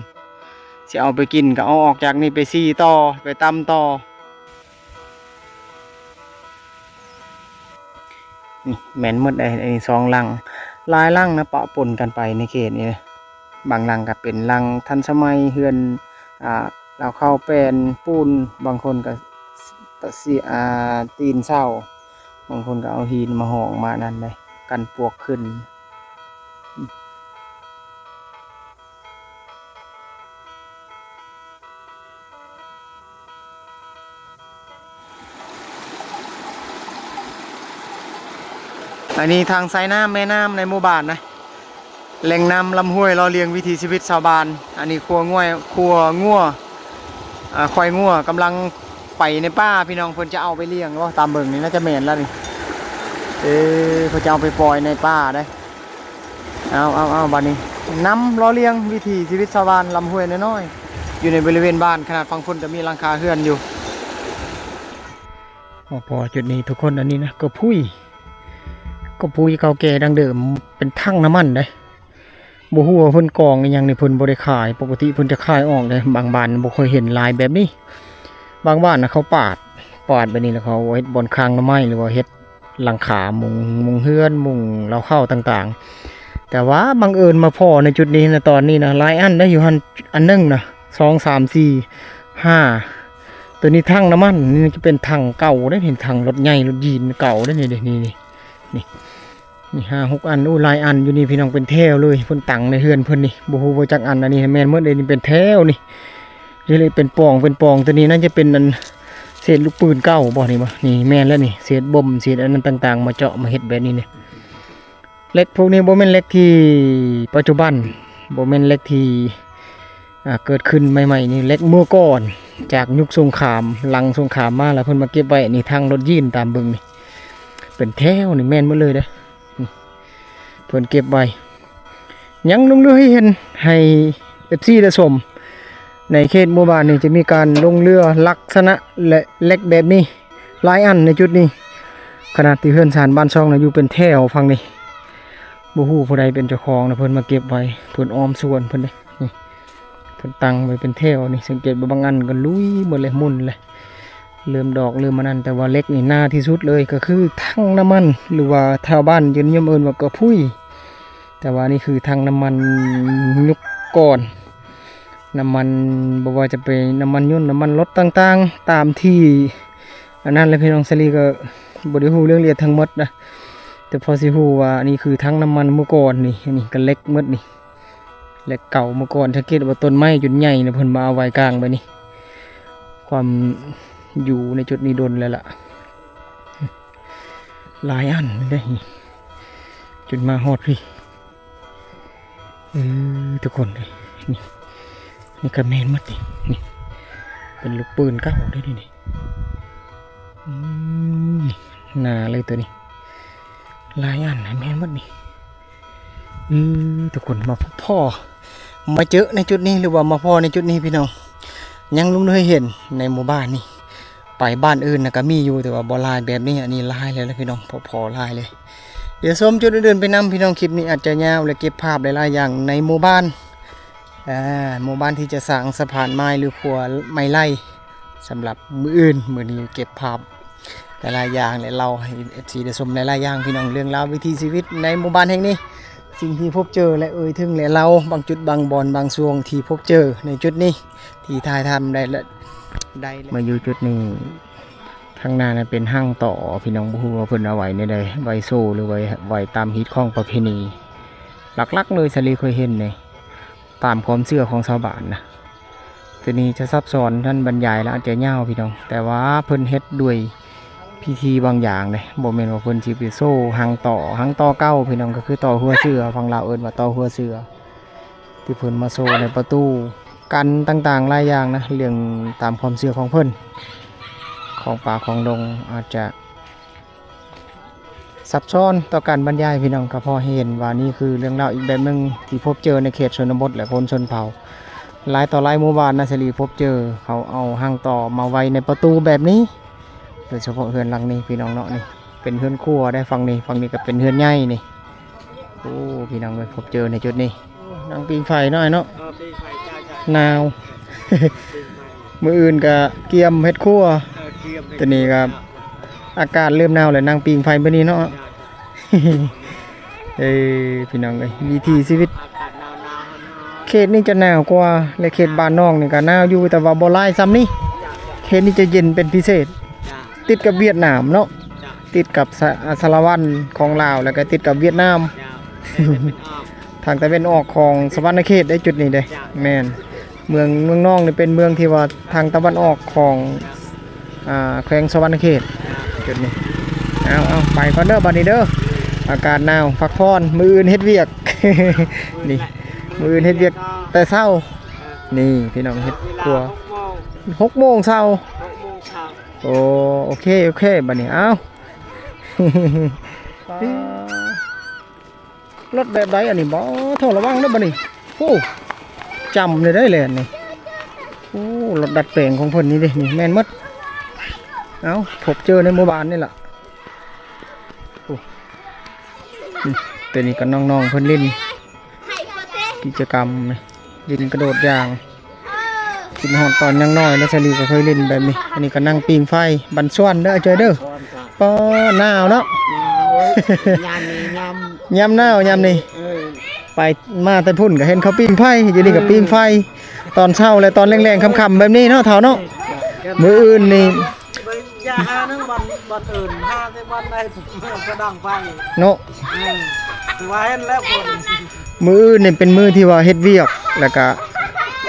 ຊິເອົາໄປກິນກະເອົາອອກຈາກນີ້ໄປສີຕໍ່ ໄປຕຳຕໍ່. ນີ້ແມ່ນໝົດເດ້ ອັນນີ້ສອງຫຼັງ ຫຼາຍຫຼັງນະ ປະປົນກັນໄປໃນເຂດນີ້. ບາງຫຼັງກໍເປັນຫຼັງທັນສະໄໝ ເຮືອນ ອ່າ ເລົ້າເຂົ້າແປ້ນປູນ ບາງຄົນກໍ ຕະຊິ ອ່າ ຕີນເສົາ. ບາງຄົນກໍເອົາຫີນມາຫ້ອງມານັ້ນເດ້ ກັນປວກຂຶ້ນ. ອັນນີ້ທາງສາຍນ້ຳແມ່ນ້ຳໃນໝູ່ບ້ານນະ ແຫຼ່ງນ້ຳລຳຫ້ວຍຫຼໍ່ລ້ຽງວິຖີຊີວິດຊາວບ້ານ. ອັນນີ້ຄົວງວຍ ຄົວງົວ ອ່າ ຄວາຍງົວກຳລັງໄປໃນປ່າພີ່ນ້ອງ ເພິ່ນຈະເອົາໄປລ້ຽງບໍ່? ຕາມເບິ່ງນີ້ໜ້າຈະແມ່ນແລ້ວນີ້ ເອີ ເພິ່ນຈະເອົາໄປປ່ອຍໃນປ່າເດ້. ເອົາ ເອົາ ເອົາ ບາດນີ້ ນ້ຳຫຼໍ່ລ້ຽງວິຖີຊີວິດຊາວບ້ານລຳຫ້ວຍນ້ອຍໆ ຢູ່ໃນບໍລິເວນບ້ານ ຂະໜາດຝັ່ງພຸ້ນກໍມີຫຼັງຄາເຮືອນຢູ່. ພໍ ພໍຈຸດນີ້ທຸກຄົນ ອັນນີ້ນະ ກະພຸ້ຍ ກະພຸ້ຍເກົ່າແກ່ດັ້ງເດີມ ເປັນຖັງນ້ຳມັນເດ້. ບໍ່ຮູ້ວ່າເພິ່ນກອງອີ່ຫຍັງນີ້ ເພິ່ນບໍ່ໄດ້ຂາຍ. ປົກກະຕິເພິ່ນຈະຂາຍອອກເດ້. ບາງບ້ານບໍ່ຄ່ອຍເຫັນຫຼາຍແບບນີ້. ບາງບ້ານນະເຂົາປາດ ປາດແບບນີ້ ແລ້ວເຂົາເຮັດບ່ອນຄ້າງໜໍ່ໄມ້ ຫຼືວ່າເຮັດຫຼັງຄາມຸງ ມຸງເຮືອນ ມຸງເລົ້າເຂົ້າຕ່າງໆ. ແຕ່ວ່າບັງເອີນມາພໍ້ໃນຈຸດນີ້ນະ ຕອນນີ້ນະ ຫຼາຍອັນເດ້. ຢູ່ຫັ້ນອັນໜຶ່ງນະ ສອງ ສາມ ສີ່ ຫ້າ ໂຕນີ້ຖັງນ້ຳມັນ. ນີ້ຈະເປັນຖັງເກົ່າເດ້ ເຫັນຖັງລົດໃຫຍ່ລົດຢີນເກົ່າເດ້. ນີ້ເດ້ ນີ້ ນີ້ ນີ້ ນີ້ ຫ້າ ຫົກ ອັນ. ໂອ້ ຫຼາຍອັນຢູ່ນີ້ພີ່ນ້ອງ ເປັນແຖວເລີຍ. ເພິ່ນຕັ້ງໃນເຮືອນເພິ່ນນີ້ ບໍ່ຮູ້ວ່າຈັກອັນ. ອັນນີ້ແມ່ນໝົດເດ້ ນີ້ເປັນແຖວນີ້ ນີ້ເລີຍ ເປັນປ່ອງ ເປັນປ່ອງ. ໂຕນີ້ໜ້າຈະເປັນອັນເສດລູກປືນເກົ່າບໍ່ ນີ້ບໍ່? ນີ້ແມ່ນແລ້ວນີ້ ເສດບົມ ເສດອັນນັ້ນຕ່າງໆ ມາເຈາະມາເຮັດແບບນີ້ນີ້. ເຫຼັກພວກນີ້ບໍ່ແມ່ນເຫຼັກທີ່ປັດຈຸບັນ ບໍ່ແມ່ນເຫຼັກທີ່ ອ່າ ເກີດຂຶ້ນໃໝ່ໆ ນີ້ ເຫຼັກເມື່ອກ່ອນ ຈາກຍຸກສົງຄາມ ຫຼັງສົງຄາມມາແລ້ວເພິ່ນມາເກັບໄວ້. ນີ້ ຖັງລົດຢີນ ຕາມເບິ່ງນີ້ ເປັນແຖວນີ້ ແມ່ນໝົດເລີຍເດ້. ເພິ່ນເກັບໄວ້ ຍັງຫຼົງເຫຼືອໃຫ້ເຫັນ ໃຫ້ເອັຟຊີໄດ້ຊົມ. ໃນເຂດໝູ່ບ້ານນີ້ຈະມີການຫຼົງເຫຼືອລັກສະນະ ແລະ ເຫຼັກແບບນີ້ຫຼາຍອັນໃນຈຸດນີ້. ຂະໜາດທີ່ເຮືອນຊານບ້ານຊ່ອງນະ ຢູ່ເປັນແຖວຝັ່ງນີ້ ບໍ່ຮູ້ຜູ້ໃດເປັນເຈົ້າຂອງນະ ເພິ່ນມາເກັບໄວ້ ເພິ່ນອ້ອມສວນເພິ່ນເດ້. ນີ້ ເພິ່ນຕັ້ງໄວ້ເປັນແຖວນີ້ ສັງເກດວ່າບາງອັນກໍລຸຍໝົດເລີຍ ໝຸ່ນເລີຍ ເລີ່ມດອກເລີ່ມອັນນັ້ນ. ແຕ່ວ່າເຫຼັກນີ້ໜາທີ່ສຸດເລີຍ ກໍຄືຖັງນ້ຳມັນ ຫຼືວ່າຊາວບ້ານຈະນິຍົມເອີ້ນວ່າກະພຸ້ຍ. ແຕ່ວ່ານີ້ຄືຖັງນ້ຳມັນຍຸກກ່ອນ ນ້ຳມັນ ບໍ່ວ່າຈະເປັນນ້ຳມັນຍົນ ນ້ຳມັນລົດຕ່າງໆ ຕາມທີ່ອັນນັ້ນແຫຼະພີ່ນ້ອງ. ສາລີກໍບໍ່ໄດ້ຮູ້ລາຍລະອຽດທັງໝົດນະ ແຕ່ພໍຊິຮູ້ວ່ານີ້ຄືຖັງນ້ຳມັນເມື່ອກ່ອນນີ້. ອັນນີ້ກໍເຫຼັກໝົດນີ້ ເຫຼັກເກົ່າເມື່ອກ່ອນ. ສັງເກດວ່າຕົ້ນໄມ້ຈົນໃຫຍ່ນະ ເພິ່ນມາເອົາໄວ້ກາງແບບນີ້. ຄວາມຢູ່ໃນຈຸດນີ້ດົນແລ້ວລະ ຫຼາຍອັນເດ້ ຈົນມາຮອດພີ້. ເອີ ທຸກຄົນເອີຍ ນີ້ ນີ້ກໍແມ່ນໝົດນີ້ ນີ້ເປັນລູກປືນເກົ່າເດ້ນີ້. ອືມ ນີ້ໜາເລີຍໂຕນີ້ ຫຼາຍອັນນະ ແມ່ນໝົດນີ້. ອືມ ທຸກຄົນມາພໍ້ ມາເຈີໃນຈຸດນີ້ ຫຼືວ່າມາພໍ້ໃນຈຸດນີ້ພີ່ນ້ອງ ຍັງຫຼົງເຫຼືອໃຫ້ເຫັນໃນໝູ່ບ້ານນີ້. ໄປບ້ານອື່ນນະກໍມີຢູ່ ແຕ່ວ່າບໍ່ຫຼາຍແບບນີ້. ອັນນີ້ຫຼາຍແລ້ວລະພີ່ນ້ອງ ພໍ ພໍຫຼາຍເລີຍ. ດຽວຊົມຈຸດອື່ນໆໄປນຳພີ່ນ້ອງ. ຄລິບນີ້ອາດຈະຍາວ ແລະ ເກັບພາບຫຼາຍໆຢ່າງໃນໝູ່ບ້ານ ອ່າ ໝູ່ບ້ານທີ່ຈະສ້າງສະພານໄມ້ ຫຼື ຂົວໄມ້ໄລ່ ສຳລັບມື້ອື່ນ. ມື້ນີ້ເກັບພາບຫຼາຍໆຢ່າງ ແລະ ເລົ່າໃຫ້ເອັຟຊີໄດ້ຊົມຫຼາຍໆຢ່າງພີ່ນ້ອງ ເລື່ອງລາວວິຖີຊີວິດໃນໝູ່ບ້ານແຫ່ງນີ້ ສິ່ງທີ່ພົບເຈີ ແລະ ເອີ່ຍເຖິງ ແລະ ເລົ່າບາງຈຸດບາງບ່ອນບາງຊ່ວງທີ່ພົບເຈີໃນຈຸດນີ້ ທີ່ຖ່າຍທຳໄດ້ ແລະ ໄດ້ ມາຢູ່ຈຸດນີ້ ທາງໜ້ານັ້ນເປັນຮັງຕໍ່ ພີ່ນ້ອງ ບໍ່ຮູ້ວ່າເພິ່ນເອົາໄວ້ແນວໃດ ໄວ້ໂຊ ຫຼື ໄວ້ ໄວ້ຕາມຮີດຄອງປະເພນີ. ຫຼັກໆເລີຍ ສາລີເຄີຍເຫັນນີ້ ຕາມຄວາມເຊື່ອຂອງຊາວບ້ານນະ. ໂຕນີ້ຈະຊັບຊ້ອນ ທ່ານບັນຍາຍແລ້ວອາດຈະຍາວ ພີ່ນ້ອງ ແຕ່ວ່າເພິ່ນເຮັດດ້ວຍພິທີບາງຢ່າງເດ້ ບໍ່ແມ່ນວ່າເພິ່ນຊິໄປໂຊຮັງຕໍ່. ຮັງຕໍ່ເກົ່າ ພີ່ນ້ອງ ກໍຄືຕໍ່ຫົວເສືອ ຝັ່ງລາວເອີ້ນວ່າຕໍ່ຫົວເສືອ ທີ່ເພິ່ນມາໂຊໃນປະຕູ ກັນຕ່າງໆຫຼາຍຢ່າງນະ ເລື່ອງຕາມຄວາມເຊື່ອຂອງເພິ່ນ ຂອງປ່າຂອງດົງ ອາດຈະ ຊັບຊ້ອນຕໍ່ການບັນຍາຍ ພີ່ນ້ອງ ກໍພໍໃຫ້ເຫັນວ່ານີ້ຄືເລື່ອງລາວອີກແບບໜຶ່ງທີ່ພົບເຈີໃນເຂດຊົນນະບົດ ແລະ ຄົນຊົນເຜົ່າ. ຫຼາຍຕໍ່ຫຼາຍໝູ່ບ້ານນະ ສາລີພົບເຈີ ເຂົາເອົາຮັງຕໍ່ມາໄວ້ໃນປະຕູແບບນີ້ ໂດຍສະເພາະເຮືອນຫຼັງນີ້ ພີ່ນ້ອງເນາະ. ນີ້ເປັນເຮືອນຄົວໄດ້ ຝັ່ງນີ້ ຝັ່ງນີ້ກໍເປັນເຮືອນໃຫຍ່ນີ້. ໂອ້ ພີ່ນ້ອງເອີຍ ພົບເຈີໃນຈຸດນີ້ ນັ່ງປີ້ງໄຟເນາະ ອ້າຍເນາະ. ເອີ ປີ້ງໄຟ ໃຊ່ໆ ໜາວ ປີ້ງໄຟ ມື້ອື່ນກໍກຽມເຮັດຄົວ ເອີ ກຽມເຮັດ ຕອນນີ້ກໍ ອາກາດເລີ່ມໜາວແລ້ວ ນັ່ງປີ້ງໄຟແບບນີ້ເນາະ. ເອີ ພີ່ນ້ອງເອີຍ ວິຖີຊີວິດ ອາກາດໜາວໆ ເຂດນີ້ຈະໜາວກວ່າ ແລະ ເຂດບ້ານນ້ອງນີ້ກໍໜາວຢູ່ ແຕ່ວ່າບໍ່ຫຼາຍສ່ຳນີ້ ເຂດນີ້ຈະເຢັນເປັນພິເສດ. ຕິດກັບຫວຽດນາມເນາະ ເຈົ້າ ຕິດກັບສະ ອາ ສາລະວັນຂອງລາວ ແລ້ວກໍຕິດກັບຫວຽດນາມ ເຈົ້າ ເປັນອອກ ທາງຕາເວັນອອກຂອງສະຫວັນນະເຂດເດ້ ຈຸດນີ້ເດ້ ເຈົ້າ ແມ່ນ ເມືອງ ເມືອງນອງນີ້ເປັນເມືອງທີ່ວ່າທາງຕາເວັນອອກຂອງ ອ່າ ແຂວງສະຫວັນນະເຂດ ເຈົ້າ ຈຸດນີ້ ເອົາ ເອົາ ໄປກ່ອນເດີບັດນີ້ເດີ ອາກາດໜາວ ພັກຜ່ອນ ມື້ອື່ນເຮັດວຽກ ນີ້ ມື້ອື່ນເຮັດວຽກແຕ່ເຊົ້າ ນີ້ ພີ່ນ້ອງ ເຮັດຄົວ ຫົກໂມງເຊົ້າ ຫົກໂມງເຊົ້າ ໂອ້ ໂອເຄ ໂອເຄ ບັດນີ້ ເອົາ ລົດແບບໃດອັນນີ້ບໍ? ໂທ້ ລະວັງເດີບັດນີ້ ໂອ້ ຈ້ຳເລີຍເດ້ແລ່ນນີ້ ໂອ້ ລົດດັດແປງຂອງເພິ່ນນີ້ເດ້ ນີ້ແມ່ນໝົດ ເອົ້າ ພົບເຈີໃນໝູ່ບ້ານນີ້ລະ ໂອ້ ອືມ ໂຕນີ້ກໍນ້ອງໆເພິ່ນຫຼິ້ນ ກິດຈະກຳນີ້ ຫຼິ້ນກະໂດດຢາງ ຄິດຮອດຕອນຍັງນ້ອຍແລ້ວ ສາລີກໍເຄີຍຫຼິ້ນແບບນີ້ ອັນນີ້ກໍນັ່ງປີ້ງໄຟ ບັນຊວນເດີ ເຈີເດີ ປາ ໜາວເນາະ ຍາມນີ້ ຍາມ ຍາມໜາວຍາມນີ້ ເອີ ໄປມາແຕ່ພຸ້ນກໍເຫັນເຂົາປີ້ງໄຟ ຢູ່ນີ້ກໍ ເອີ ປີ້ງໄຟ ຕອນເຊົ້າ ແລະ ຕອນແລງໆຄ່ຳໆແບບນີ້ເນາະ ເຖົ້າເນາະ ເອີ ມື້ອື່ນນີ້ ຢ່າຫາໜຶ່ງບ່ອນ ບ່ອນອື່ນ ຫາແຕ່ບ່ອນໃດກະດັງໄຟເນາະ ເອີ ຄືວ່າເຫັນແລ້ວຄົນ ມື້ອື່ນນີ້ເປັນມື້ທີ່ວ່າເຮັດວຽກ ແລ້ວກະ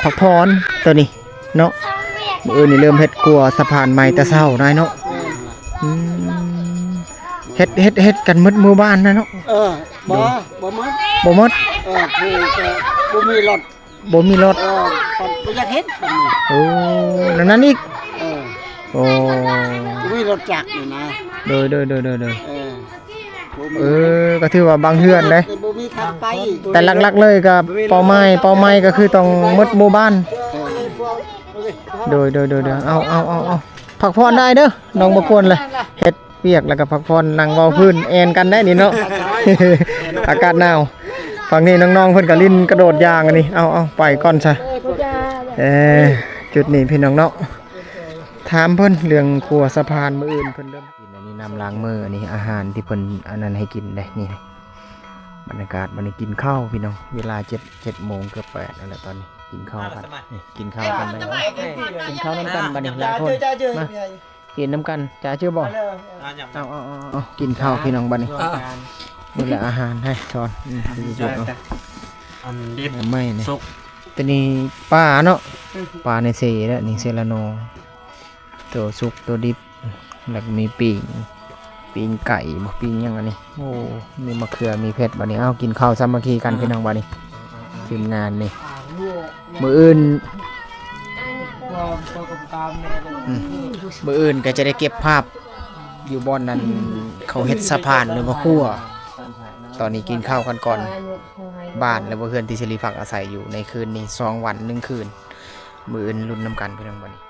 ພັກຜ່ອນ ໂຕນີ້ເນາະ ມື້ອື່ນນີ້ເລີ່ມເຮັດຂົວສະພານໃໝ່ແຕ່ເຊົ້ານາຍເນາະ ອືມ ເຮັດ ເຮັດ ເຮັດກັນໝົດໝູ່ບ້ານນະເນາະ ເອີ ບໍ່ ບໍ່ໝົດ ບໍ່ໝົດ ເອີ ຄື ບໍ່ມີລົດ ບໍ່ມີລົດ ເອີ ບໍ່ຢາກເຮັດ ໂອ້ ນັ້ນ ນັ້ນອີກ ເອີ ໂອ້ ບໍ່ມີລົດຈັກນີ້ນະ ໂດຍ ໂດຍ ໂດຍ ໂດຍ ເອີ ບໍ່ມີ ເອີ ກໍຖືວ່າບາງເຮືອນເດ້ ແຕ່ບໍ່ມີທາງໄປ ແຕ່ຫຼັກໆເລີຍກໍເປົ້າໝາຍ ເປົ້າໝາຍກໍຄືຕ້ອງໝົດໝູ່ບ້ານ ເອີ ໂດຍ ໂດຍ ໂດຍ ໂດຍ ເອົາ ເອົາ ເອົາ ເອົາ ພັກຜ່ອນໄດ້ເດີ ນ້ອງບໍ່ຄວນເລີຍ ເຮັດ ວຽກ ແລ້ວກໍພັກຜ່ອນ ນັ່ງເວົ້າພື້ນແອ່ນກັນໄດ້ນີ້ເນາະ ອາກາດໜາວ ຝັ່ງນີ້ນ້ອງໆເພິ່ນກໍຫຼິ້ນກະໂດດຢາງອັນນີ້ ເອົາໆ ໄປກ່ອນຊະ ເອີ ຈຸດນີ້ພີ່ນ້ອງເນາະ ຖາມເພິ່ນເລື່ອງຂົວສະພານ ມື້ອື່ນເພິ່ນເລີ່ມກິນ ອັນນີ້ນ້ຳລ້າງມື ອັນນີ້ອາຫານທີ່ເພິ່ນອັນນັ້ນໃຫ້ກິນເດ້ ນີ້ ບັນຍາກາດບັດນີ້ກິນເຂົ້າພີ່ນ້ອງ ເວລາເຈັດ ເຈັດໂມງເກືອບແປດນັ້ນແຫຼະ ຕອນນີ້ກິນເຂົ້າກັນ ນີ້ ກິນເຂົ້າກັນໄດ້ ກິນເຂົ້ານຳກັນບັດນີ້ ຫຼາຍຄົນ ມາ ກິນນຳກັນ ຈາເຈີບໍ່? ເອົາ ເອົາ ເອົາ ເອົາ ກິນເຂົ້າພີ່ນ້ອງບັດນີ້ ນີ້ແຫຼະອາຫານໃຫ້ຊອນ ອືມ ອັນນີ້ ໄມ້ນີ້ ໂຕນີ້ປາເນາະ ປາໃນເຊແຫຼະ ນີ້ເຊລະໂນ ໂຕສຸກໂຕດິບ ແລ້ວກໍມີປີ້ງ ປີ້ງໄກ່ບໍ ປີ້ງຫຍັງອັນນີ້ ໂອ້ ມີມະເຂືອ ມີເຜັດ ບັດນີ້ ເອົາ ກິນເຂົ້າສາມັກຄີກັນ ພີ່ນ້ອງ ບັດນີ້ ທີມງານນີ້ ມື້ອື່ນ ອືມ ມື້ອື່ນກໍຈະໄດ້ເກັບພາບຢູ່ບ່ອນນັ້ນ ເຂົາເຮັດສະພານ ຫຼືວ່າຂົວ ຕອນນີ້ກິນເຂົ້າກັນກ່ອນ ບ້ານ ຫຼືວ່າເຮືອນທີ່ສາລີພັກອາໄສຢູ່ໃນຄືນນີ້ ສອງວັນໜຶ່ງຄືນ ມື້ອື່ນລຸ້ນນຳກັນ ພີ່ນ້ອງ ບັດນີ້.